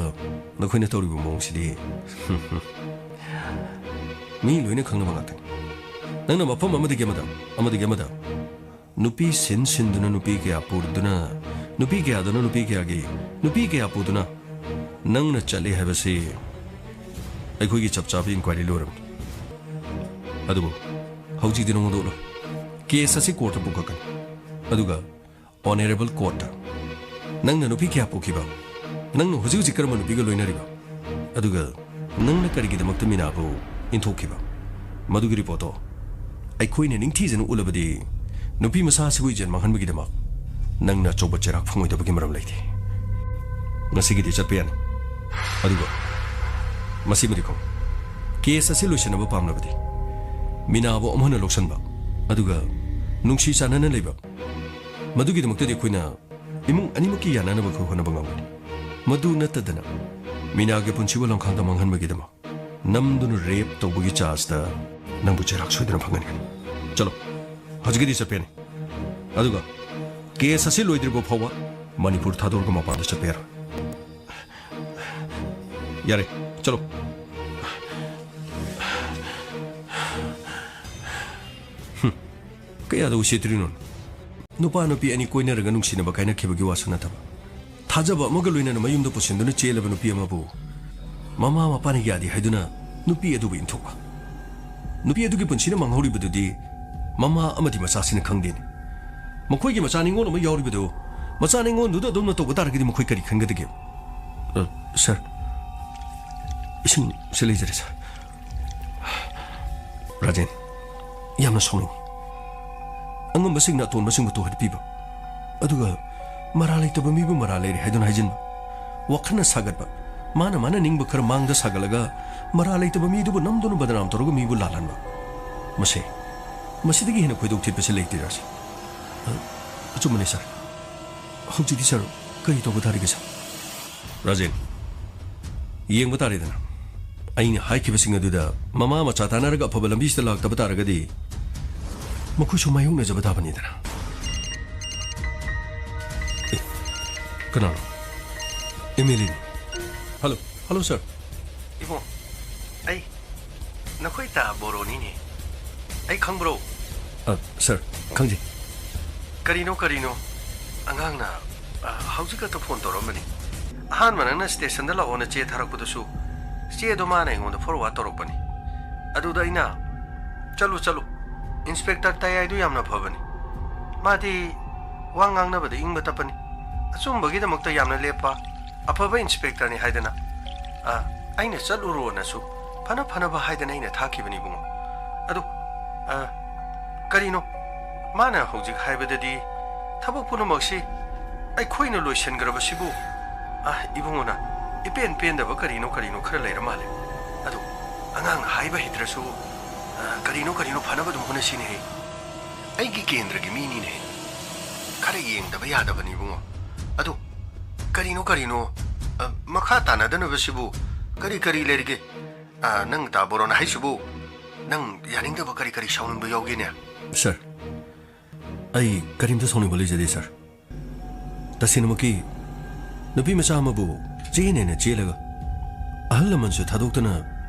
ꯅꯈꯣꯏꯅ ꯇꯧꯔꯤꯕ ꯃꯑꯣꯡꯁꯤꯗꯤ ꯃꯤ ꯂꯣꯏꯅ ꯈꯪꯅꯕ ꯉꯥꯛꯇꯅꯤ꯫ ꯅꯪꯅ ꯃꯐꯝ ꯑꯃꯗꯒꯤ ꯑꯃꯗ, ꯑꯃꯗꯒꯤ ꯑꯃꯗ ꯅꯨꯄꯤ ꯁꯤꯟ ꯁꯤꯟꯗꯨꯅ ꯅꯨꯄꯤ ꯀꯌꯥ ꯄꯨꯗꯨꯅ, ꯅꯨꯄꯤ ꯀꯌꯥꯗꯨꯅ ꯅꯨꯄꯤ ꯀꯌꯥꯒꯤ, ꯅꯨꯄꯤ ꯀꯌꯥ ꯄꯨꯗꯨꯅ ꯅꯪꯅ ꯆꯠꯂꯤ ꯍꯥꯏꯕꯁꯤ ꯑꯩꯈꯣꯏꯒꯤ ꯆꯞ ꯆꯥꯕ ꯏꯟꯀ꯭ꯋꯥꯏꯔꯤ ꯂꯣꯏꯔꯕꯅꯤ꯫ ꯑꯗꯨꯕꯨ ꯍꯧꯖꯤꯛꯇꯤ ꯅꯉꯣꯟꯗ ꯎꯠꯂꯣꯏ꯫ ꯀꯦꯁ ꯑꯁꯤ ꯀꯣꯔꯠꯇ ꯄꯨꯈꯠꯀꯅꯤ꯫ ꯑꯗꯨꯒ ꯑꯣꯅꯔꯦꯕꯜ ꯀꯣꯔꯠꯇ ꯅꯪꯅ ꯅꯨꯄꯤ ꯀꯌꯥ ꯄꯨꯈꯤꯕ, ꯅꯪꯅ ꯍꯧꯖꯤꯛ ꯍꯧꯖꯤꯛ ꯀꯔꯝꯕ ꯅꯨꯄꯤꯒ ꯂꯣꯏꯅꯔꯤꯕ, ꯑꯗꯨꯒ ꯅꯪꯅ ꯀꯔꯤꯒꯤꯗꯃꯛꯇ ꯃꯤꯅꯥꯕꯨ ꯏꯟꯊꯣꯛꯈꯤꯕ, ꯃꯗꯨꯒꯤ ꯔꯤꯄꯣꯔꯠꯇꯣ ꯑꯩꯈꯣꯏꯅ ꯅꯤꯡꯊꯤꯖꯅ ꯎꯠꯂꯕꯗꯤ ꯅꯨꯄꯤ ꯃꯆꯥ ꯑꯁꯤꯕꯨ ꯏꯖꯠ ꯃꯥꯡꯍꯟꯕꯒꯤꯗꯃꯛ ꯅꯪꯅ ꯑꯆꯧꯕ ꯆꯩꯔꯥꯛ ꯐꯪꯉꯣꯏꯗꯕꯒꯤ ꯃꯔꯝ ꯂꯩꯇꯦ꯫ ꯉꯁꯤꯒꯤꯗꯤ ꯆꯠꯄ ꯌꯥꯅꯤ꯫ ꯑꯗꯨꯒ ꯃꯁꯤꯃꯗꯤ ꯈꯪꯉꯨ, ꯀꯦꯁ ꯑꯁꯤ ꯂꯣꯏꯁꯤꯟꯅꯕ ꯄꯥꯝꯂꯕꯗꯤ ꯃꯤꯅꯥꯕꯨ ꯑꯃꯨꯛ ꯍꯟꯅ ꯂꯧꯁꯤꯟꯕ, ꯑꯗꯨꯒ ꯅꯨꯡꯁꯤ ꯆꯥꯟꯅꯅ ꯂꯩꯕ, ꯃꯗꯨꯒꯤꯗꯃꯛꯇꯗꯤ ꯑꯩꯈꯣꯏꯅ ꯏꯃꯨꯡ ꯑꯅꯤꯃꯛꯀꯤ ꯌꯥꯅꯅꯕ ꯑꯩꯈꯣꯏ ꯍꯣꯠꯅꯕ ꯉꯝꯒꯅꯤ꯫ ꯃꯗꯨ ꯅꯠꯇꯗꯅ ꯃꯤꯅꯥꯒꯤ ꯄꯨꯟꯁꯤꯕꯨ ꯂꯝꯈꯥꯡꯗ ꯃꯥꯡꯍꯟꯕꯒꯤꯗꯃꯛ ꯅꯝꯗꯨꯅ ꯔꯦꯞ ꯇꯧꯕꯒꯤ ꯆꯥꯔꯖꯇ ꯅꯪꯕꯨ ꯆꯩꯔꯥꯛ ꯁꯣꯏꯗꯅ ꯐꯪꯒꯅꯤ꯫ ꯆꯠꯂꯣ, ꯍꯧꯖꯤꯛꯀꯤꯗꯤ ꯆꯠꯄ ꯌꯥꯅꯤ꯫ ꯑꯗꯨꯒ ꯀꯦꯁ ꯑꯁꯤ ꯂꯣꯏꯗ꯭ꯔꯤꯕ ꯐꯥꯎꯕ ꯃꯅꯤꯄꯨꯔ ꯊꯥꯗꯣꯔꯒ ꯃꯄꯥꯟꯗ ꯆꯠꯄ ꯌꯥꯔꯣꯏ꯫ ꯌꯥꯔꯦ, ꯆꯠꯂꯣ꯫ ꯍꯨꯝ, ꯀꯌꯥꯗ ꯎꯁꯤꯠꯇ꯭ꯔꯤꯅꯣ? ꯅꯨꯄꯥ ꯅꯨꯄꯤ ꯑꯅꯤ ꯀꯣꯏꯅꯔꯒ ꯅꯨꯡꯁꯤꯅꯕ ꯀꯥꯏꯅꯈꯤꯕꯒꯤ ꯋꯥꯁꯨ ꯅꯠꯇꯕ, ꯊꯥꯖꯕ ꯑꯃꯒ ꯂꯣꯏꯅꯅ ꯃꯌꯨꯝꯗ ꯄꯨꯁꯤꯟꯗꯨꯅ ꯆꯦꯜꯂꯕ ꯅꯨꯄꯤ ꯑꯃꯕꯨ ꯃꯃꯥ ꯃꯄꯥꯅ ꯌꯥꯗꯦ ꯍꯥꯏꯗꯨꯅ ꯅꯨꯄꯤ ꯑꯗꯨꯕꯨ ꯏꯟꯊꯣꯛꯄ꯫ ꯅꯨꯄꯤ ꯑꯗꯨꯒꯤ ꯄꯨꯟꯁꯤꯅ ꯃꯥꯡꯍꯧꯔꯤꯕꯗꯨꯗꯤ ꯃꯃꯥ ꯑꯃꯗꯤ ꯃꯆꯥꯁꯤꯅ ꯈꯪꯗꯦꯅꯦ꯫ ꯃꯈꯣꯏꯒꯤ ꯃꯆꯥ ꯅꯤꯉꯣꯜ ꯑꯃ ꯌꯥꯎꯔꯤꯕꯗꯨ, ꯃꯆꯥ ꯅꯤꯉꯣꯜꯗꯨꯗ ꯑꯗꯨꯝꯅ ꯇꯧꯕ ꯇꯥꯔꯒꯗꯤ ꯃꯈꯣꯏ ꯀꯔꯤ ꯈꯟꯒꯗꯒꯦ? ꯑ, ꯁꯥꯔ, ꯏꯁꯤꯡ ꯁꯤ ꯂꯩꯖꯔꯦ, ꯁꯥꯔ꯫ ꯔꯥꯖꯦꯟ, ꯌꯥꯝꯅ ꯁꯥꯎꯅꯤꯡꯉꯤ꯫ ꯑꯉꯝꯕꯁꯤꯡꯅ ꯑꯇꯣꯟꯕꯁꯤꯡꯕꯨ ꯇꯣꯍꯠꯄꯤꯕ, ꯑꯗꯨꯒ ꯃꯔꯥ ꯂꯩꯇꯕ ꯃꯤꯕꯨ ꯃꯔꯥ ꯂꯩꯔꯦ ꯍꯥꯏꯗꯨꯅ ꯍꯥꯏꯖꯤꯟꯕ, ꯋꯥꯈꯜꯅ ꯁꯥꯒꯠꯄ, ꯃꯥꯅ ꯃꯥꯅ ꯅꯤꯡꯕ ꯈꯔ ꯃꯥꯡꯗ ꯁꯥꯒꯠꯂꯒ ꯃꯔꯥ ꯂꯩꯇꯕ ꯃꯤꯗꯨꯕꯨ ꯅꯝꯗꯨꯅ ꯕꯗꯅꯥꯝ ꯇꯧꯔꯒ ꯃꯤꯕꯨ ꯂꯥꯜꯍꯟꯕ꯫ ꯃꯁꯤ, ꯃꯁꯤꯗꯒꯤ ꯍꯦꯟꯅ ꯈꯣꯏꯗꯧ ꯊꯤꯠꯄꯁꯦ ꯂꯩꯇꯦ, ꯔꯥꯖꯦꯟ꯫ ꯑ, ꯑꯆꯨꯝꯕꯅꯤ, ꯁꯥꯔ꯫ ꯍꯧꯖꯤꯛꯇꯤ, ꯁꯥꯔ, ꯀꯔꯤ ꯇꯧꯕ ꯇꯥꯔꯤꯒꯦ, ꯁꯥꯔ? ꯔꯥꯖꯦꯟ, ꯌꯦꯡꯕ ꯇꯥꯔꯦꯗꯅ꯫ ꯑꯩꯅ ꯍꯥꯏꯈꯤꯕꯁꯤꯡ ꯑꯗꯨꯗ ꯃꯃꯥ ꯃꯆꯥ ꯇꯥꯟꯅꯔꯒ ꯑꯐꯕ ꯂꯝꯕꯤꯁꯤꯗ ꯂꯥꯛꯇꯕ ꯇꯥꯔꯒꯗꯤ ꯃꯈꯣꯏꯁꯨ ꯃꯥꯌꯣꯛꯅꯖꯕ ꯇꯥꯕꯅꯤꯗꯅ꯫ ꯑꯦ, ꯀꯅꯥꯅꯣ? ꯑꯦꯝ ꯑꯦꯜ ꯑꯦꯅꯤ꯫ ꯍꯜꯂꯣ, ꯍꯜꯂꯣ, ꯁꯥꯔ꯫ ꯏꯕꯨꯡ, ꯑꯩ ꯅꯈꯣꯏ ꯇꯥ ꯕꯣꯔꯣꯅꯤꯅꯦ꯫ ꯑꯩ ꯈꯪꯕ꯭ꯔꯣ? ꯑ, ꯁꯥꯔ, ꯈꯪꯖꯩ꯫ ꯀꯔꯤꯅꯣ, ꯀꯔꯤꯅꯣ? ꯑꯉꯥꯡꯅ, ꯑ, ꯍꯧꯖꯤꯛ ꯈꯛꯇ ꯐꯣꯟ ꯇꯧꯔꯛꯑꯝꯕꯅꯤ꯫ ꯑꯍꯥꯟꯕ ꯅꯪꯅ ꯁ꯭ꯇꯦꯁꯟꯗ ꯂꯥꯛꯑꯣꯅ ꯆꯦ ꯊꯥꯔꯛꯄꯗꯨꯁꯨ, ꯆꯦꯗꯣ ꯃꯥꯅ ꯑꯩꯉꯣꯟꯗ ꯐꯣꯔꯋꯥꯔꯗ ꯇꯧꯔꯛꯄꯅꯤ꯫ ꯑꯗꯨꯗ ꯑꯩꯅ, "ꯆꯠꯂꯨ, ꯆꯠꯂꯨ꯫ ꯏꯟꯁꯄꯦꯛꯇꯔ ꯇꯌꯥꯏꯗꯨ ꯌꯥꯝꯅ ꯐꯕꯅꯤ꯫ ꯃꯥꯗꯤ ꯋꯥ ꯉꯥꯡꯅꯕꯗ ꯏꯪꯕ ꯇꯞꯄꯅꯤ꯫ ꯑꯆꯨꯝꯕꯒꯤꯗꯃꯛꯇ ꯌꯥꯝꯅ ꯂꯦꯞꯄ ꯑꯐꯕ ꯏꯟꯁꯄꯦꯛꯇꯔꯅꯤ" ꯍꯥꯏꯗꯅ, ꯑ, ꯑꯩꯅ ꯆꯠꯂꯨꯔꯣꯅꯁꯨ ꯐꯅ ꯐꯅꯕ ꯍꯥꯏꯗꯅ ꯑꯩꯅ ꯊꯥꯈꯤꯕꯅꯤ, ꯏꯕꯨꯡꯉꯣ꯫ ꯑꯗꯨ, ꯑ, ꯀꯔꯤꯅꯣ? ꯃꯥꯅ ꯍꯧꯖꯤꯛ ꯍꯥꯏꯕꯗꯗꯤ ꯊꯕꯛ ꯄꯨꯝꯅꯃꯛꯁꯤ ꯑꯩꯈꯣꯏꯅ ꯂꯣꯏꯁꯤꯟꯈ꯭ꯔꯕꯁꯤꯕꯨ, ꯑ, ꯏꯕꯨꯡꯉꯣꯅ ꯏꯄꯦꯟ ꯄꯦꯟꯗꯕ ꯀꯔꯤꯅꯣ ꯀꯔꯤꯅꯣ ꯈꯔ ꯂꯩꯔ ꯃꯥꯜꯂꯦ꯫ ꯑꯗꯨ ꯑꯉꯥꯡꯅ ꯍꯥꯏꯕ ꯍꯩꯇ꯭ꯔꯁꯨ, ꯑ, ꯀꯔꯤꯅꯣ ꯀꯔꯤꯅꯣ ꯐꯅꯕ ꯑꯗꯨꯝ ꯍꯣꯠꯅꯁꯤꯅꯦꯍꯦ꯫ ꯑꯩꯒꯤ ꯀꯦꯟꯗ꯭ꯔꯒꯤ ꯃꯤꯅꯤꯅꯦꯍꯦ꯫ ꯈꯔ ꯌꯦꯡꯗꯕ ꯌꯥꯗꯕꯅꯤ ꯏꯕꯨꯡꯉꯣ꯫ ꯑꯗꯨ ꯀꯔꯤꯅꯣ ꯀꯔꯤꯅꯣ, ꯑ, ꯃꯈꯥ ꯇꯥꯅꯗꯅꯕꯁꯤꯕꯨ ꯀꯔꯤ ꯀꯔꯤ ꯂꯩꯔꯤꯒꯦ? ꯑ, ꯅꯪ ꯇꯥ ꯕꯣꯔꯣꯅ ꯍꯥꯏꯁꯤꯕꯨ ꯅꯪ ꯌꯥꯅꯤꯡꯗꯕ ꯀꯔꯤ ꯀꯔꯤ ꯁꯥꯎꯅꯤꯡꯕ ꯌꯥꯎꯒꯦꯅꯦ? ꯁꯥꯔ, ꯑꯩ ꯀꯔꯤꯝꯇ ꯁꯥꯎꯅꯤꯡꯕ ꯂꯩꯖꯗꯦ, ꯁꯥꯔ꯫ ꯇꯁꯦꯡꯅꯃꯛꯀꯤ ꯅꯨꯄꯤ ꯃꯆꯥ ꯑꯃꯕꯨ ꯆꯦꯟꯅꯦꯅ ꯆꯦꯜꯂꯒ ꯑꯍꯜ ꯂꯃꯟꯁꯨ ꯊꯥꯗꯣꯛꯇꯅ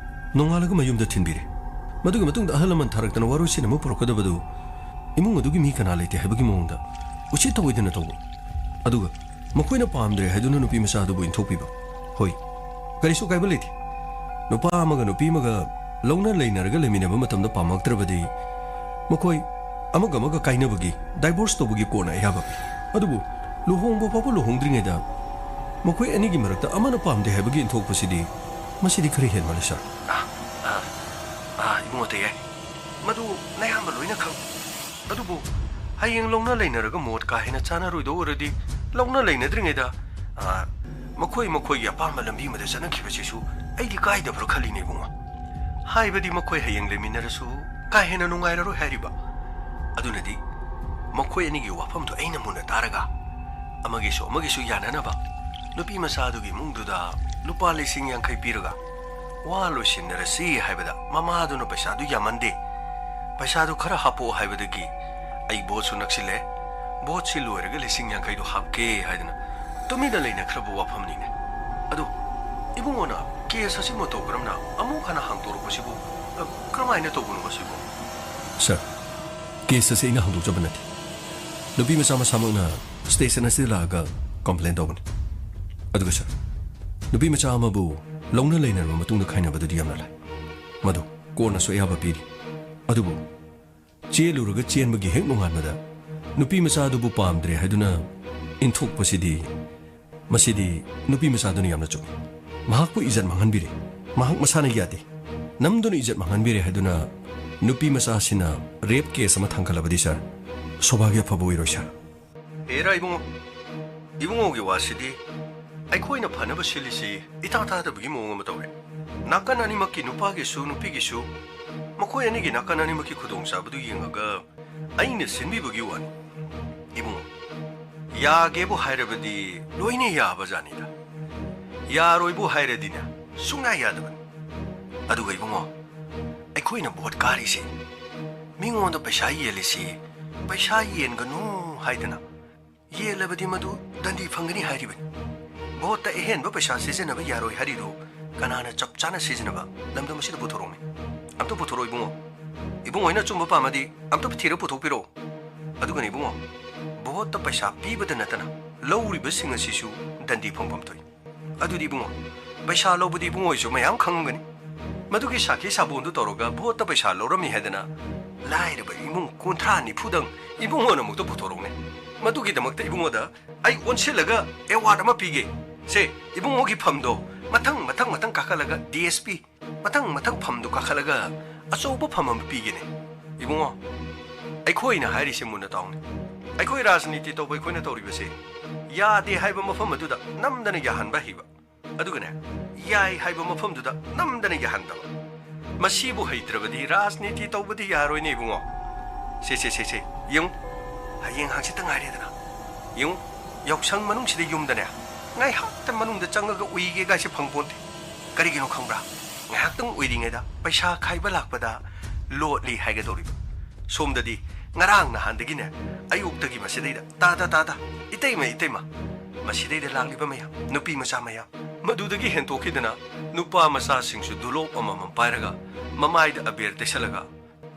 ꯅꯣꯡꯉꯥꯜꯂꯒ ꯃꯌꯨꯝꯗ ꯊꯤꯟꯕꯤꯔꯦ꯫ ꯃꯗꯨꯒꯤ ꯃꯇꯨꯡꯗ ꯑꯍꯜ ꯂꯃꯟ ꯊꯥꯔꯛꯇꯅ ꯋꯥꯔꯣꯏꯁꯤꯟ ꯑꯃ ꯄꯨꯔꯛꯀꯗꯕꯗꯨ ꯏꯃꯨꯡ ꯑꯗꯨꯒꯤ ꯃꯤ ꯀꯅꯥ ꯂꯩꯇꯦ ꯍꯥꯏꯕꯒꯤ ꯃꯑꯣꯡꯗ ꯎꯁꯤꯠ ꯊꯑꯣꯏꯗꯅ ꯇꯧꯕ꯫ ꯑꯗꯨꯒ ꯃꯈꯣꯏꯅ ꯄꯥꯝꯗ꯭ꯔꯦ ꯍꯥꯏꯗꯨꯅ ꯅꯨꯄꯤ ꯃꯆꯥ ꯑꯗꯨꯕꯨ ꯏꯟꯊꯣꯛꯄꯤꯕ꯫ ꯍꯣꯏ, ꯀꯔꯤꯁꯨ ꯀꯥꯏꯕ ꯂꯩꯇꯦ꯫ ꯅꯨꯄꯥ ꯑꯃꯒ ꯅꯨꯄꯤ ꯑꯃꯒ ꯂꯧꯅ ꯂꯩꯅꯔꯒ ꯂꯩꯃꯤꯟꯅꯕ ꯃꯇꯝꯗ ꯄꯥꯝꯃꯛꯇ꯭ꯔꯕꯗꯤ ꯃꯈꯣꯏ ꯑꯃꯒ ꯑꯃꯒ ꯀꯥꯏꯅꯕꯒꯤ, ꯗꯥꯏꯚꯣꯔꯁ ꯇꯧꯕꯒꯤ ꯀꯣꯟꯅ ꯑꯌꯥꯕ ꯄꯤ꯫ ꯑꯗꯨꯕꯨ ꯂꯨꯍꯣꯡꯕ ꯐꯥꯎꯕ ꯂꯨꯍꯣꯡꯗ꯭ꯔꯤꯉꯩꯗ ꯃꯈꯣꯏ ꯑꯅꯤꯒꯤ ꯃꯔꯛꯇ ꯑꯃꯅ ꯄꯥꯝꯗꯦ ꯍꯥꯏꯕꯒꯤ ꯏꯟꯊꯣꯛꯄꯁꯤꯗꯤ, ꯃꯁꯤꯗꯤ ꯈꯔ ꯍꯦꯟꯃꯜꯂꯦ, ꯁꯥꯔ꯫ ꯑꯥ, ꯑꯥ, ꯑꯥ, ꯏꯕꯨꯡꯉꯣ ꯇꯌꯥꯏ, ꯃꯗꯨ ꯅꯌꯥꯝꯕ ꯂꯣꯏꯅ ꯈꯪ꯫ ꯑꯗꯨꯕꯨ ꯍꯌꯦꯡ ꯂꯧꯅ ꯂꯩꯅꯔꯒ ꯃꯣꯠ ꯀꯥ ꯍꯦꯟꯅ ꯆꯥꯅꯔꯣꯏꯗꯧ ꯑꯣꯏꯔꯗꯤ, ꯂꯧꯅ ꯂꯩꯅꯗ꯭ꯔꯤꯉꯩꯗ, ꯑꯥ, ꯃꯈꯣꯏ ꯃꯈꯣꯏꯒꯤ ꯑꯄꯥꯝꯕ ꯂꯝꯕꯤ ꯑꯃꯗ ꯆꯠꯅꯈꯤꯕꯁꯤꯁꯨ ꯑꯩꯗꯤ ꯀꯥꯏꯗꯕ꯭ꯔꯥ ꯈꯜꯂꯤꯅꯦ, ꯏꯕꯨꯡꯉꯣ꯫ ꯍꯥꯏꯕꯗꯤ ꯃꯈꯣꯏ ꯍꯌꯦꯡ ꯂꯩꯃꯤꯟꯅꯔꯁꯨ ꯀꯥ ꯍꯦꯟꯅ ꯅꯨꯡꯉꯥꯏꯔꯔꯣꯏ ꯍꯥꯏꯔꯤꯕ꯫ ꯑꯗꯨꯅꯗꯤ ꯃꯈꯣꯏ ꯑꯅꯤꯒꯤ ꯋꯥꯐꯝꯗꯨ ꯑꯩꯅ ꯃꯨꯟꯅ ꯇꯥꯔꯒ, ꯑꯃꯒꯤꯁꯨ ꯑꯃꯒꯤꯁꯨ ꯌꯥꯅꯅꯕ ꯅꯨꯄꯤ ꯃꯆꯥꯗꯨꯒꯤ ꯏꯃꯨꯡꯗꯨꯗ ꯂꯨꯄꯥ ꯂꯤꯁꯤꯡ ꯌꯥꯡꯈꯩ ꯄꯤꯔꯒ ꯋꯥ ꯂꯣꯏꯁꯤꯟꯅꯔꯁꯤ ꯍꯥꯏꯕꯗ, ꯃꯃꯥꯗꯨꯅ ꯄꯩꯁꯥꯗꯨ ꯌꯥꯝꯃꯟꯗꯦ, ꯄꯩꯁꯥꯗꯨ ꯈꯔ ꯍꯥꯞꯄꯛꯑꯣ ꯍꯥꯏꯕꯗꯒꯤ, ꯑꯩ ꯚꯣꯠꯁꯨ ꯅꯛꯁꯤꯜꯂꯦ, ꯚꯣꯠꯁꯤ ꯂꯣꯏꯔꯒ ꯂꯤꯁꯤꯡ ꯌꯥꯡꯈꯩꯗꯨ ꯍꯥꯞꯀꯦ ꯍꯥꯏꯗꯅ ꯇꯨꯃꯤꯟꯅ ꯂꯩꯅꯈ꯭ꯔꯕ ꯋꯥꯐꯝꯅꯤꯅꯦ꯫ ꯑꯗꯨ ꯏꯕꯨꯡꯉꯣꯅ ꯀꯦꯁ ꯑꯁꯤ ꯃꯇꯧ ꯀꯔꯝꯅ ꯑꯃꯨꯛ ꯍꯟꯅ ꯍꯥꯡꯗꯣꯔꯛꯄꯁꯤꯕꯨ, ꯑ, ꯀꯔꯝꯍꯥꯏꯅ ꯇꯧꯕꯅꯣ ꯃꯁꯤꯕꯨ? ꯁꯥꯔ, ꯀꯦꯁ ꯑꯁꯤ ꯑꯩꯅ ꯍꯥꯡꯗꯣꯛꯆꯕ ꯅꯠꯇꯦ꯫ ꯅꯨꯄꯤ ꯃꯆꯥ ꯃꯁꯥꯃꯛꯅ ꯁ꯭ꯇꯦꯁꯟ ꯑꯁꯤꯗ ꯂꯥꯛꯑꯒ ꯀꯝꯄ꯭ꯂꯦꯟ ꯇꯧꯕꯅꯤ꯫ ꯑꯗꯨꯒ ꯁꯥꯔ, ꯅꯨꯄꯤ ꯃꯆꯥ ꯑꯃꯕꯨ ꯂꯧꯅ ꯂꯩꯅꯔꯕ ꯃꯇꯨꯡꯗ ꯈꯥꯏꯅꯕꯗꯨꯗꯤ ꯌꯥꯝꯅ ꯂꯥꯏ꯫ ꯃꯗꯨ ꯀꯣꯔꯠꯅꯁꯨ ꯑꯌꯥꯕ ꯄꯤꯔꯤ꯫ ꯑꯗꯨꯕꯨ ꯆꯦꯜꯂꯨꯔꯒ ꯆꯦꯟꯕꯒꯤ ꯍꯦꯛ ꯅꯣꯡꯉꯥꯟꯕꯗ ꯅꯨꯄꯤ ꯃꯆꯥꯗꯨꯕꯨ ꯄꯥꯝꯗ꯭ꯔꯦ ꯍꯥꯏꯗꯨꯅ ꯏꯟꯊꯣꯛꯄꯁꯤꯗꯤ, ꯃꯁꯤꯗꯤ ꯅꯨꯄꯤ ꯃꯆꯥꯗꯨꯅ ꯌꯥꯝꯅ ꯆꯨꯝꯃꯤ꯫ ꯃꯍꯥꯛꯄꯨ ꯏꯖꯠ ꯃꯥꯡꯍꯟꯕꯤꯔꯦ꯫ ꯃꯍꯥꯛ ꯃꯁꯥꯅ ꯌꯥꯗꯦ꯫ ꯅꯝꯗꯨꯅ ꯏꯖꯠ ꯃꯥꯡꯍꯟꯕꯤꯔꯦ ꯍꯥꯏꯗꯨꯅ ꯅꯨꯄꯤ ꯃꯆꯥꯁꯤꯅ ꯔꯦꯞ ꯀꯦꯁ ꯑꯃ ꯊꯥꯡꯒꯠꯂꯕꯗꯤ, ꯁꯥꯔ, ꯁꯣꯚꯥꯒ꯭ꯌ ꯐꯕ ꯑꯣꯏꯔꯣꯏ, ꯁꯥꯔ꯫ ꯑꯦꯔꯥ ꯏꯕꯨꯡꯉꯣ, ꯏꯕꯨꯡꯉꯣꯒꯤ ꯋꯥꯁꯤꯗꯤ ꯑꯩꯈꯣꯏꯅ ꯐꯅꯕ ꯁꯤꯜꯂꯤꯁꯤ ꯏꯇꯥ ꯇꯥꯗꯕꯒꯤ ꯃꯑꯣꯡ ꯑꯃ ꯇꯧꯔꯦ꯫ ꯅꯥꯀꯟ ꯑꯅꯤꯃꯛꯀꯤ, ꯅꯨꯄꯥꯒꯤꯁꯨ ꯅꯨꯄꯤꯒꯤꯁꯨ, ꯃꯈꯣꯏ ꯑꯅꯤꯒꯤ ꯅꯥꯀꯟ ꯑꯅꯤꯃꯛꯀꯤ ꯈꯨꯗꯣꯡꯆꯥꯕꯗꯨ ꯌꯦꯡꯉꯒ ꯑꯩꯅ ꯁꯤꯟꯕꯤꯕꯒꯤ ꯋꯥꯅꯤ꯫ ꯏꯕꯨꯡꯉꯣ, ꯌꯥꯒꯦꯕꯨ ꯍꯥꯏꯔꯕꯗꯤ ꯂꯣꯏꯅ ꯌꯥꯕ ꯖꯥꯠꯅꯤꯗ꯫ ꯌꯥꯔꯣꯏꯕꯨ ꯍꯥꯏꯔꯗꯤꯅꯦ, ꯁꯨꯡꯌꯥ ꯌꯥꯗꯕꯅꯤ꯫ ꯑꯗꯨꯒ ꯏꯕꯨꯡꯉꯣ, ꯑꯩꯈꯣꯏꯅ ꯚꯣꯠ ꯀꯥꯔꯤꯁꯦ, ꯃꯤꯉꯣꯟꯗ ꯄꯩꯁꯥ ꯌꯦꯜꯂꯤꯁꯤ, ꯄꯩꯁꯥ ꯌꯦꯟꯒꯅꯨ ꯍꯥꯏꯗꯅ ꯌꯦꯜꯂꯕꯗꯤ ꯃꯗꯨ ꯗꯟꯗꯤ ꯐꯪꯒꯅꯤ ꯍꯥꯏꯔꯤꯕꯅꯤ꯫ ꯚꯣꯠꯇ ꯑꯍꯦꯟꯕ ꯄꯩꯁꯥ ꯁꯤꯖꯤꯟꯅꯕ ꯌꯥꯔꯣꯏ ꯍꯥꯏꯔꯤꯗꯨ ꯀꯅꯥꯅ ꯆꯞ ꯆꯥꯅ ꯁꯤꯖꯤꯟꯅꯕ ꯂꯝꯗꯝ ꯑꯁꯤꯗ ꯄꯨꯊꯣꯔꯛꯎꯅꯦ? ꯑꯝꯇ ꯄꯨꯊꯣꯔꯛꯑꯣ ꯏꯕꯨꯡꯉꯣ꯫ ꯏꯕꯨꯡꯉꯣ ꯍꯣꯏꯅ ꯑꯆꯨꯝꯕ ꯄꯥꯝꯃꯗꯤ ꯑꯝꯇ ꯊꯤꯔ ꯄꯨꯊꯣꯛꯄꯤꯔꯛꯑꯣ꯫ ꯑꯗꯨꯒꯅꯤ ꯏꯕꯨꯡꯉꯣ, ꯚꯣꯠꯇ ꯄꯩꯁꯥ ꯄꯤꯕꯗ ꯅꯠꯇꯅ ꯂꯧꯔꯤꯕꯁꯤꯡ ꯑꯁꯤꯁꯨ ꯗꯟꯗꯤ ꯐꯪꯐꯝ ꯊꯣꯛꯏ꯫ ꯑꯗꯨꯗꯤ ꯏꯕꯨꯡꯉꯣ, ꯄꯩꯁꯥ ꯂꯧꯕꯗꯤ ꯏꯕꯨꯡꯉꯣ ꯍꯣꯏꯁꯨ ꯃꯌꯥꯝ ꯈꯪꯉꯝꯒꯅꯤ꯫ ꯃꯗꯨꯒꯤ ꯁꯥꯈꯤ ꯁꯥꯕꯣꯟꯗꯨ ꯇꯧꯔꯒ ꯚꯣꯠꯇ ꯄꯩꯁꯥ ꯂꯧꯔꯝꯃꯤ ꯍꯥꯏꯗꯅ ꯂꯥꯏꯔꯕ ꯏꯃꯨꯡ ꯀꯨꯟꯊ꯭ꯔꯥ ꯅꯤꯐꯨꯗꯪ ꯏꯕꯨꯡꯉꯣꯅ ꯑꯃꯨꯛꯇ ꯄꯨꯊꯣꯔꯛꯎꯅꯦ꯫ ꯃꯗꯨꯒꯤꯗꯃꯛꯇ ꯏꯕꯨꯡꯉꯣꯗ ꯑꯩ ꯑꯣꯟꯁꯤꯜꯂꯒ ꯑꯦꯋꯥꯔꯗ ꯑꯃ ꯄꯤꯒꯦ꯫ ꯁꯦ, ꯏꯕꯨꯡꯉꯣꯒꯤ ꯐꯝꯗꯣ ꯃꯊꯪ ꯃꯊꯪ ꯃꯊꯪ ꯀꯥꯈꯠꯂꯒ ꯗꯤ ꯑꯦꯁ ꯄꯤ, ꯃꯊꯪ ꯃꯊꯪ ꯐꯝꯗꯨ ꯀꯥꯈꯠꯂꯒ ꯑꯆꯧꯕ ꯐꯝ ꯑꯃ ꯄꯤꯒꯦꯅꯦ꯫ ꯏꯕꯨꯡꯉꯣ, ꯑꯩꯈꯣꯏꯅ ꯍꯥꯏꯔꯤꯁꯦ ꯃꯨꯟꯅ ꯇꯥꯎꯅꯦ꯫ ꯑꯩꯈꯣꯏ ꯔꯥꯖꯅꯤꯇꯤ ꯇꯧꯕ ꯑꯩꯈꯣꯏꯅ ꯇꯧꯔꯤꯕꯁꯦ, ꯌꯥꯗꯦ ꯍꯥꯏꯕ ꯃꯐꯝ ꯑꯗꯨꯗ ꯅꯝꯗꯅ ꯌꯥꯍꯟꯕ ꯍꯩꯕ, ꯑꯗꯨꯒꯅꯦ, ꯌꯥꯏ ꯍꯥꯏꯕ ꯃꯐꯝꯗꯨꯗ ꯅꯝꯗꯅ ꯌꯥꯍꯟꯗꯕ꯫ ꯃꯁꯤꯕꯨ ꯍꯩꯇ꯭ꯔꯕꯗꯤ ꯔꯥꯖꯅꯤꯇꯤ ꯇꯧꯕꯗꯤ ꯌꯥꯔꯣꯏꯅꯦ ꯏꯕꯨꯡꯉꯣ꯫ ꯁꯦ, ꯁꯦ, ꯁꯦ, ꯁꯦ, ꯌꯦꯡꯉꯨ, ꯍꯌꯦꯡ ꯍꯪꯆꯤꯠꯇ ꯉꯥꯏꯔꯦꯗꯅ꯫ ꯌꯦꯡꯉꯨ, ꯌꯥꯎꯁꯪ ꯃꯅꯨꯡꯁꯤꯗ ꯌꯨꯝꯗꯅꯦ, ꯉꯥꯏꯍꯥꯛꯇ ꯃꯅꯨꯡꯗ ꯆꯪꯉꯒ ꯎꯏꯒꯦ ꯀꯥꯏꯁꯦ ꯐꯪꯄꯣꯟꯇꯦ꯫ ꯀꯔꯤꯒꯤꯅꯣ ꯈꯪꯕ꯭ꯔꯥ? ꯉꯥꯏꯍꯥꯛꯇꯪ ꯎꯏꯔꯤꯉꯩꯗ ꯄꯩꯁꯥ ꯈꯥꯏꯕ ꯂꯥꯛꯄꯗ ꯂꯣꯠꯂꯤ ꯍꯥꯏꯒꯗꯧꯔꯤꯕ꯫ ꯁꯣꯝꯗꯗꯤ ꯉꯔꯥꯡ ꯅꯍꯥꯟꯗꯒꯤꯅꯦ, ꯑꯌꯨꯛꯇꯒꯤ ꯃꯁꯤꯗꯩꯗ ꯇꯥꯗ ꯇꯥꯗ, ꯏꯇꯩꯃ ꯏꯇꯩꯃ, ꯃꯁꯤꯗꯩꯗ ꯂꯥꯛꯂꯤꯕ ꯃꯌꯥꯝ, ꯅꯨꯄꯤ ꯃꯆꯥ ꯃꯌꯥꯝ, ꯃꯗꯨꯗꯒꯤ ꯍꯦꯟꯇꯣꯛꯈꯤꯗꯅ ꯅꯨꯄꯥ ꯃꯆꯥꯁꯤꯡꯁꯨ ꯗꯨꯂꯣꯞ ꯑꯃꯃꯝ ꯄꯥꯏꯔꯒ ꯃꯃꯥꯏꯗ ꯑꯕꯦꯔ ꯇꯩꯁꯜꯂꯒ,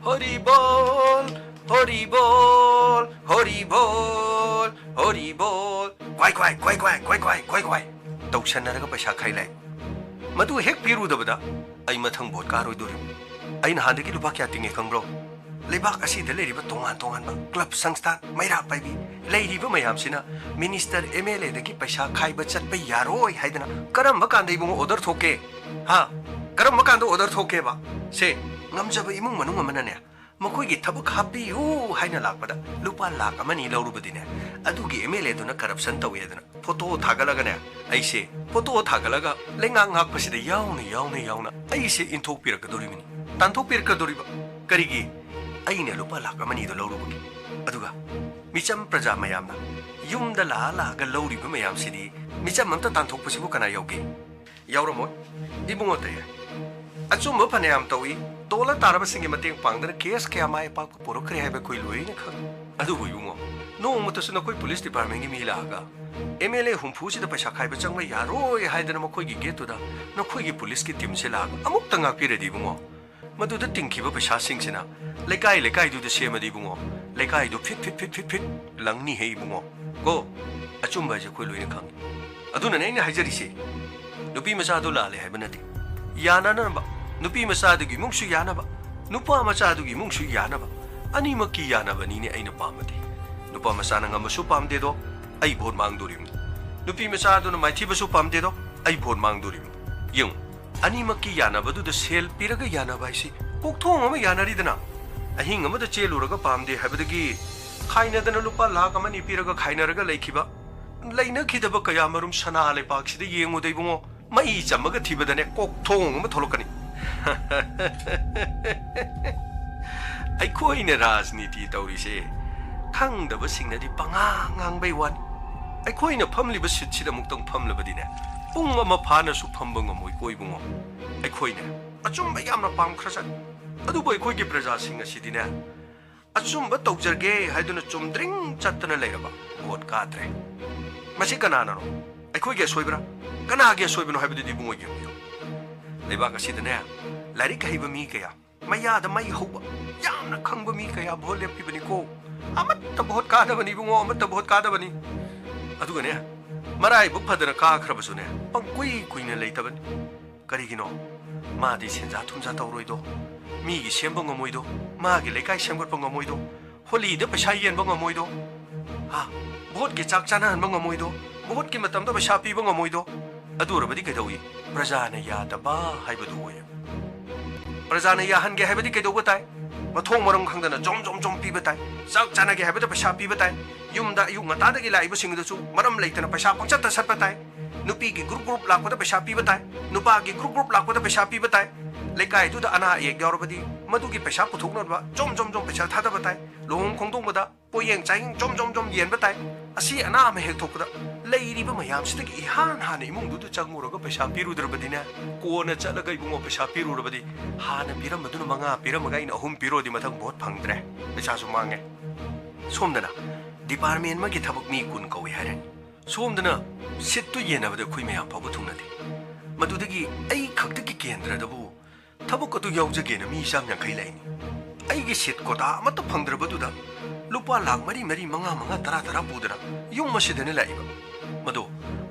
"ꯍꯣꯔꯤꯕꯣꯜ, ꯍꯣꯔꯤꯕꯣꯜ, ꯍꯣꯔꯤꯕꯣꯜ, ꯍꯣꯔꯤꯕꯣꯜ, ꯀ꯭ꯋꯥꯏ ꯀ꯭ꯋꯥꯏ, ꯀ꯭ꯋꯥꯏ ꯀ꯭ꯋꯥꯏ, ꯀ꯭ꯋꯥꯏ ꯀ꯭ꯋꯥꯏ" ꯇꯧꯁꯟꯅꯔꯒ ꯄꯩꯁꯥ ꯈꯥꯏ ꯂꯥꯛꯏ꯫ ꯃꯗꯨ ꯍꯦꯛ ꯄꯤꯔꯨꯗꯕꯗ ꯑꯩ ꯃꯊꯪ ꯚꯣꯠ ꯀꯥꯔꯣꯏꯗꯣꯔꯤꯕꯅꯤ꯫ ꯑꯩ ꯅꯍꯥꯟꯗꯒꯤ ꯂꯨꯄꯥ ꯀꯌꯥ ꯇꯤꯡꯉꯦ ꯈꯪꯕ꯭ꯔꯣ? ꯂꯩꯕꯥꯛ ꯑꯁꯤꯗ ꯂꯩꯔꯤꯕ ꯇꯣꯉꯥꯟ ꯇꯣꯉꯥꯟꯕ ꯀ꯭ꯂꯕ, ꯁꯪꯁꯊꯥꯟ, ꯃꯩꯔꯥ ꯄꯥꯏꯕꯤ ꯂꯩꯔꯤꯕ ꯃꯌꯥꯝꯁꯤꯅ ꯃꯤꯅꯤꯁꯇꯔ, ꯑꯦꯝ ꯑꯦꯜ ꯑꯦꯗꯒꯤ ꯄꯩꯁꯥ ꯈꯥꯏꯕ ꯆꯠꯄ ꯌꯥꯔꯣꯏ ꯍꯥꯏꯗꯅ ꯀꯔꯝꯕ ꯀꯥꯟꯗ ꯏꯕꯨꯡꯉꯣ ꯑꯣꯔꯗꯔ ꯊꯣꯛꯀꯦ? ꯍꯥ? ꯀꯔꯝꯕ ꯀꯥꯟꯗ ꯑꯣꯔꯗꯔ ꯊꯣꯛꯀꯦꯕ? ꯁꯦ, ꯉꯝꯖꯕ ꯏꯃꯨꯡ ꯃꯅꯨꯡ ꯑꯃꯅꯅꯦ, ꯃꯈꯣꯏꯒꯤ ꯊꯕꯛ ꯍꯥꯞꯄꯤꯌꯨ ꯍꯥꯏꯅ ꯂꯥꯛꯄꯗ ꯂꯨꯄꯥ ꯂꯥꯈ ꯑꯃꯅꯤ ꯂꯧꯔꯨꯕꯗꯤꯅꯦ, ꯑꯗꯨꯒꯤ ꯑꯦꯝ ꯑꯦꯜ ꯑꯦꯗꯨꯅ ꯀꯔꯞꯁꯟ ꯇꯧꯏ ꯍꯥꯏꯗꯅ ꯐꯣꯇꯣ ꯊꯥꯒꯠꯂꯒꯅꯦ, ꯑꯩꯁꯦ ꯐꯣꯇꯣ ꯊꯥꯒꯠꯂꯒ ꯂꯩꯉꯥꯛ ꯉꯥꯛꯄꯁꯤꯗ ꯌꯥꯎꯅ ꯌꯥꯎꯅ ꯌꯥꯎꯅ ꯑꯩꯁꯦ ꯏꯟꯊꯣꯛꯄꯤꯔꯛꯀꯗꯧꯔꯤꯕꯅꯤ, ꯇꯥꯟꯊꯣꯛꯄꯤꯔꯛꯀꯗꯧꯔꯤꯕ꯫ ꯀꯔꯤꯒꯤ? ꯑꯩꯅ ꯂꯨꯄꯥ ꯂꯥꯈ ꯑꯃꯅꯤꯗꯣ ꯂꯧꯔꯨꯕꯒꯤ꯫ ꯑꯗꯨꯒ ꯃꯤꯆꯝ ꯄ꯭ꯔꯖꯥ ꯃꯌꯥꯝꯅ ꯌꯨꯝꯗ ꯂꯥꯛꯑ ꯂꯥꯛꯑꯒ ꯂꯧꯔꯤꯕ ꯃꯌꯥꯝꯁꯤꯗꯤ ꯃꯤꯆꯝ ꯑꯝꯇ ꯇꯥꯟꯊꯣꯛꯄꯁꯤꯕꯨ ꯀꯅꯥ ꯌꯥꯎꯒꯦ? ꯌꯥꯎꯔꯝꯃꯣꯏ꯫ ꯏꯕꯨꯡꯉꯣ ꯇꯌꯥꯏ, ꯑꯆꯨꯝꯕ ꯐꯅꯌꯥꯝ ꯇꯧꯏ, ꯗꯣꯜꯂ ꯇꯥꯔꯕꯁꯤꯡꯒꯤ ꯃꯇꯦꯡ ꯄꯥꯡꯗꯅ ꯀꯦꯁ ꯀꯌꯥ ꯃꯥꯏ ꯄꯥꯛꯄ ꯄꯨꯔꯛꯈ꯭ꯔꯦ ꯍꯥꯏꯕ ꯑꯩꯈꯣꯏ ꯂꯣꯏꯅ ꯈꯪꯏ꯫ ꯑꯗꯨꯕꯨ ꯏꯕꯨꯡꯉꯣ, ꯅꯣꯡꯃꯇꯁꯨ ꯅꯈꯣꯏ ꯄꯨꯂꯤꯁ ꯗꯤꯄꯥꯔꯠꯃꯦꯟꯒꯤ ꯃꯤ ꯂꯥꯛꯑꯒ ꯑꯦꯝ ꯑꯦꯜ ꯑꯦ ꯍꯨꯝꯐꯨꯁꯤꯗ ꯄꯩꯁꯥ ꯈꯥꯏꯕ ꯆꯪꯕ ꯌꯥꯔꯣꯏ ꯍꯥꯏꯗꯅ ꯃꯈꯣꯏꯒꯤ ꯒꯦꯠꯇꯨꯗ ꯅꯈꯣꯏꯒꯤ ꯄꯨꯂꯤꯁꯀꯤ ꯇꯤꯝꯁꯦ ꯂꯥꯛꯑꯒ ꯑꯃꯨꯛꯇ ꯉꯥꯛꯄꯤꯔꯗꯤ ꯏꯕꯨꯡꯉꯣ, ꯃꯗꯨꯗ ꯇꯤꯡꯈꯤꯕ ꯄꯩꯁꯥꯁꯤꯡꯁꯤꯅ ꯂꯩꯀꯥꯏ ꯂꯩꯀꯥꯏꯗꯨꯗ ꯁꯦꯝꯃꯗꯤ ꯏꯕꯨꯡꯉꯣ, ꯂꯩꯀꯥꯏꯗꯨ feet feet feet feet feet ꯂꯪꯅꯤ ꯍꯦ ꯏꯕꯨꯡꯉꯣ꯫ ꯀꯣ, ꯑꯆꯨꯝꯕ ꯍꯥꯏꯁꯦ ꯑꯩꯈꯣꯏ ꯂꯣꯏꯅ ꯈꯪꯏ꯫ ꯑꯗꯨꯅꯅꯦ ꯑꯩꯅ ꯍꯥꯏꯖꯔꯤꯁꯦ, ꯅꯨꯄꯤ ꯃꯆꯥꯗꯣ ꯂꯥꯜꯂꯦ ꯍꯥꯏꯕ ꯅꯠꯇꯦ, ꯌꯥꯅꯅꯕ, ꯅꯨꯄꯤ ꯃꯆꯥꯗꯨꯒꯤ ꯏꯃꯨꯡꯁꯨ ꯌꯥꯅꯕ, ꯅꯨꯄꯥ ꯃꯆꯥꯗꯨꯒꯤ ꯏꯃꯨꯡꯁꯨ ꯌꯥꯅꯕ, ꯑꯅꯤꯃꯛꯀꯤ ꯌꯥꯅꯕꯅꯤꯅꯦ ꯑꯩꯅ ꯄꯥꯝꯕꯗꯤ꯫ ꯅꯨꯄꯥ ꯃꯆꯥꯅ ꯉꯝꯕꯁꯨ ꯄꯥꯝꯗꯦꯗꯣ, ꯑꯩ ꯚꯣꯠ ꯃꯥꯡꯗꯣꯔꯤꯕꯅꯤ꯫ ꯅꯨꯄꯤ ꯃꯆꯥꯗꯨꯅ ꯃꯥꯏꯊꯤꯕꯁꯨ ꯄꯥꯝꯗꯦꯗꯣ, ꯑꯩ ꯚꯣꯠ ꯃꯥꯡꯗꯣꯔꯤꯕꯅꯤ꯫ ꯌꯦꯡꯉꯨ, ꯑꯅꯤꯃꯛꯀꯤ ꯌꯥꯅꯕꯗꯨꯗ ꯁꯦꯜ ꯄꯤꯔꯒ ꯌꯥꯅꯕ ꯍꯥꯏꯁꯤ ꯀꯣꯛꯊꯣꯡ ꯑꯃ ꯌꯥꯅꯔꯤꯗꯅ꯫ ꯑꯍꯤꯡ ꯑꯃꯗ ꯆꯦꯜꯂꯨꯔꯒ ꯄꯥꯝꯗꯦ ꯍꯥꯏꯕꯗꯒꯤ ꯈꯥꯏꯅꯗꯅ ꯂꯨꯄꯥ ꯂꯥꯈ ꯑꯃꯅꯤ ꯄꯤꯔꯒ ꯈꯥꯏꯅꯔꯒ ꯂꯩꯈꯤꯕ, ꯂꯩꯅꯈꯤꯗꯕ ꯀꯌꯥ ꯃꯔꯨꯝ ꯁꯅꯥ ꯂꯩꯄꯥꯛꯁꯤꯗ ꯌꯦꯡꯉꯨꯗ ꯏꯕꯨꯡꯉꯣ, ꯃꯩ ꯆꯝꯃꯒ ꯊꯤꯕꯗꯅꯦ ꯀꯣꯛꯊꯣꯡ ꯑꯃ ꯊꯣꯛꯂꯛꯀꯅꯤ꯫ ꯑꯩꯈꯣꯏꯅ ꯔꯥꯖꯅꯤꯇꯤ ꯇꯧꯔꯤꯁꯦ ꯈꯪꯗꯕꯁꯤꯡꯅꯗꯤ ꯄꯉꯥꯡ ꯉꯥꯡꯕꯩ ꯋꯥꯅꯤ꯫ ꯑꯩꯈꯣꯏꯅ ꯐꯝꯂꯤꯕ ꯁꯤꯠꯁꯤꯗ ꯑꯃꯨꯛꯇꯪ ꯐꯝꯂꯕꯗꯤꯅꯦ, ꯄꯨꯡ ꯑꯃ ꯐꯥꯅꯁꯨ ꯐꯝꯕ ꯉꯝꯃꯣꯏꯀꯣ ꯏꯕꯨꯡꯉꯣ꯫ ꯑꯩꯈꯣꯏꯅꯦ ꯑꯆꯨꯝꯕ ꯌꯥꯝꯅ ꯄꯥꯝꯈ꯭ꯔꯖꯥꯠꯅꯤ꯫ ꯑꯗꯨꯕꯨ ꯑꯩꯈꯣꯏꯒꯤ ꯄ꯭ꯔꯖꯥꯁꯤꯡ ꯑꯁꯤꯗꯤꯅꯦ, ꯑꯆꯨꯝꯕ ꯇꯧꯖꯒꯦ ꯍꯥꯏꯗꯨꯅ ꯆꯨꯝꯗ꯭ꯔꯤꯡ ꯆꯠꯇꯅ ꯂꯩꯔꯕ ꯚꯣꯠ ꯀꯥꯗ꯭ꯔꯦ꯫ ꯃꯁꯤ ꯀꯅꯥꯅꯅꯣ? ꯑꯩꯈꯣꯏꯒꯤ ꯑꯁꯣꯏꯕ꯭ꯔꯥ? ꯀꯅꯥꯒꯤ ꯑꯁꯣꯏꯕꯅꯣ ꯍꯥꯏꯕꯗꯨꯗꯤ ꯏꯕꯨꯡꯉꯣ ꯌꯦꯡꯕꯤꯌꯨ꯫ ꯂꯩꯕꯥꯛ ꯑꯁꯤꯗꯅꯦ, ꯂꯥꯏꯔꯤꯛ ꯍꯩꯕ ꯃꯤ ꯀꯌꯥ, ꯃꯌꯥꯗ ꯃꯩ ꯍꯧꯕ, ꯌꯥꯝꯅ ꯈꯪꯕ ꯃꯤ ꯀꯌꯥ ꯚꯣꯠ ꯂꯦꯞꯄꯤꯕꯅꯤꯀꯣ꯫ ꯑꯃꯠꯇ ꯚꯣꯠ ꯀꯥꯗꯕꯅꯤ ꯏꯕꯨꯡꯉꯣ, ꯑꯃꯠꯇ ꯚꯣꯠ ꯀꯥꯗꯕꯅꯤ꯫ ꯑꯗꯨꯒꯅꯦ, ꯃꯔꯥꯏꯕꯛ ꯐꯗꯅ ꯀꯥꯈ꯭ꯔꯕꯁꯨꯅꯦ, ꯄꯪꯀꯨꯏ ꯀꯨꯏꯅ ꯂꯩꯇꯕꯅꯤ꯫ ꯀꯔꯤꯒꯤꯅꯣ? ꯃꯥꯗꯤ ꯁꯦꯟꯖꯥ ꯊꯨꯝꯖꯥ ꯇꯧꯔꯣꯏꯗꯣ, ꯃꯤꯒꯤ ꯁꯦꯝꯕ ꯉꯝꯃꯣꯏꯗꯣ, ꯃꯥꯒꯤ ꯂꯩꯀꯥꯏ ꯁꯦꯝꯒꯠꯄ ꯉꯝꯃꯣꯏꯗꯣ, ꯍꯣꯂꯤꯗ ꯄꯩꯁꯥ ꯌꯦꯟꯕ ꯉꯝꯃꯣꯏꯗꯣ, ꯍꯥ? ꯚꯣꯠꯀꯤ ꯆꯥꯛ ꯆꯥꯅꯍꯟꯕ ꯉꯝꯃꯣꯏꯗꯣ, ꯚꯣꯠꯀꯤ ꯃꯇꯝꯗ ꯄꯩꯁꯥ ꯄꯤꯕ ꯉꯝꯃꯣꯏꯗꯣ꯫ ꯑꯗꯨ ꯑꯣꯏꯔꯕꯗꯤ ꯀꯩꯗꯧꯏ? ꯄ꯭ꯔꯖꯥꯅ ꯌꯥꯗꯕ ꯍꯥꯏꯕꯗꯨ ꯑꯣꯏꯌꯦ꯫ ꯄ꯭ꯔꯖꯥꯅ ꯌꯥꯍꯟꯒꯦ ꯍꯥꯏꯕꯗꯤ ꯀꯩꯗꯧꯕ ꯇꯥꯏ? ꯃꯊꯣꯡ ꯃꯔꯝ ꯈꯪꯗꯅ ꯖꯣꯝ ꯖꯣꯝ ꯖꯣꯝ ꯄꯤꯕ ꯇꯥꯏ꯫ ꯆꯥꯛ ꯆꯥꯅꯒꯦ ꯍꯥꯏꯕꯗ ꯄꯩꯁꯥ ꯄꯤꯕ ꯇꯥꯏ꯫ ꯌꯨꯝꯗ ꯑꯌꯨꯛ ꯉꯟꯇꯥꯗꯒꯤ ꯂꯥꯛꯏꯕꯁꯤꯡꯗꯁꯨ ꯃꯔꯝ ꯂꯩꯇꯅ ꯄꯩꯁꯥ ꯄꯪꯆꯠꯇ ꯆꯠꯄ ꯇꯥꯏ꯫ ꯅꯨꯄꯤꯒꯤ ꯒ꯭ꯔꯨꯞ ꯒ꯭ꯔꯨꯞ ꯂꯥꯛꯄꯗ ꯄꯩꯁꯥ ꯄꯤꯕ ꯇꯥꯏ꯫ ꯅꯨꯄꯥꯒꯤ ꯒ꯭ꯔꯨꯞ ꯒ꯭ꯔꯨꯞ ꯂꯥꯛꯄꯗ ꯄꯩꯁꯥ ꯄꯤꯕ ꯇꯥꯏ꯫ ꯂꯩꯀꯥꯏꯗꯨꯗ ꯑꯅꯥ ꯑꯌꯦꯛ ꯌꯥꯎꯔꯕꯗꯤ ꯃꯗꯨꯒꯤ ꯄꯩꯁꯥ ꯄꯨꯊꯣꯛꯅꯕ ꯖꯣꯝ ꯖꯣꯝ ꯖꯣꯝ ꯄꯩꯁꯥ ꯊꯥꯗꯕ ꯇꯥꯏ꯫ ꯂꯨꯍꯣꯡ ꯈꯣꯡꯗꯣꯡꯕꯗ ꯄꯣꯌꯦꯡ ꯆꯥꯌꯦꯡ ꯖꯣꯝ ꯖꯣꯝ ꯖꯣꯝ ꯌꯦꯟꯕ ꯇꯥꯏ꯫ ꯑꯁꯤ ꯑꯅꯥ ꯑꯃ ꯍꯦꯛ ꯊꯣꯛꯄꯗ ꯂꯩꯔꯤꯕ ꯃꯌꯥꯝꯁꯤꯗꯒꯤ ꯏꯍꯥꯟ ꯍꯥꯟꯅ ꯏꯃꯨꯡꯗꯨꯗ ꯆꯪꯉꯨꯔꯒ ꯄꯩꯁꯥ ꯄꯤꯔꯨꯗ꯭ꯔꯕꯗꯤꯅꯦ, ꯀꯣꯟꯅ ꯆꯠꯂꯒ ꯏꯕꯨꯡꯉꯣ ꯄꯩꯁꯥ ꯄꯤꯔꯨꯔꯕꯗꯤ ꯍꯥꯟꯅ ꯄꯤꯔꯝꯕꯗꯨꯅ ꯃꯉꯥ ꯄꯤꯔꯝꯃꯒ ꯑꯩꯅ ꯑꯍꯨꯝ ꯄꯤꯔꯨꯔꯗꯤ ꯃꯊꯪ ꯚꯣꯠ ꯐꯪꯗ꯭ꯔꯦ, ꯄꯩꯁꯥꯁꯨ ꯃꯥꯡꯉꯦ꯫ ꯁꯣꯝꯗꯅ ꯗꯤꯄꯥꯔꯠꯃꯦꯟ ꯑꯃꯒꯤ ꯊꯕꯛ ꯃꯤ ꯀꯨꯟ ꯀꯧꯏ ꯍꯥꯏꯔꯅꯤ꯫ ꯁꯣꯝꯗꯅ ꯁꯤꯠꯇꯨ ꯌꯦꯟꯅꯕꯗ ꯑꯩꯈꯣꯏ ꯃꯌꯥꯝ ꯐꯥꯎꯕ ꯊꯨꯡꯅꯗꯦ꯫ ꯃꯗꯨꯗꯒꯤ ꯑꯩ ꯈꯛꯇꯒꯤ ꯀꯦꯟꯗ꯭ꯔꯗꯕꯨ ꯊꯕꯛ ꯑꯗꯨ ꯌꯥꯎꯖꯒꯦꯅ ꯃꯤ ꯆꯥꯝ ꯌꯥꯡꯈꯩ ꯂꯥꯛꯏꯅꯤ꯫ ꯑꯩꯒꯤ ꯁꯤꯠ ꯀꯣꯇꯥ ꯑꯃꯠꯇ ꯐꯪꯗ꯭ꯔꯕꯗꯨꯗ ꯂꯨꯄꯥ ꯂꯥꯛ ꯃꯔꯤ ꯃꯔꯤ, ꯃꯉꯥ ꯃꯉꯥ, ꯇꯔꯥ ꯇꯔꯥ ꯄꯨꯗꯅ ꯌꯨꯝ ꯑꯁꯤꯗꯅ ꯂꯥꯛꯏꯕ꯫ ꯃꯗꯣ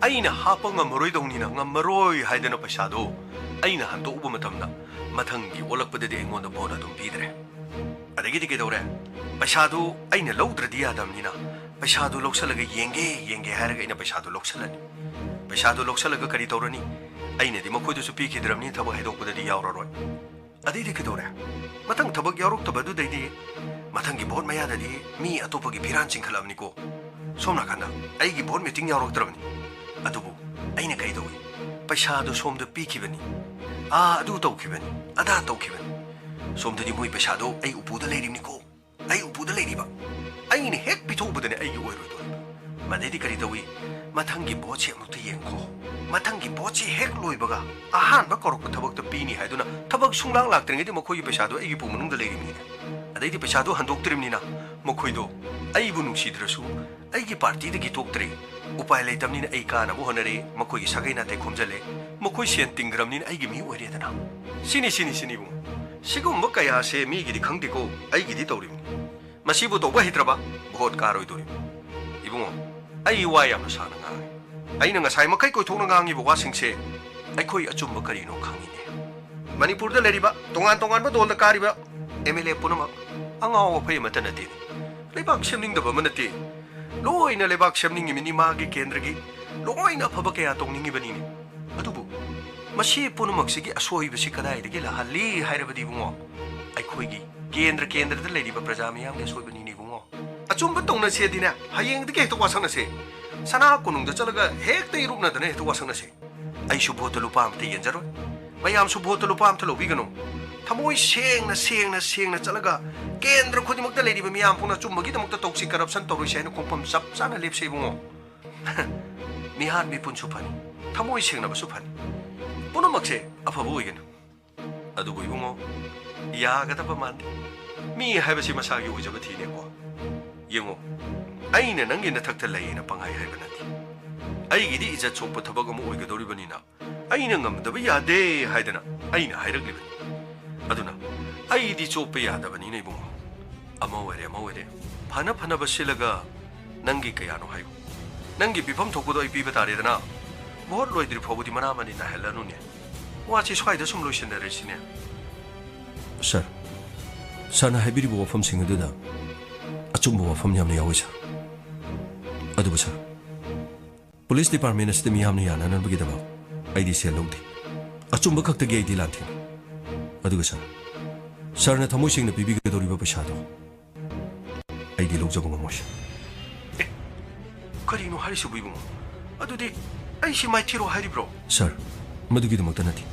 ꯑꯩꯅ ꯍꯥꯞꯄ ꯉꯝꯃꯔꯣꯏꯗꯧꯅꯤꯅ ꯉꯝꯃꯔꯣꯏ ꯍꯥꯏꯗꯅ ꯄꯩꯁꯥꯗꯣ ꯑꯩꯅ ꯍꯟꯗꯣꯛꯎꯕ ꯃꯇꯝꯗ ꯃꯊꯪꯒꯤ ꯑꯣꯜꯂꯛꯄꯗꯗꯤ ꯑꯩꯉꯣꯟꯗ ꯚꯣꯠ ꯑꯗꯨꯝ ꯄꯤꯗ꯭ꯔꯦ꯫ ꯑꯗꯒꯤꯗꯤ ꯀꯩꯗꯧꯔꯦ? ꯄꯩꯁꯥꯗꯨ ꯑꯩꯅ ꯂꯧꯗ꯭ꯔꯗꯤ ꯌꯥꯗꯕꯅꯤꯅ ꯄꯩꯁꯥꯗꯨ ꯂꯧꯁꯜꯂꯒ ꯌꯦꯡꯒꯦ ꯌꯦꯡꯒꯦ ꯍꯥꯏꯔꯒ ꯑꯩꯅ ꯄꯩꯁꯥꯗꯨ ꯂꯧꯁꯜꯂꯅꯤ꯫ ꯄꯩꯁꯥꯗꯨ ꯂꯧꯁꯜꯂꯒ ꯀꯔꯤ ꯇꯧꯔꯅꯤ? ꯑꯩꯅꯗꯤ ꯃꯈꯣꯏꯗꯁꯨ ꯄꯤꯈꯤꯗ꯭ꯔꯕꯅꯤ, ꯊꯕꯛ ꯍꯥꯏꯗꯣꯛꯄꯗꯗꯤ ꯌꯥꯎꯔꯔꯣꯏ꯫ ꯑꯗꯩꯗꯤ ꯀꯩꯗꯧꯔꯦ? ꯃꯊꯪ ꯊꯕꯛ ꯌꯥꯎꯔꯛꯇꯕꯗꯨꯗꯩꯗꯤ ꯃꯊꯪꯒꯤ ꯚꯣꯠ ꯃꯌꯥꯗꯗꯤ ꯃꯤ ꯑꯇꯣꯞꯄꯒꯤ ꯐꯤꯔꯥꯟ ꯆꯤꯡꯈꯠꯂꯕꯅꯤꯀꯣ꯫ ꯁꯣꯝ ꯅꯥꯀꯟꯗ ꯑꯩꯒꯤ ꯚꯣꯠ ꯃꯤꯇꯤꯡ ꯌꯥꯎꯔꯛꯇ꯭ꯔꯕꯅꯤ꯫ ꯑꯗꯨꯕꯨ ꯑꯩꯅ ꯀꯩꯗꯧꯏ? ꯄꯩꯁꯥꯗꯨ ꯁꯣꯝꯗ ꯄꯤꯈꯤꯕꯅꯤ, ꯑꯥ ꯑꯗꯨ ꯇꯧꯈꯤꯕꯅꯤ, ꯑꯗꯥ ꯇꯧꯈꯤꯕꯅꯤ꯫ ꯁꯣꯝꯗꯗꯤ ꯃꯣꯏ ꯄꯩꯁꯥꯗꯣ ꯑꯩ ꯎꯄꯨꯗ ꯂꯩꯔꯤꯕꯅꯤꯀꯣ, ꯑꯩ ꯎꯄꯨꯗ ꯂꯩꯔꯤꯕ꯫ ꯑꯩꯅ ꯍꯦꯛ ꯄꯤꯊꯣꯛꯎꯕꯗꯅꯦ ꯑꯩꯒꯤ ꯑꯣꯏꯔꯣꯏꯗꯣꯔꯤꯕ꯫ ꯃꯗꯩꯗꯤ ꯀꯔꯤ ꯇꯧꯏ? ꯃꯊꯪꯒꯤ ꯚꯣꯠꯁꯦ ꯑꯃꯨꯛꯇ ꯌꯦꯡꯈꯣ꯫ ꯃꯊꯪꯒꯤ ꯚꯣꯠꯁꯤ ꯍꯦꯛ ꯂꯣꯏꯕꯒ ꯑꯍꯥꯟꯕ ꯀꯧꯔꯛꯄ ꯊꯕꯛꯇ ꯄꯤꯅꯤ ꯍꯥꯏꯗꯨꯅ ꯊꯕꯛ ꯁꯨꯡꯂꯥꯡ ꯂꯥꯛꯇ꯭ꯔꯤꯉꯩꯗꯤ ꯃꯈꯣꯏꯒꯤ ꯄꯩꯁꯥꯗꯣ ꯑꯩꯒꯤ ꯄꯨ ꯃꯅꯨꯡꯗ ꯂꯩꯔꯤꯕꯅꯤꯅꯦ꯫ ꯑꯗꯩꯗꯤ ꯄꯩꯁꯥꯗꯣ ꯍꯟꯗꯣꯛꯇ꯭ꯔꯤꯕꯅꯤꯅ ꯃꯈꯣꯏꯗꯣ ꯑꯩꯕꯨ ꯅꯨꯡꯁꯤꯗ꯭ꯔꯁꯨ ꯑꯩꯒꯤ ꯄꯥꯔꯇꯤꯗꯒꯤ ꯇꯣꯛꯇ꯭ꯔꯦ꯫ ꯎꯄꯥꯏ ꯂꯩꯇꯕꯅꯤꯅ ꯑꯩ ꯀꯥꯅꯕ ꯍꯣꯠꯅꯔꯦ꯫ ꯃꯈꯣꯏꯒꯤ ꯁꯥꯒꯩ ꯅꯥꯇꯩ ꯈꯣꯝꯖꯜꯂꯦ꯫ ꯃꯈꯣꯏ ꯁꯦꯟ ꯇꯤꯡꯈ꯭ꯔꯕꯅꯤꯅ ꯑꯩꯒꯤ ꯃꯤ ꯑꯣꯏꯔꯦꯗꯅ꯫ ꯁꯤꯅꯤ, ꯁꯤꯅꯤ, ꯁꯤꯅꯤ ꯏꯕꯨꯡꯉꯣ꯫ ꯁꯤꯒꯨꯝꯕ ꯀꯌꯥꯁꯦ ꯃꯤꯒꯤꯗꯤ ꯈꯪꯗꯦꯀꯣ, ꯑꯩꯒꯤꯗꯤ ꯇꯧꯔꯤꯕꯅꯤ꯫ ꯃꯁꯤꯕꯨ ꯇꯧꯕ ꯍꯩꯇ꯭ꯔꯕ ꯚꯣꯠ ꯀꯥꯔꯣꯏꯗꯣꯔꯤꯕꯅꯤ꯫ ꯏꯕꯨꯡꯉꯣ, ꯑꯩ ꯋꯥ ꯌꯥꯝꯅ ꯁꯥꯡꯅ ꯉꯥꯡꯉꯦ꯫ ꯑꯩꯅ ꯉꯁꯥꯏ ꯃꯈꯩ ꯀꯣꯏꯊꯣꯛꯅ ꯉꯥꯡꯉꯤꯕ ꯋꯥꯁꯤꯡꯁꯦ ꯑꯩꯈꯣꯏ ꯑꯆꯨꯝꯕ ꯀꯔꯤꯅꯣ ꯈꯪꯉꯤꯅꯦ꯫ ꯃꯅꯤꯄꯨꯔꯗ ꯂꯩꯔꯤꯕ ꯇꯣꯉꯥꯟ ꯇꯣꯉꯥꯟꯕ ꯗꯣꯜꯗ ꯀꯥꯔꯤꯕ ꯑꯦꯝ ꯑꯦꯜ ꯑꯦ ꯄꯨꯝꯅꯃꯛ ꯑꯉꯥꯎ ꯑꯐꯩ ꯑꯃꯠꯇ ꯅꯠꯇꯦ꯫ ꯂꯩꯕꯥꯛ ꯁꯦꯝꯅꯤꯡꯗꯕ ꯑꯃ ꯅꯠꯇꯦ꯫ ꯂꯣꯏꯅ ꯂꯩꯕꯥꯛ ꯁꯦꯝꯅꯤꯡꯉꯤꯕꯅꯤ, ꯃꯥꯒꯤ ꯀꯦꯟꯗ꯭ꯔꯒꯤ ꯂꯣꯏꯅ ꯑꯐꯕ ꯀꯌꯥ ꯇꯧꯅꯤꯡꯉꯤꯕꯅꯤꯅꯦ꯫ ꯑꯗꯨꯕꯨ ꯃꯁꯤ ꯄꯨꯝꯅꯃꯛꯁꯤꯒꯤ ꯑꯁꯣꯏꯕꯁꯤ ꯀꯗꯥꯏꯗꯒꯤ ꯂꯥꯛꯍꯜꯂꯤ ꯍꯥꯏꯔꯕꯗꯤ ꯏꯕꯨꯡꯉꯣ, ꯑꯩꯈꯣꯏꯒꯤ ꯀꯦꯟꯗ꯭ꯔ ꯀꯦꯟꯗ꯭ꯔꯗ ꯂꯩꯔꯤꯕ ꯄ꯭ꯔꯖꯥ ꯃꯤꯌꯥꯝꯒꯤ ꯑꯁꯣꯏꯕꯅꯤꯅꯦ ꯏꯕꯨꯡꯉꯣ꯫ ꯑꯆꯨꯝꯕ ꯇꯧꯅꯁꯦꯗꯤꯅꯦ, ꯍꯌꯦꯡꯗꯒꯤ ꯍꯦꯛꯇ ꯋꯥꯁꯛꯅꯁꯦ꯫ ꯁꯅꯥ ꯀꯣꯅꯨꯡꯗ ꯆꯠꯂꯒ ꯍꯦꯛꯇ ꯏꯔꯨꯞꯅꯗꯅ ꯍꯦꯛꯇ ꯋꯥꯁꯛꯅꯁꯦ꯫ ꯑꯩꯁꯨ ꯚꯣꯠꯇ ꯂꯨꯄꯥ ꯑꯝꯇ ꯌꯦꯟꯖꯔꯣꯏ꯫ ꯃꯌꯥꯝꯁꯨ ꯚꯣꯠꯇ ꯂꯨꯄꯥ ꯑꯝꯇ ꯂꯧꯕꯤꯒꯅꯨ꯫ ꯊꯃꯣꯏ ꯁꯦꯡꯅ, ꯁꯦꯡꯅ, ꯁꯦꯡꯅ ꯆꯠꯂꯒ ꯀꯦꯟꯗ꯭ꯔ ꯈꯨꯗꯤꯡꯃꯛꯇ ꯂꯩꯔꯤꯕ ꯃꯤꯌꯥꯝ ꯄꯨꯝꯅ ꯑꯆꯨꯝꯕꯒꯤꯗꯃꯛꯇ ꯇꯧꯁꯤ, corruption ꯇꯧꯔꯣꯏꯁꯤ ꯍꯥꯏꯅ ꯈꯣꯡꯐꯝ ꯆꯞ ꯆꯥꯅ ꯂꯦꯞꯁꯦ ꯏꯕꯨꯡꯉꯣ꯫ ꯃꯤꯍꯥꯠ ꯃꯤꯄꯨꯟꯁꯨ ꯐꯅꯤ, ꯊꯃꯣꯏ ꯁꯦꯡꯅꯕꯁꯨ ꯐꯅꯤ꯫ ꯄꯨꯝꯅꯃꯛꯁꯦ ꯑꯐꯕ ꯑꯣꯏꯒꯅꯤ꯫ ꯑꯗꯨꯕꯨ ꯏꯕꯨꯡꯉꯣ, ꯌꯥꯒꯗꯕ ꯃꯥꯟꯗꯦ꯫ ꯃꯤ ꯍꯥꯏꯕꯁꯤ ꯃꯁꯥꯒꯤ ꯑꯣꯏꯖꯕ ꯊꯤꯅꯦꯀꯣ꯫ ꯌꯦꯡꯉꯣ, ꯑꯩꯅ ꯅꯪꯒꯤ ꯅꯊꯛꯇ ꯂꯩꯌꯦꯅ ꯄꯪꯍꯥꯏ ꯍꯥꯏꯕ ꯅꯠꯇꯦ꯫ ꯑꯩꯒꯤꯗꯤ ꯏꯖꯠ ꯁꯣꯛꯄ ꯊꯕꯛ ꯑꯃ ꯑꯣꯏꯒꯗꯧꯔꯤꯕꯅꯤꯅ, ꯑꯩꯅ ꯉꯝꯗꯕ ꯌꯥꯗꯦ ꯍꯥꯏꯗꯅ ꯑꯩꯅ ꯍꯥꯏꯔꯛꯂꯤꯕꯅꯤ꯫ ꯑꯗꯨꯅ ꯑꯩꯗꯤ ꯆꯣꯞꯄ ꯌꯥꯗꯕꯅꯤꯅ ꯏꯕꯨꯡꯉꯣ꯫ ꯑꯃ ꯑꯣꯏꯔꯦ, ꯑꯃ ꯑꯣꯏꯔꯦ꯫ ꯐꯅ ꯐꯅꯕ ꯁꯤꯜꯂꯒ ꯅꯪꯒꯤ ꯀꯌꯥꯅꯣ ꯍꯥꯏꯌꯨ꯫ ꯅꯪꯒꯤ ꯄꯤꯐꯝ ꯊꯣꯛꯄꯗꯣ ꯑꯩ ꯄꯤꯕ ꯇꯥꯔꯦꯗꯅ꯫ ꯚꯣꯠ ꯂꯣꯏꯗ꯭ꯔꯤ ꯐꯥꯎꯕꯗꯤ ꯃꯅꯥ ꯃꯅꯤ ꯅꯥꯏꯍꯜꯂꯅꯨꯅꯦ꯫ ꯋꯥꯁꯤ ꯁ꯭ꯋꯥꯏꯗ ꯁꯨꯝ ꯂꯣꯏꯁꯤꯟꯅꯔꯁꯤꯅꯦ꯫ ꯁꯥꯔ, ꯁꯥꯔꯅ ꯍꯥꯏꯕꯤꯔꯤꯕ ꯋꯥꯐꯝꯁꯤꯡ ꯑꯗꯨꯗ ꯑꯆꯨꯝꯕ ꯋꯥꯐꯝ ꯌꯥꯝꯅ ꯌꯥꯎꯏ, ꯁꯥꯔ꯫ ꯑꯗꯨꯕꯨ, ꯁꯥꯔ, ꯄꯨꯂꯤꯁ ꯗꯤꯄꯥꯔꯠꯃꯦꯟ ꯑꯁꯤꯗ ꯃꯤꯌꯥꯝꯅ ꯌꯥꯅꯅꯕꯒꯤꯗꯃꯛ ꯑꯩꯗꯤ ꯁꯦꯜ ꯂꯧꯗꯦ꯫ ꯑꯆꯨꯝꯕ ꯈꯛꯇꯒꯤ ꯑꯩꯗꯤ ꯂꯥꯟꯊꯦꯡꯅꯩ꯫ ꯑꯗꯨꯒ, ꯁꯥꯔ, ꯁꯥꯔꯅ ꯊꯃꯣꯏ ꯁꯦꯡꯅ ꯄꯤꯕꯤꯒꯗꯧꯔꯤꯕ ꯄꯩꯁꯥꯗꯣ ꯑꯩꯗꯤ ꯂꯧꯖꯕ ꯉꯝꯃꯣꯏ, ꯁꯥꯔ꯫ ꯑꯦ, ꯀꯔꯤꯅꯣ ꯍꯥꯏꯔꯤꯁꯤꯕꯨ, ꯏꯕꯨꯡꯉꯣ? ꯑꯗꯨꯗꯤ ꯑꯩꯁꯤ ꯃꯥꯏꯊꯤꯔꯣ ꯍꯥꯏꯔꯤꯕ꯭ꯔꯣ? ꯁꯥꯔ, ꯃꯗꯨꯒꯤꯗꯃꯛꯇ ꯅꯠꯇꯦ꯫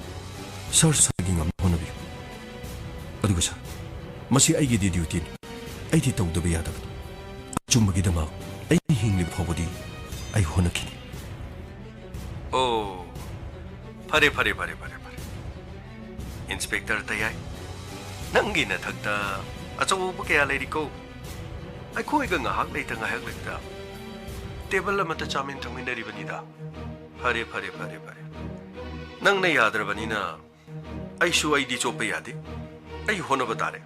ꯁꯥꯔ, ꯁꯥꯔꯒꯤ ꯉꯝꯅꯕ ꯍꯣꯠꯅꯕꯤꯌꯨ꯫ ꯑꯗꯨꯒ, ꯁꯥꯔ, ꯃꯁꯤ ꯑꯩꯒꯤꯗꯤ ꯗ꯭ꯌꯨꯇꯤꯅꯤ꯫ ꯑꯩꯗꯤ ꯇꯧꯗꯕ ꯌꯥꯗꯕꯅꯤ꯫ ꯑꯆꯨꯝꯕꯒꯤꯗꯃꯛ ꯑꯩ ꯍꯤꯡꯂꯤꯕ ꯐꯥꯎꯕꯗꯤ ꯑꯩ ꯍꯣꯠꯅꯈꯤꯅꯤ꯫ ꯑꯣ, ꯐꯔꯦ, ꯐꯔꯦ, ꯐꯔꯦ, ꯐꯔꯦ, ꯐꯔꯦ꯫ ꯏꯟꯁꯄꯦꯛꯇꯔ ꯇꯌꯥꯏ, ꯅꯪꯒꯤ ꯅꯊꯛꯇ ꯑꯆꯧꯕ ꯀꯌꯥ ꯂꯩꯔꯤꯀꯣ꯫ ꯑꯩꯈꯣꯏꯒ ꯉꯥꯏꯍꯥꯛ ꯂꯩꯇ ꯉꯥꯏꯍꯥꯛ ꯂꯩꯇ ꯇꯦꯕꯜ ꯑꯃꯠꯇ ꯆꯥꯃꯤꯟ ꯊꯛꯃꯤꯟꯅꯔꯤꯕꯅꯤꯗ꯫ ꯐꯔꯦ, ꯐꯔꯦ, ꯐꯔꯦ, ꯐꯔꯦ꯫ ꯅꯪꯅ ꯌꯥꯗ꯭ꯔꯕꯅꯤꯅ ꯑꯩꯁꯨ ꯑꯩꯗꯤ ꯆꯣꯞꯄ ꯌꯥꯗꯦ꯫ ꯑꯩ ꯍꯣꯠꯅꯕ ꯇꯥꯔꯦ꯫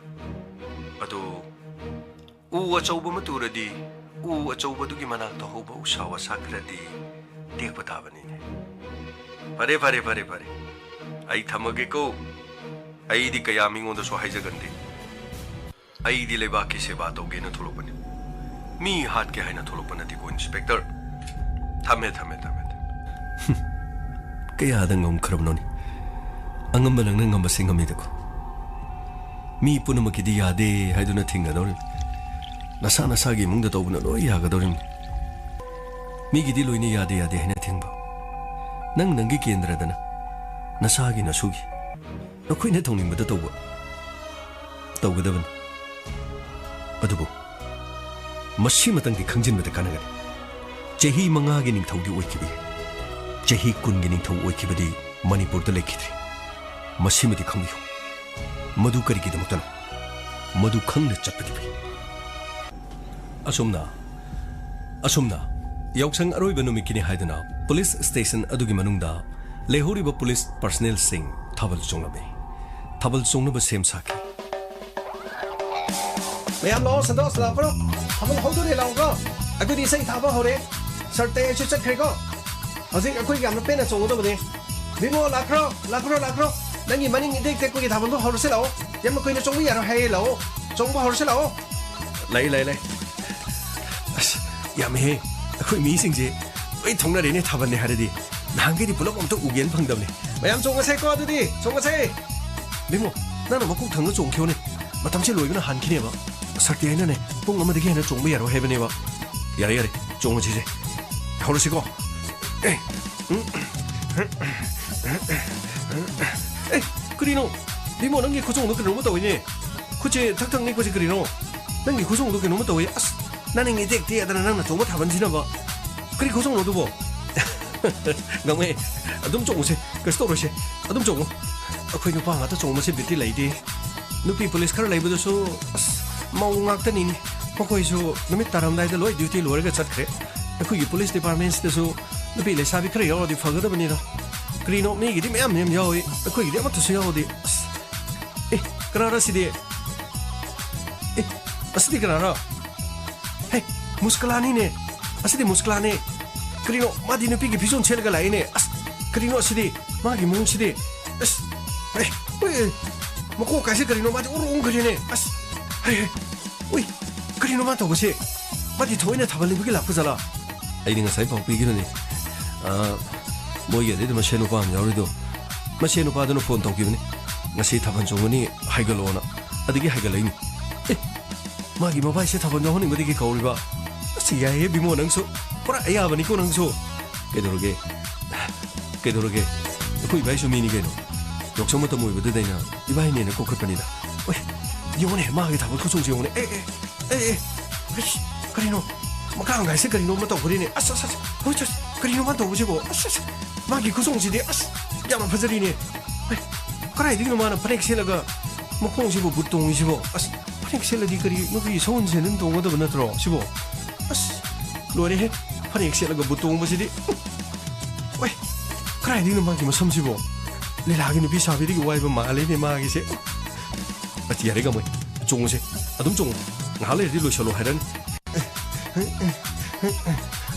ꯑꯗꯣ ꯎ ꯑꯆꯧꯕ ꯑꯃ ꯇꯨꯔꯗꯤ ꯎ ꯑꯆꯧꯕꯗꯨꯒꯤ ꯃꯅꯥꯛꯇ ꯍꯧꯕ ꯎꯁꯥ ꯋꯥꯁꯥ ꯈꯔꯗꯤ ꯇꯦꯛꯄ ꯇꯥꯕꯅꯤꯅꯦ꯫ ꯐꯔꯦ, ꯐꯔꯦ, ꯐꯔꯦ, ꯐꯔꯦ꯫ ꯑꯩ ꯊꯝꯃꯒꯦꯀꯣ꯫ ꯑꯩꯗꯤ ꯀꯌꯥ ꯃꯤꯉꯣꯟꯗꯁꯨ ꯍꯥꯏꯖꯒꯟꯗꯦ꯫ ꯑꯩꯗꯤ ꯂꯩꯕꯥꯛꯀꯤ ꯁꯦꯕꯥ ꯇꯧꯒꯦꯅ ꯊꯣꯛꯂꯛꯄꯅꯤ꯫ ꯃꯤ ꯍꯥꯠꯀꯦ ꯍꯥꯏꯅ ꯊꯣꯛꯂꯛꯄ ꯅꯠꯇꯦꯀꯣ, ꯏꯟꯁꯄꯦꯛꯇꯔ꯫ ꯊꯝꯃꯦ, ꯊꯝꯃꯦ, ꯊꯝꯃꯦ, ꯊꯝꯃꯦ꯫ ꯀꯌꯥꯗ ꯉꯝꯈ꯭ꯔꯕꯅꯣꯅꯦ? ꯑꯉꯝꯕ ꯅꯪꯅ ꯉꯝꯕꯁꯦ ꯉꯝꯃꯤꯗꯀꯣ꯫ ꯃꯤ ꯄꯨꯝꯅꯃꯛꯀꯤꯗꯤ ꯌꯥꯗꯦ ꯍꯥꯏꯗꯨꯅ ꯊꯤꯡꯒꯗꯧꯔꯤꯕꯅꯤ꯫ ꯅꯁꯥ ꯅꯁꯥꯒꯤ ꯏꯃꯨꯡꯗ ꯇꯧꯕꯅ ꯂꯣꯏ ꯌꯥꯒꯗꯧꯔꯤꯕꯅꯤ꯫ ꯃꯤꯒꯤꯗꯤ ꯂꯣꯏꯅ ꯌꯥꯗꯦ ꯌꯥꯗꯦ ꯍꯥꯏꯅ ꯊꯤꯡꯕ꯫ ꯅꯪ ꯅꯪꯒꯤ ꯀꯦꯟꯗ꯭ꯔꯗꯅ ꯅꯁꯥꯒꯤ ꯅꯁꯨꯒꯤ ꯅꯈꯣꯏꯅ ꯇꯧꯅꯤꯡꯕꯗ ꯇꯧꯕ ꯇꯧꯒꯗꯕꯅꯤ꯫ ꯑꯗꯨꯕꯨ ꯃꯁꯤꯃꯇꯪꯗꯤ ꯈꯪꯖꯤꯟꯕꯗ ꯀꯥꯟꯅꯒꯅꯤ꯫ ꯆꯍꯤ ꯃꯉꯥꯒꯤ ꯅꯤꯡꯊꯧꯗꯤ ꯑꯣꯏꯈꯤꯕ ꯌꯥꯏ꯫ ꯆꯍꯤ ꯀꯨꯟꯒꯤ ꯅꯤꯡꯊꯧ ꯑꯣꯏꯈꯤꯕꯗꯤ ꯃꯅꯤꯄꯨꯔꯗ ꯂꯩꯈꯤꯗ꯭ꯔꯤ꯫ ꯃꯁꯤꯃꯗꯤ ꯈꯪꯕꯤꯌꯨ꯫ ꯃꯗꯨ ꯀꯔꯤꯒꯤꯗꯃꯛꯇꯅꯣ? ꯃꯗꯨ ꯈꯪꯅ ꯆꯠꯄꯗꯤ ꯐꯩ꯫ ꯑꯁꯨꯝꯅ, ꯑꯁꯨꯝꯅ ꯌꯥꯎꯁꯪ ꯑꯔꯣꯏꯕ ꯅꯨꯃꯤꯠꯀꯤꯅꯤ ꯍꯥꯏꯗꯨꯅ ꯄꯨꯂꯤꯁ ꯁ꯭ꯇꯦꯁꯟ ꯑꯗꯨꯒꯤ ꯃꯅꯨꯡꯗ ꯂꯩꯍꯧꯔꯤꯕ ꯄꯨꯂꯤꯁ ꯄꯔꯁꯅꯦꯜꯁꯤꯡ ꯊꯥꯕꯜ ꯆꯣꯡꯂꯝꯃꯤ꯫ ꯊꯥꯕꯜ ꯆꯣꯡꯅꯕ ꯁꯦꯝ ꯁꯥꯈꯤ꯫ ꯃꯌꯥꯝ ꯂꯥꯛꯑꯣ, ꯁꯟꯇꯣꯁ, ꯂꯥꯛꯈ꯭ꯔꯣ꯫ ꯊꯥꯕꯜ ꯍꯧꯗꯣꯔꯦ, ꯂꯥꯛꯑꯣꯀꯣ꯫ ꯑꯩꯈꯣꯏꯗꯤ ꯏꯁꯩ ꯊꯥꯕ ꯍꯧꯔꯦ꯫ ꯁꯔꯇꯦꯁꯨ ꯆꯠꯈ꯭ꯔꯦꯀꯣ꯫ ꯍꯧꯖꯤꯛ ꯑꯩꯈꯣꯏ ꯌꯥꯝꯅ ꯄꯦꯟꯅ ꯆꯣꯡꯒꯗꯕꯅꯤ꯫ ꯕꯤꯃꯣ, ꯂꯥꯛꯈ꯭ꯔꯣ, ꯂꯥꯛꯈ꯭ꯔꯣ, ꯂꯥꯛꯈ꯭ꯔꯣ꯫ ꯅꯪꯒꯤ ꯃꯅꯤꯡ ꯏꯇꯦꯛ ꯇꯦꯛꯄꯒꯤ ꯊꯥꯕꯜꯗꯣ ꯍꯧꯔꯁꯤ ꯂꯥꯛꯑꯣ꯫ ꯌꯥꯝꯅ ꯀꯨꯏꯅ ꯆꯣꯡꯕ ꯌꯥꯔꯣꯏ ꯍꯥꯏꯌꯦ, ꯂꯥꯛꯑꯣ꯫ ꯆꯣꯡꯕ ꯍꯧꯔꯁꯤ ꯂꯥꯛꯑꯣ꯫ ꯂꯩ, ꯂꯩ, ꯂꯩ꯫ ꯑꯁ, ꯌꯥꯝꯃꯤꯍꯦ꯫ ꯑꯩꯈꯣꯏ ꯃꯤꯁꯤꯡꯁꯦ ꯂꯣꯏ ꯊꯣꯛꯅꯔꯦꯅꯦ ꯊꯥꯕꯜꯅꯦ ꯍꯥꯏꯔꯗꯤ꯫ ꯅꯍꯥꯟꯈꯩꯗꯤ ꯄꯨꯂꯞ ꯑꯝꯇ ꯎꯒꯦꯅ ꯐꯪꯗꯕꯅꯦ꯫ ꯃꯌꯥꯝ ꯆꯣꯡꯉꯁꯦꯀꯣ ꯑꯗꯨꯗꯤ, ꯆꯣꯡꯉꯁꯦ꯫ ꯕꯤꯃꯣ, ꯅꯪꯅ ꯃꯀꯣꯛ ꯊꯪꯅ ꯆꯣꯡꯈꯤꯕꯅꯦ꯫ ꯃꯇꯝꯁꯦ ꯂꯣꯏꯕꯅ ꯍꯥꯟꯈꯤꯅꯦꯕ꯫ ꯁꯛꯇꯤ ꯍꯥꯏꯅꯅꯦ, ꯄꯨꯡ ꯑꯃꯗꯒꯤ ꯍꯦꯟꯅ ꯆꯣꯡꯕ ꯌꯥꯔꯣꯏ ꯍꯥꯏꯕꯅꯦꯕ꯫ ꯌꯥꯔꯦ, ꯌꯥꯔꯦ, ꯆꯣꯡꯉꯁꯤꯁꯦ꯫ ꯍꯧꯔꯁꯤꯀꯣ꯫ ꯑꯦ, ꯎꯝ꯫ ꯑꯦ, ꯀꯔꯤꯅꯣ? ꯕꯤꯃꯣ, ꯅꯪꯒꯤ ꯈꯨꯆꯣꯡꯗꯣ ꯀꯩꯅꯣꯝꯃ ꯇꯧꯋꯤꯅꯦ꯫ ꯈꯨꯠꯁꯦ ꯊꯛ ꯊꯛ ꯅꯤꯛꯄꯁꯦ ꯀꯔꯤꯅꯣ? ꯅꯪꯒꯤ ꯈꯨꯆꯣꯡꯗꯣ ꯀꯩꯅꯣꯝꯃ ꯇꯧꯋꯤ꯫ ꯑꯁ, ꯅꯪꯅ ꯏꯇꯦꯛ ꯇꯦꯛꯑꯗꯅ ꯅꯪꯅ ꯆꯣꯡꯕ ꯊꯥꯕꯜꯁꯤꯅꯕ꯫ ꯀꯔꯤ ꯈꯨꯆꯣꯡꯅꯣ ꯑꯗꯨꯕꯣ? ꯉꯝꯃꯦ꯫ ꯑꯗꯨꯝ ꯆꯣꯡꯉꯨꯁꯦ꯫ ꯀꯩꯁꯨ ꯇꯧꯔꯣꯏꯁꯦ꯫ ꯑꯗꯨꯝ ꯆꯣꯡꯉꯨ꯫ ꯑꯩꯈꯣꯏ ꯅꯨꯄꯥ ꯉꯥꯛꯇ ꯆꯣꯡꯕꯁꯦ ꯕꯤꯠꯇꯤ ꯂꯩꯇꯦ꯫ ꯅꯨꯄꯤ ꯄꯨꯂꯤꯁ ꯈꯔ ꯂꯩꯕꯗꯨꯁꯨ, ꯑꯁ, ꯃꯧ ꯉꯥꯛꯇꯅꯤꯅꯦ꯫ ꯃꯈꯣꯏꯁꯨ ꯅꯨꯃꯤꯠ ꯇꯥꯔꯝꯗꯥꯏꯗ ꯂꯣꯏ ꯗ꯭ꯌꯨꯇꯤ ꯂꯣꯏꯔꯒ ꯆꯠꯈ꯭ꯔꯦ꯫ ꯑꯩꯈꯣꯏꯒꯤ ꯄꯨꯂꯤꯁ ꯗꯤꯄꯥꯔꯠꯃꯦꯟꯁꯤꯗꯁꯨ ꯅꯨꯄꯤ ꯂꯩꯁꯥꯕꯤ ꯈꯔ ꯌꯥꯎꯔꯗꯤ ꯐꯒꯗꯕꯅꯤꯗ꯫ ꯀꯔꯤꯅꯣ, ꯃꯤꯒꯤꯗꯤ ꯃꯌꯥꯝ ꯃꯌꯥꯝ ꯌꯥꯎꯏ, ꯑꯩꯈꯣꯏꯒꯤꯗꯤ ꯑꯃꯠꯇꯁꯨ ꯌꯥꯎꯗꯦ꯫ ꯑꯁ, ꯑꯦ, ꯀꯅꯥꯔ ꯁꯤꯗꯤ? ꯑꯦ, ꯑꯁꯤꯗꯤ ꯀꯅꯥꯔ? ꯍꯦ, ꯃꯨꯁꯀꯂꯥꯅꯤꯅꯦ꯫ ꯑꯁꯤꯗꯤ ꯃꯨꯁꯀꯂꯥꯅꯦ꯫ ꯀꯔꯤꯅꯣ, ꯃꯥꯗꯤ ꯅꯨꯄꯤꯒꯤ ꯐꯤꯖꯣꯜ ꯁꯦꯠꯂꯒ ꯂꯥꯛꯏꯅꯦ꯫ ꯑꯁ, ꯀꯔꯤꯅꯣ ꯑꯁꯤꯗꯤ? ꯃꯥꯒꯤ ꯃꯑꯣꯡꯁꯤꯗꯤ꯫ ꯑꯁ, ꯑꯦ, ꯎꯏ, ꯎꯏ, ꯃꯀꯣꯛ ꯀꯥꯏꯁꯦ ꯀꯔꯤꯅꯣ? ꯃꯥꯗꯤ ꯎꯔꯨ ꯎꯪꯈ꯭ꯔꯦꯅꯦ꯫ ꯑꯁ, ꯍꯦ, ꯍꯦ, ꯎꯏ, ꯀꯔꯤꯅꯣ ꯃꯥ ꯇꯧꯕꯁꯦ? ꯃꯥꯗꯤ ꯊꯑꯣꯏꯅ ꯊꯥꯕꯜ ꯂꯦꯞꯄꯒꯤ ꯂꯥꯛꯄ ꯖꯥꯠꯂꯥ? ꯑꯩꯅ ꯉꯁꯥꯏ ꯄꯥꯎ ꯄꯤꯈꯤꯕꯅꯤ꯫ ꯑ, ꯃꯣꯏꯒꯤ ꯑꯗꯩꯗ ꯃꯁꯦꯟ ꯅꯨꯄꯥ ꯑꯃ ꯌꯥꯎꯔꯤꯗꯣ, ꯃꯁꯦꯟ ꯅꯨꯄꯥꯗꯨꯅ ꯐꯣꯟ ꯇꯧꯈꯤꯕꯅꯤ, "ꯉꯁꯤ ꯊꯥꯕꯜ ꯆꯣꯡꯒꯅꯤ, ꯍꯥꯏꯒꯠꯂꯛꯑꯣꯅ"꯫ ꯑꯗꯒꯤ ꯍꯥꯏꯒꯠꯂꯛꯏꯅꯤ꯫ ꯑꯦ, ꯃꯥꯒꯤ ꯃꯕꯥꯏꯁꯦ ꯊꯥꯕꯜ ꯌꯥꯎꯍꯟꯅꯤꯡꯕꯗꯒꯤ ꯀꯧꯔꯤꯕ꯫ ꯑꯁ, ꯌꯥꯏꯍꯦ ꯕꯤꯃꯣ, ꯅꯪꯁꯨ ꯄꯨꯔꯥ ꯑꯌꯥꯕꯅꯤꯀꯣ ꯅꯪꯁꯨ꯫ ꯀꯩꯗꯧꯔꯒꯦ? ꯀꯩꯗꯧꯔꯒꯦ? ꯑꯩꯈꯣꯏ ꯏꯕꯥꯏꯁꯨ ꯃꯤꯅꯤ ꯀꯩꯅꯣ꯫ ꯌꯥꯎꯁꯪ ꯃꯇꯝ ꯑꯣꯏꯕꯗꯨꯗ ꯑꯩꯅ ꯏꯕꯥꯏꯅꯦꯅ ꯀꯧꯈꯠꯄꯅꯤꯗ꯫ ꯑꯣꯏ, ꯌꯦꯡꯉꯨꯅꯦ, ꯃꯥꯒꯤ ꯊꯥꯕꯜ ꯈꯨꯆꯣꯡꯁꯦ ꯌꯦꯡꯉꯨꯅꯦ꯫ ꯑꯦ, ꯑꯦ, ꯑꯦ, ꯑꯦ, ꯑꯩꯁ, ꯀꯔꯤꯅꯣ? ꯃꯈꯥ ꯑꯪꯒꯥꯏꯁꯦ ꯀꯔꯤꯅꯣ ꯑꯃ ꯇꯧꯈ꯭ꯔꯦꯅꯦ꯫ ꯑꯁ, ꯑꯁ, ꯑꯁ, ꯍꯣꯏ, ꯑꯁ, ꯀꯔꯤꯅꯣ ꯃꯥ ꯇꯧꯕꯁꯤꯕꯣ? ꯑꯁ, ꯑꯁ, ꯃꯥꯒꯤ ꯈꯨꯆꯣꯡꯁꯤꯗꯤ, ꯑꯁ, ꯌꯥꯝꯅ ꯐꯖꯔꯤꯅꯦ꯫ ꯑꯦ, ꯀꯗꯥꯏꯗꯒꯤꯅꯣ ꯃꯥꯅ ꯐꯅꯦꯛ ꯁꯦꯠꯂꯒ ꯃꯈꯣꯡꯁꯤꯕꯨ ꯕꯨꯠ ꯇꯣꯡꯉꯤꯁꯤꯕꯣ? ꯑꯁ, ꯐꯅꯦꯛ ꯁꯦꯠꯂꯗꯤ ꯀꯔꯤ ꯅꯨꯄꯤ ꯁꯎꯟ ꯁꯦꯟꯗꯟ ꯇꯣꯡꯒꯗꯕ ꯅꯠꯇ꯭ꯔꯣ ꯁꯤꯕꯣ? ꯑꯁ, ꯂꯣꯏꯔꯦꯍꯦ, ꯐꯅꯦꯛ ꯁꯦꯠꯂꯒ ꯕꯨꯠ ꯇꯣꯡꯕꯁꯤꯗꯤ꯫ ꯎꯝ, ꯋꯥꯏ, ꯀꯗꯥꯏꯗꯒꯤꯅꯣ ꯃꯥꯒꯤ ꯃꯁꯝꯁꯤꯕꯣ? ꯂꯤꯂꯥꯒꯤ ꯅꯨꯄꯤ ꯁꯥꯕꯤꯗꯒꯤ ꯋꯥꯏꯕ ꯃꯥꯜꯂꯦꯅꯦ ꯃꯥꯒꯤꯁꯦ꯫ ꯑꯁ, ꯌꯥꯔꯦ ꯒꯥꯡꯃꯩ, ꯆꯣꯡꯉꯨꯁꯦ, ꯑꯗꯨꯝ ꯆꯣꯡꯉꯨ, ꯉꯥꯏꯍꯥꯛ ꯂꯩꯔꯗꯤ ꯂꯣꯏꯁꯜꯂꯣ ꯍꯥꯏꯔꯅꯤ꯫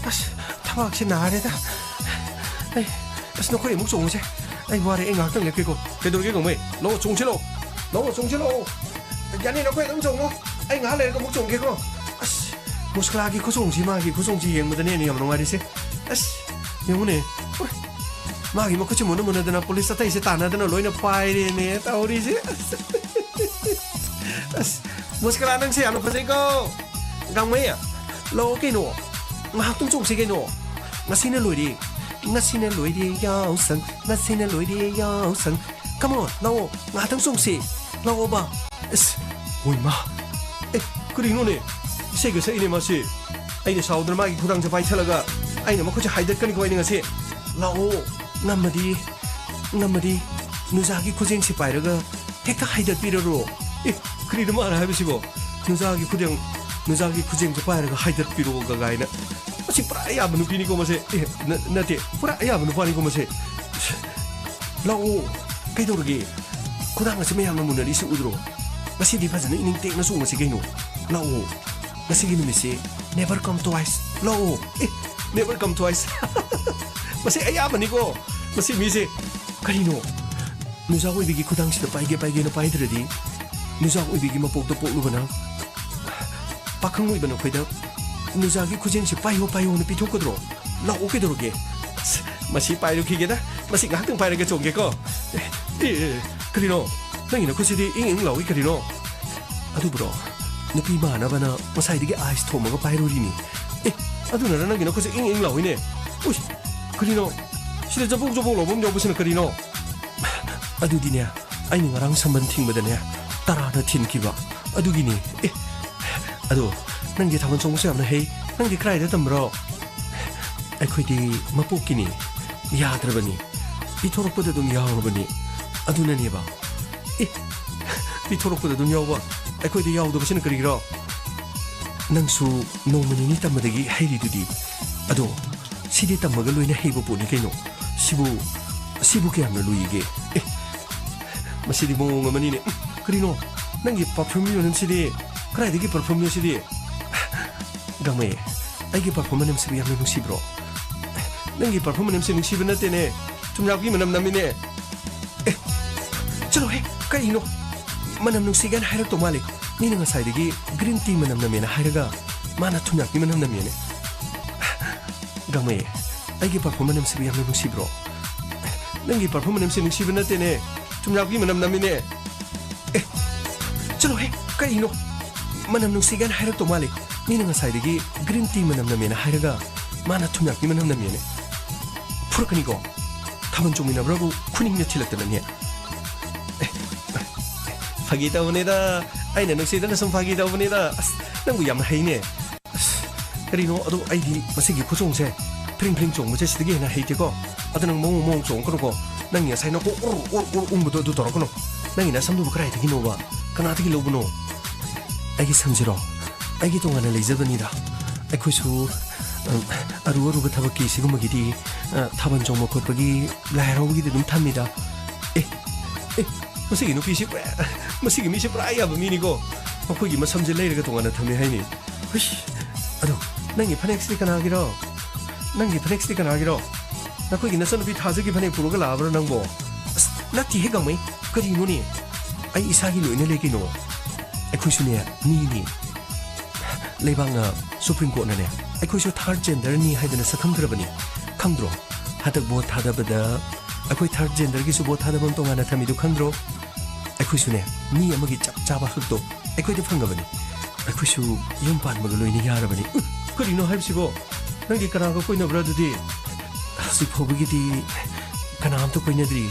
ꯑꯁ, ꯊꯕꯥꯛꯁꯤ ꯅꯥꯔꯦꯗ꯫ ꯑꯩ, ꯑꯁ, ꯅꯈꯣꯏ ꯑꯃꯨꯛ ꯆꯣꯡꯉꯨꯁꯦ꯫ ꯑꯩ ꯋꯥꯔꯦ, ꯑꯩ ꯉꯥꯏꯍꯥꯛꯇꯪ ꯂꯦꯞꯀꯦꯀꯣ꯫ ꯀꯩꯗꯧꯔꯒꯦ ꯒꯥꯡꯃꯩ? ꯂꯥꯛꯑꯣ, ꯆꯣꯡꯁꯤ ꯂꯥꯛꯑꯣ꯫ ꯂꯥꯛꯑꯣ, ꯆꯣꯡꯁꯤ ꯂꯥꯛꯑꯣ꯫ ꯌꯥꯅꯤ, ꯅꯈꯣꯏ ꯑꯗꯨꯝ ꯆꯣꯡꯉꯣ꯫ ꯑꯩ ꯉꯥꯏꯍꯥꯛ ꯂꯩꯔꯒ ꯑꯃꯨꯛ ꯆꯣꯡꯒꯦꯀꯣ꯫ ꯑꯁ, ꯃꯨꯁꯀꯂꯥꯒꯤ ꯈꯨꯆꯣꯡꯁꯤ, ꯃꯥꯒꯤ ꯈꯨꯆꯣꯡꯁꯤ ꯌꯦꯡꯕꯗꯅꯦ ꯑꯩꯅ ꯌꯥꯝ ꯅꯨꯡꯉꯥꯏꯔꯤꯁꯦ꯫ ꯑꯁ, ꯌꯦꯡꯉꯨꯅꯦ꯫ ꯎꯏ, ꯃꯥꯒꯤ ꯃꯈꯨꯠꯁꯤ ꯃꯨꯟꯅ ꯃꯨꯟꯅꯗꯅ ꯄꯨꯂꯤꯁ ꯑꯇꯩꯁꯦ ꯇꯥꯟꯅꯗꯅ ꯂꯣꯏꯅ ꯄꯥꯏꯔꯦꯅꯦ ꯇꯧꯔꯤꯁꯦ꯫ ꯑꯁ, ꯃꯨꯁꯀꯂꯥ ꯅꯪꯁꯦ ꯌꯥꯝꯅ ꯐꯖꯩꯀꯣ꯫ ꯒꯥꯡꯃꯩ, ꯂꯥꯛꯑꯣ ꯀꯩꯅꯣ꯫ ꯉꯥꯏꯍꯥꯛꯇꯪ ꯆꯣꯡꯁꯤ ꯀꯩꯅꯣ꯫ ꯉꯁꯤꯅ ꯂꯣꯏꯔꯦ꯫ ꯉꯁꯤꯅ ꯂꯣꯏꯔꯦ ꯌꯥꯎꯁꯪ꯫ ꯉꯁꯤꯅ ꯂꯣꯏꯔꯦ ꯌꯥꯎꯁꯪ꯫ Come on, ꯂꯥꯛꯑꯣ꯫ ꯉꯥꯏꯍꯥꯛꯇꯪ ꯆꯣꯡꯁꯤ꯫ ꯂꯥꯛꯑꯣꯕ꯫ ꯑꯁ, ꯍꯣꯏ ꯃꯥ꯫ ꯑꯦ, ꯀꯔꯤꯅꯣꯅꯦ? ꯏꯁꯩꯒ ꯁꯛꯏꯅꯦ ꯃꯥꯁꯦ꯫ ꯑꯩꯅ ꯁꯥꯎꯗꯅ ꯃꯥꯒꯤ ꯈꯨꯗꯥꯡꯁꯦ ꯄꯥꯏꯊꯠꯂꯒ ꯑꯩꯅ ꯃꯈꯨꯠꯁꯦ ꯍꯥꯏꯗꯠꯀꯅꯤꯀꯣ ꯑꯩꯅ ꯉꯁꯤ꯫ ꯂꯥꯛꯑꯣ꯫ ꯉꯝꯃꯗꯤ, ꯉꯝꯃꯗꯤ ꯅꯨꯖꯥꯒꯤ ꯈꯨꯖꯦꯡꯁꯤ ꯄꯥꯏꯔꯒ ꯍꯦꯛꯇ ꯍꯥꯏꯗꯠꯄꯤꯔꯔꯣ꯫ ꯑꯦ, ꯀꯔꯤꯅꯣ ꯃꯥꯅ ꯍꯥꯏꯕꯁꯤꯕꯣ? ꯅꯨꯖꯥꯒꯤ ꯈꯨꯗꯦꯡ, ꯅꯨꯖꯥꯒꯤ ꯈꯨꯖꯦꯡꯁꯦ ꯄꯥꯏꯔꯒ ꯍꯥꯏꯗꯠꯄꯤꯔꯣꯒ ꯀꯥꯏꯅ꯫ ꯃꯁꯤ ꯄꯨꯔꯥ ꯑꯌꯥꯕ ꯅꯨꯄꯤꯅꯤꯀꯣ ꯃꯁꯦ꯫ ꯑꯦ, ꯅ-, ꯅꯠꯇꯦ, ꯄꯨꯔꯥ ꯑꯌꯥꯕ ꯅꯨꯄꯥꯅꯤꯀꯣ ꯃꯁꯦ꯫ ꯂꯥꯛꯑꯣ, ꯀꯩꯗꯧꯔꯒꯦ? ꯈꯨꯗꯥꯡ ꯑꯁꯤ ꯃꯌꯥꯝꯅ ꯃꯨꯟꯅꯔꯤꯁꯤ ꯎꯗ꯭ꯔꯣ? ꯉꯁꯤꯗꯤ ꯐꯖꯅ ꯏꯅꯤꯡ ꯇꯦꯛꯅ ꯆꯣꯡꯉꯁꯤ ꯀꯩꯅꯣ꯫ ꯂꯥꯛꯑꯣ, ꯉꯁꯤꯒꯤ ꯅꯨꯃꯤꯠꯁꯤ never come twice꯫ ꯂꯥꯛꯑꯣ꯫ ꯑꯦ, never come twice꯫ ꯃꯁꯤ ꯑꯌꯥꯕꯅꯤꯀꯣ꯫ ꯃꯁꯤ ꯃꯤꯁꯦ ꯀꯔꯤꯅꯣ? ꯅꯨꯖꯥ ꯑꯣꯏꯕꯤꯒꯤ ꯈꯨꯗꯥꯡꯁꯤꯗ ꯄꯥꯏꯒꯦ ꯄꯥꯏꯒꯦꯅ ꯄꯥꯏꯗ꯭ꯔꯗꯤ, ꯅꯨꯖꯥ ꯑꯣꯏꯕꯤꯒꯤ ꯃꯄꯣꯛꯇ ꯄꯣꯛꯂꯨꯕꯅ ꯄꯥꯈꯪ ꯑꯣꯏꯕ ꯅꯈꯣꯏꯗ ꯅꯨꯖꯥꯒꯤ ꯈꯨꯖꯦꯡꯁꯤ ꯄꯥꯏꯌꯣ ꯄꯥꯏꯌꯣꯅ ꯄꯤꯊꯣꯛꯀꯗ꯭ꯔꯣ? ꯂꯥꯛꯑꯣ, ꯀꯩꯗꯧꯔꯒꯦ? ꯑꯁ, ꯃꯁꯤ ꯄꯥꯏꯔꯨꯈꯤꯒꯦꯗ꯫ ꯃꯁꯤ ꯉꯥꯏꯍꯥꯛꯇꯪ ꯄꯥꯏꯔꯒ ꯆꯣꯡꯒꯦꯀꯣ꯫ ꯑꯦ, ꯑꯦ, ꯀꯔꯤꯅꯣ? ꯅꯪꯒꯤ ꯅꯈꯨꯠꯁꯤꯗꯤ ꯏꯪ ꯏꯪ ꯂꯥꯎꯏ ꯀꯔꯤꯅꯣ? ꯑꯗꯨꯕꯨꯔꯣ? ꯅꯨꯄꯤ ꯃꯥꯟꯅꯕꯅ ꯉꯁꯥꯏꯗꯒꯤ ꯑꯥꯏꯁ ꯊꯣꯝꯃꯒ ꯄꯥꯏꯔꯨꯔꯤꯅꯤ꯫ ꯑꯦ, ꯑꯗꯨꯅꯔ ꯅꯪꯒꯤ ꯅꯈꯨꯠꯁꯦ ꯏꯪ ꯏꯪ ꯂꯥꯎꯏꯅꯦ? ꯎꯏ, ꯀꯔꯤꯅꯣ? ꯁꯤꯗ ꯆꯄꯣꯛ ꯆꯄꯣꯛ ꯂꯥꯎꯕ ꯑꯃ ꯌꯥꯎꯕꯁꯤꯅ ꯀꯔꯤꯅꯣ? ꯑꯗꯨꯗꯤꯅꯦ, ꯑꯩꯅ ꯉꯔꯥꯡ ꯁꯝꯕꯟ ꯊꯤꯡꯕꯗꯅꯦ, ꯇꯔꯥꯅ ꯊꯤꯟꯈꯤꯕ꯫ ꯑꯗꯨꯒꯤꯅꯤ꯫ ꯑꯦ, ꯑꯗꯣ ꯅꯪꯗꯤ ꯊꯥꯕꯜ ꯆꯣꯡꯕꯁꯨ ꯌꯥꯝꯅ ꯍꯩ꯫ ꯅꯪꯗꯤ ꯀꯗꯥꯏꯗ ꯇꯝꯕ꯭ꯔꯣ? ꯑꯩꯈꯣꯏꯗꯤ ꯃꯄꯣꯛꯀꯤꯅꯤ꯫ ꯌꯥꯗ꯭ꯔꯕꯅꯤ꯫ ꯄꯤꯊꯣꯔꯛꯄꯗ ꯑꯗꯨꯝ ꯌꯥꯎꯔꯕꯅꯤ꯫ ꯑꯗꯨꯅꯅꯦꯕ꯫ ꯑꯦ, ꯄꯤꯊꯣꯔꯛꯄꯗ ꯑꯗꯨꯝ ꯌꯥꯎꯕ ꯑꯩꯈꯣꯏꯗ ꯌꯥꯎꯗꯕꯁꯤꯅ ꯀꯔꯤꯒꯤꯔꯣ? ꯅꯪꯁꯨ ꯅꯣꯡꯃ ꯅꯤꯅꯤ ꯇꯝꯕꯗꯒꯤ ꯍꯩꯔꯤꯗꯨꯗꯤ꯫ ꯑꯗꯣ ꯁꯤꯗꯤ ꯇꯝꯃꯒ ꯂꯣꯏꯅ ꯍꯩꯕ ꯄꯣꯠꯅꯤ ꯀꯩꯅꯣ꯫ ꯁꯤꯕꯨ, ꯁꯤꯕꯨ ꯀꯌꯥꯝꯅ ꯂꯨꯏꯒꯦ? ꯑꯦ, ꯃꯁꯤꯗꯤ ꯃꯑꯣꯡ ꯑꯃꯅꯤꯅꯦ꯫ ꯎꯝ, ꯀꯔꯤꯅꯣ? ꯅꯪꯒꯤ perfume ꯃꯅꯝꯁꯤꯗꯤ ꯀꯗꯥꯏꯗꯒꯤ perfumeꯅꯣ ꯁꯤꯗꯤ? ꯒꯥꯡꯃꯩ, ꯑꯩꯒꯤ perfume ꯃꯅꯝꯁꯤꯕꯨ ꯌꯥꯝꯅ ꯅꯨꯡꯁꯤꯕ꯭ꯔꯣ? ꯅꯪꯒꯤ perfume ꯃꯅꯝꯁꯤ ꯅꯨꯡꯁꯤꯕ ꯅꯠꯇꯦꯅꯦ, ꯊꯨꯝꯌꯥꯛꯄꯤ ꯃꯅꯝ ꯅꯝꯃꯤꯅꯦ꯫ ꯑꯦ, ꯆꯠꯂꯣꯍꯦ, ꯀꯔꯤꯅꯣ? ꯃꯅꯝ ꯅꯨꯡꯁꯤꯒꯥꯏꯅ ꯍꯥꯏꯔꯛꯇꯧ ꯃꯥꯜꯂꯦ꯫ ꯃꯤꯅ ꯉꯁꯥꯏꯗꯒꯤ green tea ꯃꯅꯝ ꯅꯝꯃꯦꯅ ꯍꯥꯏꯔꯒ ꯃꯥꯅ ꯊꯨꯝꯌꯥꯛꯄꯤ ꯃꯅꯝ ꯅꯝꯃꯦꯅꯦ꯫ ꯒꯥꯡꯃꯩ, ꯑꯩꯒꯤ perfume ꯃꯅꯝꯁꯤꯕꯨ ꯌꯥꯝꯅ ꯅꯨꯡꯁꯤꯕ꯭ꯔꯣ? ꯅꯪꯒꯤ perfume ꯃꯅꯝꯁꯤ ꯅꯨꯡꯁꯤꯕ ꯅꯠꯇꯦꯅꯦ, ꯊꯨꯝꯌꯥꯛꯄꯤ ꯃꯅꯝ ꯅꯝꯃꯤꯅꯦ꯫ ꯑꯦ, ꯆꯠꯂꯣꯍꯦ, ꯀꯔꯤꯅꯣ? ꯃꯅꯝ ꯅꯨꯡꯁꯤꯒꯥꯏꯅ ꯍꯥꯏꯔꯛꯇꯧ ꯃꯥꯜꯂꯦ꯫ ꯃꯤꯅ ꯉꯁꯥꯏꯗꯒꯤ green tea ꯃꯅꯝ ꯅꯝꯃꯦꯅ ꯍꯥꯏꯔꯒ ꯃꯥꯅ ꯊꯨꯝꯌꯥꯛꯄꯤ ꯃꯅꯝ ꯅꯝꯃꯦꯅꯦ꯫ ꯐꯨꯔꯛꯀꯅꯤꯀꯣ? ꯊꯥꯕꯜ ꯆꯣꯡꯃꯤꯟꯅꯕ꯭ꯔꯕꯨ ꯈꯨꯅꯤꯡꯅ ꯊꯤꯜꯂꯛꯇꯅꯅꯦ꯫ ꯑꯦ, ꯐꯥꯒꯤ ꯇꯧꯕꯅꯤꯗ, ꯑꯩꯅ ꯅꯨꯡꯁꯤꯗꯅ ꯁꯨꯝ ꯐꯥꯒꯤ ꯇꯧꯕꯅꯤꯗ꯫ ꯑꯁ, ꯅꯪꯕꯨ ꯌꯥꯝꯅ ꯍꯩꯅꯦ꯫ ꯑꯁ, ꯀꯔꯤꯅꯣ ꯑꯗꯣ ꯑꯩꯗꯤ ꯃꯁꯤꯒꯤ ꯈꯨꯆꯣꯡꯁꯦ, ꯐ꯭ꯔꯤꯡ ꯐ꯭ꯔꯤꯡ ꯆꯣꯡꯕꯁꯦ ꯁꯤꯗꯒꯤ ꯍꯦꯟꯅ ꯍꯩꯇꯦꯀꯣ꯫ ꯑꯗꯣ ꯅꯪ ꯃꯑꯣꯡ ꯃꯑꯣꯡ ꯆꯣꯡꯉꯛꯀꯅꯨꯀꯣ꯫ ꯅꯪꯒꯤ ꯉꯁꯥꯏ ꯅꯀꯣꯛ ꯎꯔ ꯎꯔ ꯎꯔ ꯎꯪꯕꯗꯣ ꯑꯗꯨ ꯇꯧꯔꯛꯀꯅꯨ꯫ ꯅꯪꯒꯤ ꯅꯁꯝꯗꯨꯕꯨ ꯀꯗꯥꯏꯗꯒꯤꯅꯣꯕ? ꯀꯅꯥꯗꯒꯤ ꯂꯧꯕꯅꯣ? ꯑꯩꯒꯤ ꯁꯝꯁꯤꯔꯣ? ꯑꯩꯒꯤ ꯇꯣꯉꯥꯟꯅ ꯂꯩꯖꯕꯅꯤꯗ꯫ ꯑꯩꯈꯣꯏꯁꯨ, ꯎꯝ, ꯑꯔꯨ ꯑꯔꯨꯕ ꯊꯕꯛꯀꯤ ꯁꯤꯒꯨꯝꯕꯒꯤꯗꯤ, ꯑ, ꯊꯥꯕꯜ ꯆꯣꯡꯕ ꯈꯣꯠꯄꯒꯤ, ꯂꯥꯏ ꯍꯔꯥꯎꯕꯒꯤꯗꯤ ꯑꯗꯨꯝ ꯊꯝꯃꯤꯗ꯫ ꯑꯦ, ꯑꯦ, ꯃꯁꯤꯒꯤ ꯅꯨꯄꯤꯁꯤ ꯄꯨꯔꯥ, ꯃꯁꯤꯒꯤ ꯃꯤꯁꯤ ꯄꯨꯔꯥ ꯌꯥꯕ ꯃꯤꯅꯤꯀꯣ꯫ ꯃꯈꯣꯏꯒꯤ ꯃꯁꯝꯁꯦ ꯂꯩꯔꯒ ꯇꯣꯉꯥꯟꯅ ꯊꯝꯃꯦ ꯍꯥꯏꯅꯤ꯫ ꯍꯨꯏꯁ! ꯑꯗꯣ, ꯅꯪꯒꯤ ꯐꯅꯦꯛꯁꯤꯗꯤ ꯀꯅꯥꯒꯤꯔꯣ? ꯅꯪꯒꯤ ꯐꯅꯦꯛꯁꯤꯗꯤ ꯀꯅꯥꯒꯤꯔꯣ? ꯅꯈꯣꯏꯒꯤ ꯅꯆꯟꯅꯨꯄꯤ ꯊꯥꯖꯒꯤ ꯐꯅꯦꯛ ꯄꯨꯔꯒ ꯂꯥꯛꯑꯕ꯭ꯔꯥ ꯅꯪꯕꯣ? ꯑꯁ, ꯅꯠꯇꯦꯍꯦ ꯒꯥꯡꯃꯩ, ꯀꯔꯤꯅꯣꯅꯦ? ꯑꯩ ꯏꯁꯥꯒꯤ ꯂꯣꯏꯅ ꯂꯩ ꯀꯩꯅꯣ꯫ ꯑꯩꯈꯣꯏꯁꯨꯅꯦ, ꯃꯤꯅꯤ꯫ ꯂꯩꯕꯥꯛꯅ, Supreme Courtꯅꯅꯦ, ꯑꯩꯈꯣꯏꯁꯨ third genderꯅꯤ ꯍꯥꯏꯗꯅ ꯁꯛꯈꯪꯈ꯭ꯔꯕꯅꯤ꯫ ꯈꯪꯗ꯭ꯔꯣ? ꯍꯟꯗꯛ vote ꯊꯥꯗꯕꯗ ꯑꯩꯈꯣꯏ third genderꯒꯤꯁꯨ vote ꯊꯥꯗꯐꯝ ꯇꯣꯉꯥꯟꯅ ꯊꯝꯃꯤꯗꯨ ꯈꯪꯗ꯭ꯔꯣ? ꯑꯩꯈꯣꯏꯁꯨꯅꯦ, ꯃꯤ ꯑꯃꯒꯤ ꯆꯞ ꯆꯥꯕ ꯍꯛꯇꯣ ꯑꯩꯈꯣꯏꯗ ꯐꯪꯉꯕꯅꯤ꯫ ꯑꯩꯈꯣꯏꯁꯨ ꯌꯨꯝ ꯄꯥꯟꯕꯒ ꯂꯣꯏꯅ ꯌꯥꯔꯕꯅꯤ꯫ ꯎꯝ, ꯀꯔꯤꯅꯣ ꯍꯥꯏꯕꯁꯤꯕꯣ? ꯅꯪꯗꯤ ꯀꯅꯥꯒ ꯀꯣꯏꯅꯕ꯭ꯔꯥ ꯑꯗꯨꯗꯤ? ꯍꯧꯖꯤꯛ ꯐꯥꯎꯕꯒꯤꯗꯤ ꯀꯅꯥꯝꯇ ꯀꯣꯏꯅꯗ꯭ꯔꯤ꯫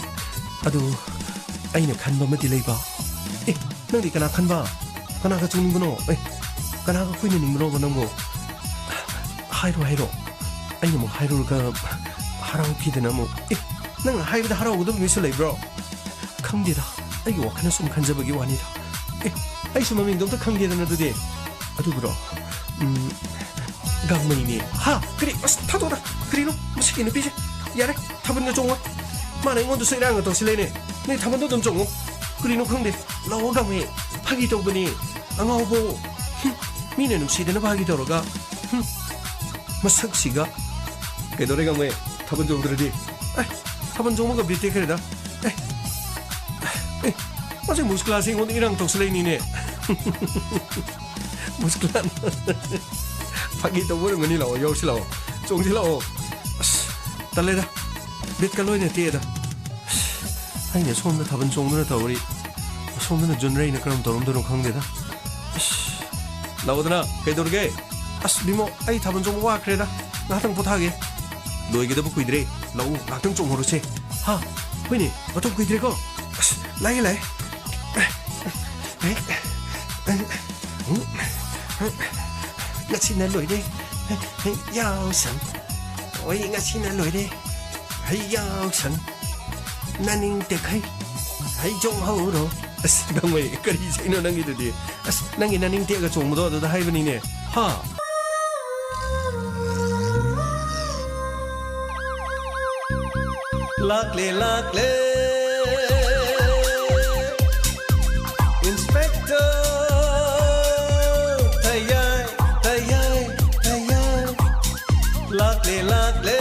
ꯑꯗꯨ ꯑꯩꯅ ꯈꯟꯕ ꯑꯃꯗꯤ ꯂꯩꯕ꯫ ꯑꯦ, ꯅꯪꯗꯤ ꯀꯅꯥ ꯈꯟꯕ? ꯀꯅꯥꯒ ꯆꯣꯡꯅꯤꯡꯕꯅꯣ? ꯑꯦ, ꯀꯅꯥꯒ ꯀꯣꯏꯅꯅꯤꯡꯕꯅꯣꯕ ꯅꯪꯕꯨ? ꯍꯥꯏꯔꯣ, ꯍꯥꯏꯔꯣ꯫ ꯑꯩꯅ ꯑꯃꯨꯛ ꯍꯥꯏꯔꯨꯔꯒ ꯍꯔꯥꯎꯈꯤꯗꯅ ꯑꯃꯨꯛ꯫ ꯑꯦ, ꯅꯪꯅ ꯍꯥꯏꯕꯗ ꯍꯔꯥꯎꯒꯗꯕ ꯃꯤꯁꯨ ꯂꯩꯕ꯭ꯔꯣ? ꯈꯪꯗꯦꯗ, ꯑꯩꯒꯤ ꯋꯥꯈꯜꯅ ꯁꯨꯝ ꯈꯟꯖꯕꯒꯤ ꯋꯥꯅꯤꯗ꯫ ꯑꯦ, ꯑꯩꯁꯨ ꯃꯃꯤꯡꯗꯣ ꯑꯝꯇ ꯈꯪꯒꯦꯗꯅ ꯑꯗꯨꯗꯤ꯫ ꯑꯗꯨꯕꯨꯔꯣ? ꯎꯝ, ꯒꯥꯡꯃꯩꯅꯦ꯫ ꯍꯥ? ꯀꯔꯤ? ꯑꯁ, ꯊꯥꯗꯣꯛꯑꯣꯗ꯫ ꯀꯔꯤꯅꯣ ꯃꯁꯤꯒꯤ ꯅꯨꯄꯤꯁꯦ? ꯌꯥꯔꯦ, ꯊꯥꯕꯜꯒ ꯆꯣꯡꯉꯣ꯫ ꯃꯥꯅ ꯑꯩꯉꯣꯟꯗꯁꯨ ꯏꯔꯥꯡꯒ ꯇꯧꯁꯤꯜꯂꯦꯅꯦ꯫ ꯅꯣꯏ ꯊꯥꯕꯜꯗꯣ ꯑꯗꯨꯝ ꯆꯣꯡꯉꯣ꯫ ꯀꯔꯤꯅꯣ ꯈꯪꯗꯦ꯫ ꯂꯥꯛꯑꯣ ꯒꯥꯡꯃꯩ꯫ ꯐꯥꯒꯤ ꯇꯧꯕꯅꯦ꯫ ꯑꯉꯥꯎꯕ꯫ ꯍꯨꯝ, ꯃꯤꯅ ꯅꯨꯡꯁꯤꯗꯅ ꯐꯥꯒꯤ ꯇꯧꯔꯒ꯫ ꯍꯨꯝ, ꯃꯁꯛꯁꯤꯒ꯫ ꯀꯩꯗꯧꯔꯦ ꯒꯥꯡꯃꯩ? ꯊꯥꯕꯜ ꯆꯣꯡꯗ꯭ꯔꯗꯤ? ꯑꯦ, ꯊꯥꯕꯜ ꯆꯣꯡꯕꯒ ꯕꯤꯠ ꯇꯦꯛꯈ꯭ꯔꯦꯗ꯫ ꯑꯦ, ꯑꯦ, ꯃꯁꯤ ꯃꯨꯁꯀꯨꯂꯥꯁꯦ ꯑꯩꯉꯣꯟꯗ ꯏꯔꯥꯡ ꯇꯧꯁꯤꯜꯂꯛꯏꯅꯤꯅꯦ꯫ ꯃꯨꯁꯀꯨꯂꯥꯟ꯫ ꯐꯥꯒꯤ ꯇꯧꯕ ꯑꯣꯏꯔꯝꯒꯅꯤ, ꯂꯥꯛꯑꯣ, ꯌꯥꯎꯁꯤ ꯂꯥꯛꯑꯣ, ꯆꯣꯡꯁꯤ ꯂꯥꯛꯑꯣ꯫ ꯑꯁ, ꯇꯜꯂꯦꯗ, ꯕꯤꯠꯀ ꯂꯣꯏꯅ ꯇꯦꯛꯑꯦꯗ꯫ ꯑꯁ, ꯑꯩꯅ ꯁꯣꯝꯗ ꯊꯥꯕꯜ ꯆꯣꯡꯗꯨꯅ ꯇꯧꯔꯤ, ꯑꯁꯣꯝꯗꯅ ꯖꯨꯟꯔꯩꯅ ꯀꯔꯝ ꯇꯧꯔꯝꯗꯣꯏꯅꯣ ꯈꯪꯗꯦꯗ꯫ ꯑꯁ, ꯂꯥꯛꯑꯣꯗꯅ, ꯀꯩꯗꯧꯔꯒꯦ? ꯑꯁ, ꯕꯤꯃꯣ, ꯑꯩ ꯊꯥꯕꯜ ꯆꯣꯡꯕ ꯋꯥꯈ꯭ꯔꯦꯗ, ꯉꯥꯏꯍꯥꯛꯇꯪ ꯄꯣꯊꯥꯒꯦ꯫ ꯂꯣꯏꯒꯗꯕ ꯀꯨꯏꯗ꯭ꯔꯦ, ꯂꯥꯛꯑꯣ, ꯉꯥꯏꯍꯥꯛꯇꯪ ꯆꯣꯡꯍꯧꯔꯁꯦ꯫ ꯍꯥ? ꯍꯣꯏꯅꯦ, ꯃꯇꯝ ꯀꯨꯏꯗ꯭ꯔꯦꯀꯣ꯫ ꯑꯁ, ꯂꯥꯛꯑꯦ, ꯂꯥꯛꯑꯦ꯫ ꯉꯁꯤꯅ ꯂꯣꯏꯔꯦ꯫ ꯌꯥꯎꯁꯪ꯫ ꯍꯣꯏ, ꯉꯁꯤꯅ ꯂꯣꯏꯔꯦ꯫ ꯍꯩ ꯌꯥꯎꯁꯪ꯫ ꯅꯥꯅꯤꯡ ꯇꯦꯛꯈꯩ꯫ ꯍꯩ ꯆꯣꯡꯍꯧꯔꯣ꯫ ꯑꯁ, ꯒꯥꯡꯃꯩ, ꯀꯔꯤ ꯏꯁꯩꯅꯣ ꯅꯪꯒꯤꯗꯨꯗꯤ? ꯑꯁ, ꯅꯪꯒꯤ ꯅꯥꯅꯤꯡ ꯇꯦꯛꯑꯒ ꯆꯣꯡꯕꯗꯣ ꯑꯗꯨꯗ ꯍꯥꯏꯕꯅꯤꯅꯦ꯫ ꯍꯥ? ꯂꯥꯛꯂꯦ, ꯂꯥꯛꯂꯦ, Inspector ꯊꯌꯥꯏ, ꯊꯌꯥꯏ, ꯊꯌꯥꯏ꯫ ꯂꯥꯛꯂꯦ, ꯂꯥꯛꯂꯦ,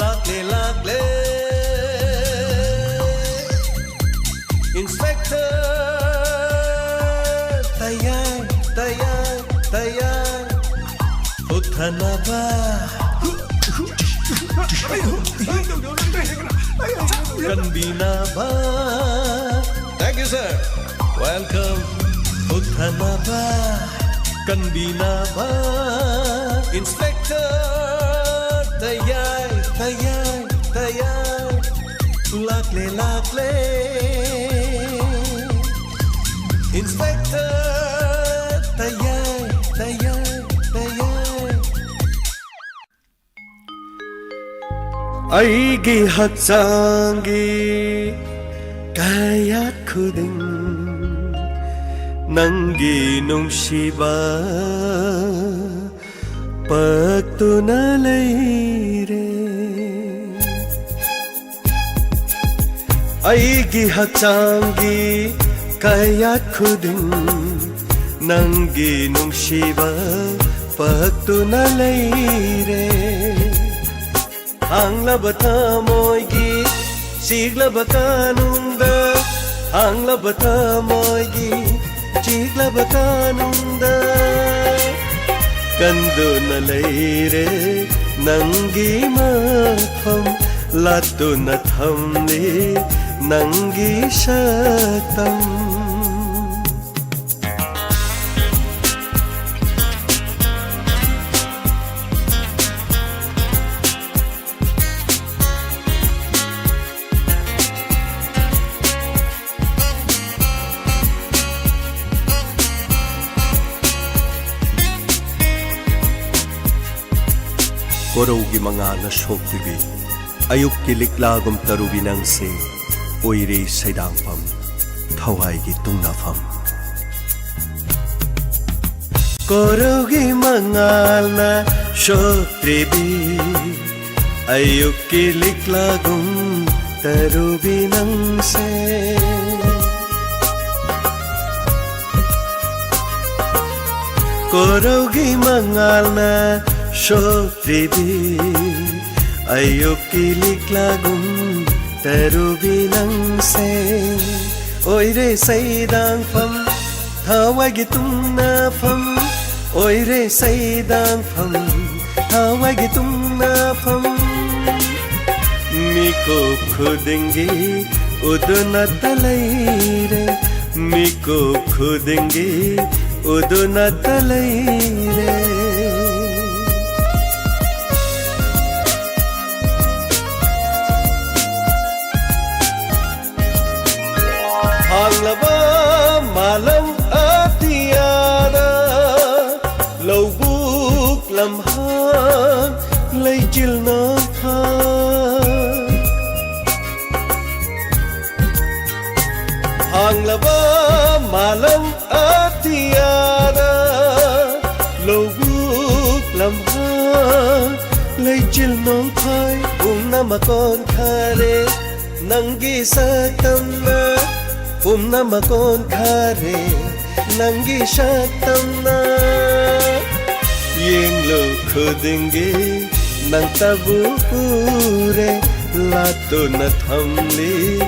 ꯂꯥꯛꯂꯦ, ꯂꯥꯛꯂꯦ꯫ Inspector ꯊꯌꯥꯏ, ꯊꯌꯥꯏ, ꯊꯌꯥꯏ꯫ ꯍꯨꯠꯊꯅꯕ ꯀꯟꯕꯤꯅꯕ꯫ Thank you Sir, welcome. ꯍꯨꯠꯊꯅꯕ, ꯀꯟꯕꯤꯅꯕ, Inspector ꯇꯌꯥꯏ, ꯇꯌꯥꯏ, ꯇꯌꯥꯏ꯫ ꯂꯥꯛꯂꯦ, ꯂꯥꯛꯂꯦ꯫ Inspector ꯇꯌꯥꯏ, ꯇꯌꯥꯏ, ꯇꯌꯥꯏ꯫ ꯑꯩꯒꯤ ꯍꯛꯆꯥꯡꯒꯤ ꯀꯌꯥꯠ ꯈꯨꯗꯤꯡ ꯅꯪꯒꯤ ꯅꯨꯡꯁꯤꯕ ꯄꯛꯇꯨꯅ ꯂꯩꯔꯦ꯫ ꯑꯩꯒꯤ ꯍꯛꯆꯥꯡꯒꯤ ꯀꯌꯥꯠ ꯈꯨꯗꯤꯡ ꯅꯪꯒꯤ ꯅꯨꯡꯁꯤꯕ ꯄꯛꯇꯨꯅ ꯂꯩꯔꯦ꯫ ꯍꯥꯡꯂꯕ ꯊꯃꯣꯏꯒꯤ ꯆꯤꯛꯂꯕ ꯀꯥꯅꯨꯡꯗ, ꯍꯥꯡꯂꯕ ꯊꯃꯣꯏꯒꯤ ꯆꯤꯛꯂꯕ ꯀꯥꯅꯨꯡꯗ ꯀꯟꯗꯨꯅ ꯂꯩꯔꯦ ꯅꯪꯒꯤ ꯃꯐꯝ, ꯂꯥꯠꯇꯨꯅ ꯊꯝꯂꯤ ꯅꯪꯒꯤ ꯁꯛꯇꯝ꯫ ꯀꯣꯔꯧꯒꯤ ꯃꯉꯥꯜꯅ ꯁꯣꯛꯄꯤꯕꯤ, ꯑꯌꯨꯛꯀꯤ ꯂꯤꯛꯂꯥꯒꯨꯝ ꯇꯔꯨꯕꯤ ꯅꯪꯁꯦ, ꯑꯣꯏꯔꯦ ꯁꯩꯗꯥꯡꯐꯝ, ꯊꯋꯥꯏꯒꯤ ꯇꯨꯡꯅꯐꯝ꯫ ꯀꯣꯔꯧꯒꯤ ꯃꯉꯥꯜꯅ ꯁꯣꯛꯇ꯭ꯔꯤꯕꯤ, ꯑꯌꯨꯛꯀꯤ ꯂꯤꯛꯂꯥꯒꯨꯝ ꯇꯔꯨꯕꯤ ꯅꯪꯁꯦ꯫ ꯀꯣꯔꯧꯒꯤ ꯃꯉꯥꯜꯅ ꯁꯣꯛꯇ꯭ꯔꯤꯕꯤ, ꯑꯌꯨꯛꯀꯤ ꯂꯤꯛꯂꯥꯒꯨꯝ ꯇꯔꯨꯕꯤ ꯅꯪꯁꯦ꯫ ꯑꯣꯏꯔꯦ ꯁꯩꯗꯥꯡꯐꯝ, ꯊꯋꯥꯏꯒꯤ ꯇꯨꯝꯅꯐꯝ, ꯑꯣꯏꯔꯦ ꯁꯩꯗꯥꯡꯐꯝ, ꯊꯋꯥꯏꯒꯤ ꯇꯨꯝꯅꯐꯝ꯫ ꯃꯤꯀꯨꯞ ꯈꯨꯗꯤꯡꯒꯤ ꯎꯗꯨꯅꯇ ꯂꯩꯔꯦ, ꯃꯤꯀꯨꯞ ꯈꯨꯗꯤꯡꯒꯤ ꯎꯗꯨꯅꯇ ꯂꯩꯔꯦ꯫ ꯍꯥꯡꯂꯕ ꯃꯥꯂꯪ ꯑꯇꯤꯌꯥꯗ, ꯂꯧꯕꯨꯛ ꯂꯝꯍꯥꯡ ꯂꯩꯆꯤꯜ ꯅꯣꯡꯐꯥ꯫ ꯍꯥꯡꯂꯕ ꯃꯥꯂꯪ ꯑꯇꯤꯌꯥꯗ, ꯂꯧꯕꯨꯛ ꯂꯝꯍꯥꯡ ꯂꯩꯆꯤꯜ ꯅꯣꯡꯐꯥꯏ꯫ ꯄꯨꯝꯅꯃꯛ ꯑꯣꯟꯈꯔꯦ ꯅꯪꯒꯤ ꯁꯛꯇꯝꯅ, ꯄꯨꯝꯅꯃꯛ ꯑꯣꯟꯈꯔꯦ ꯅꯪꯒꯤ ꯁꯛꯇꯝꯅ꯫ ꯌꯦꯡꯂꯨ ꯈꯨꯗꯤꯡꯒꯤ ꯅꯪꯇꯕꯨ ꯎꯔꯦ, ꯂꯥꯠꯇꯨꯅ ꯊꯝꯂꯤ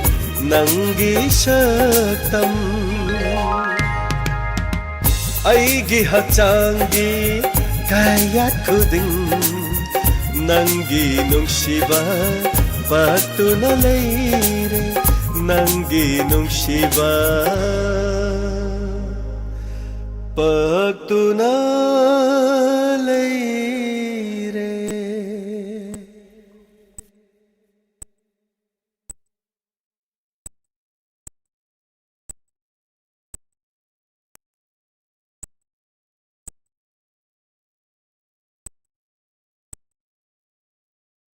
ꯅꯪꯒꯤ ꯁꯛꯇꯝ꯫ ꯑꯩꯒꯤ ꯍꯛꯆꯥꯡꯒꯤ ꯀꯌꯥꯠ ꯈꯨꯗꯤꯡ ꯅꯪꯒꯤ ꯅꯨꯡꯁꯤꯕ ꯄꯥꯛꯇꯨꯅ ꯂꯩꯔꯦ, ꯅꯪꯒꯤ ꯅꯨꯡꯁꯤꯕ ꯄꯥꯛꯇꯨꯅ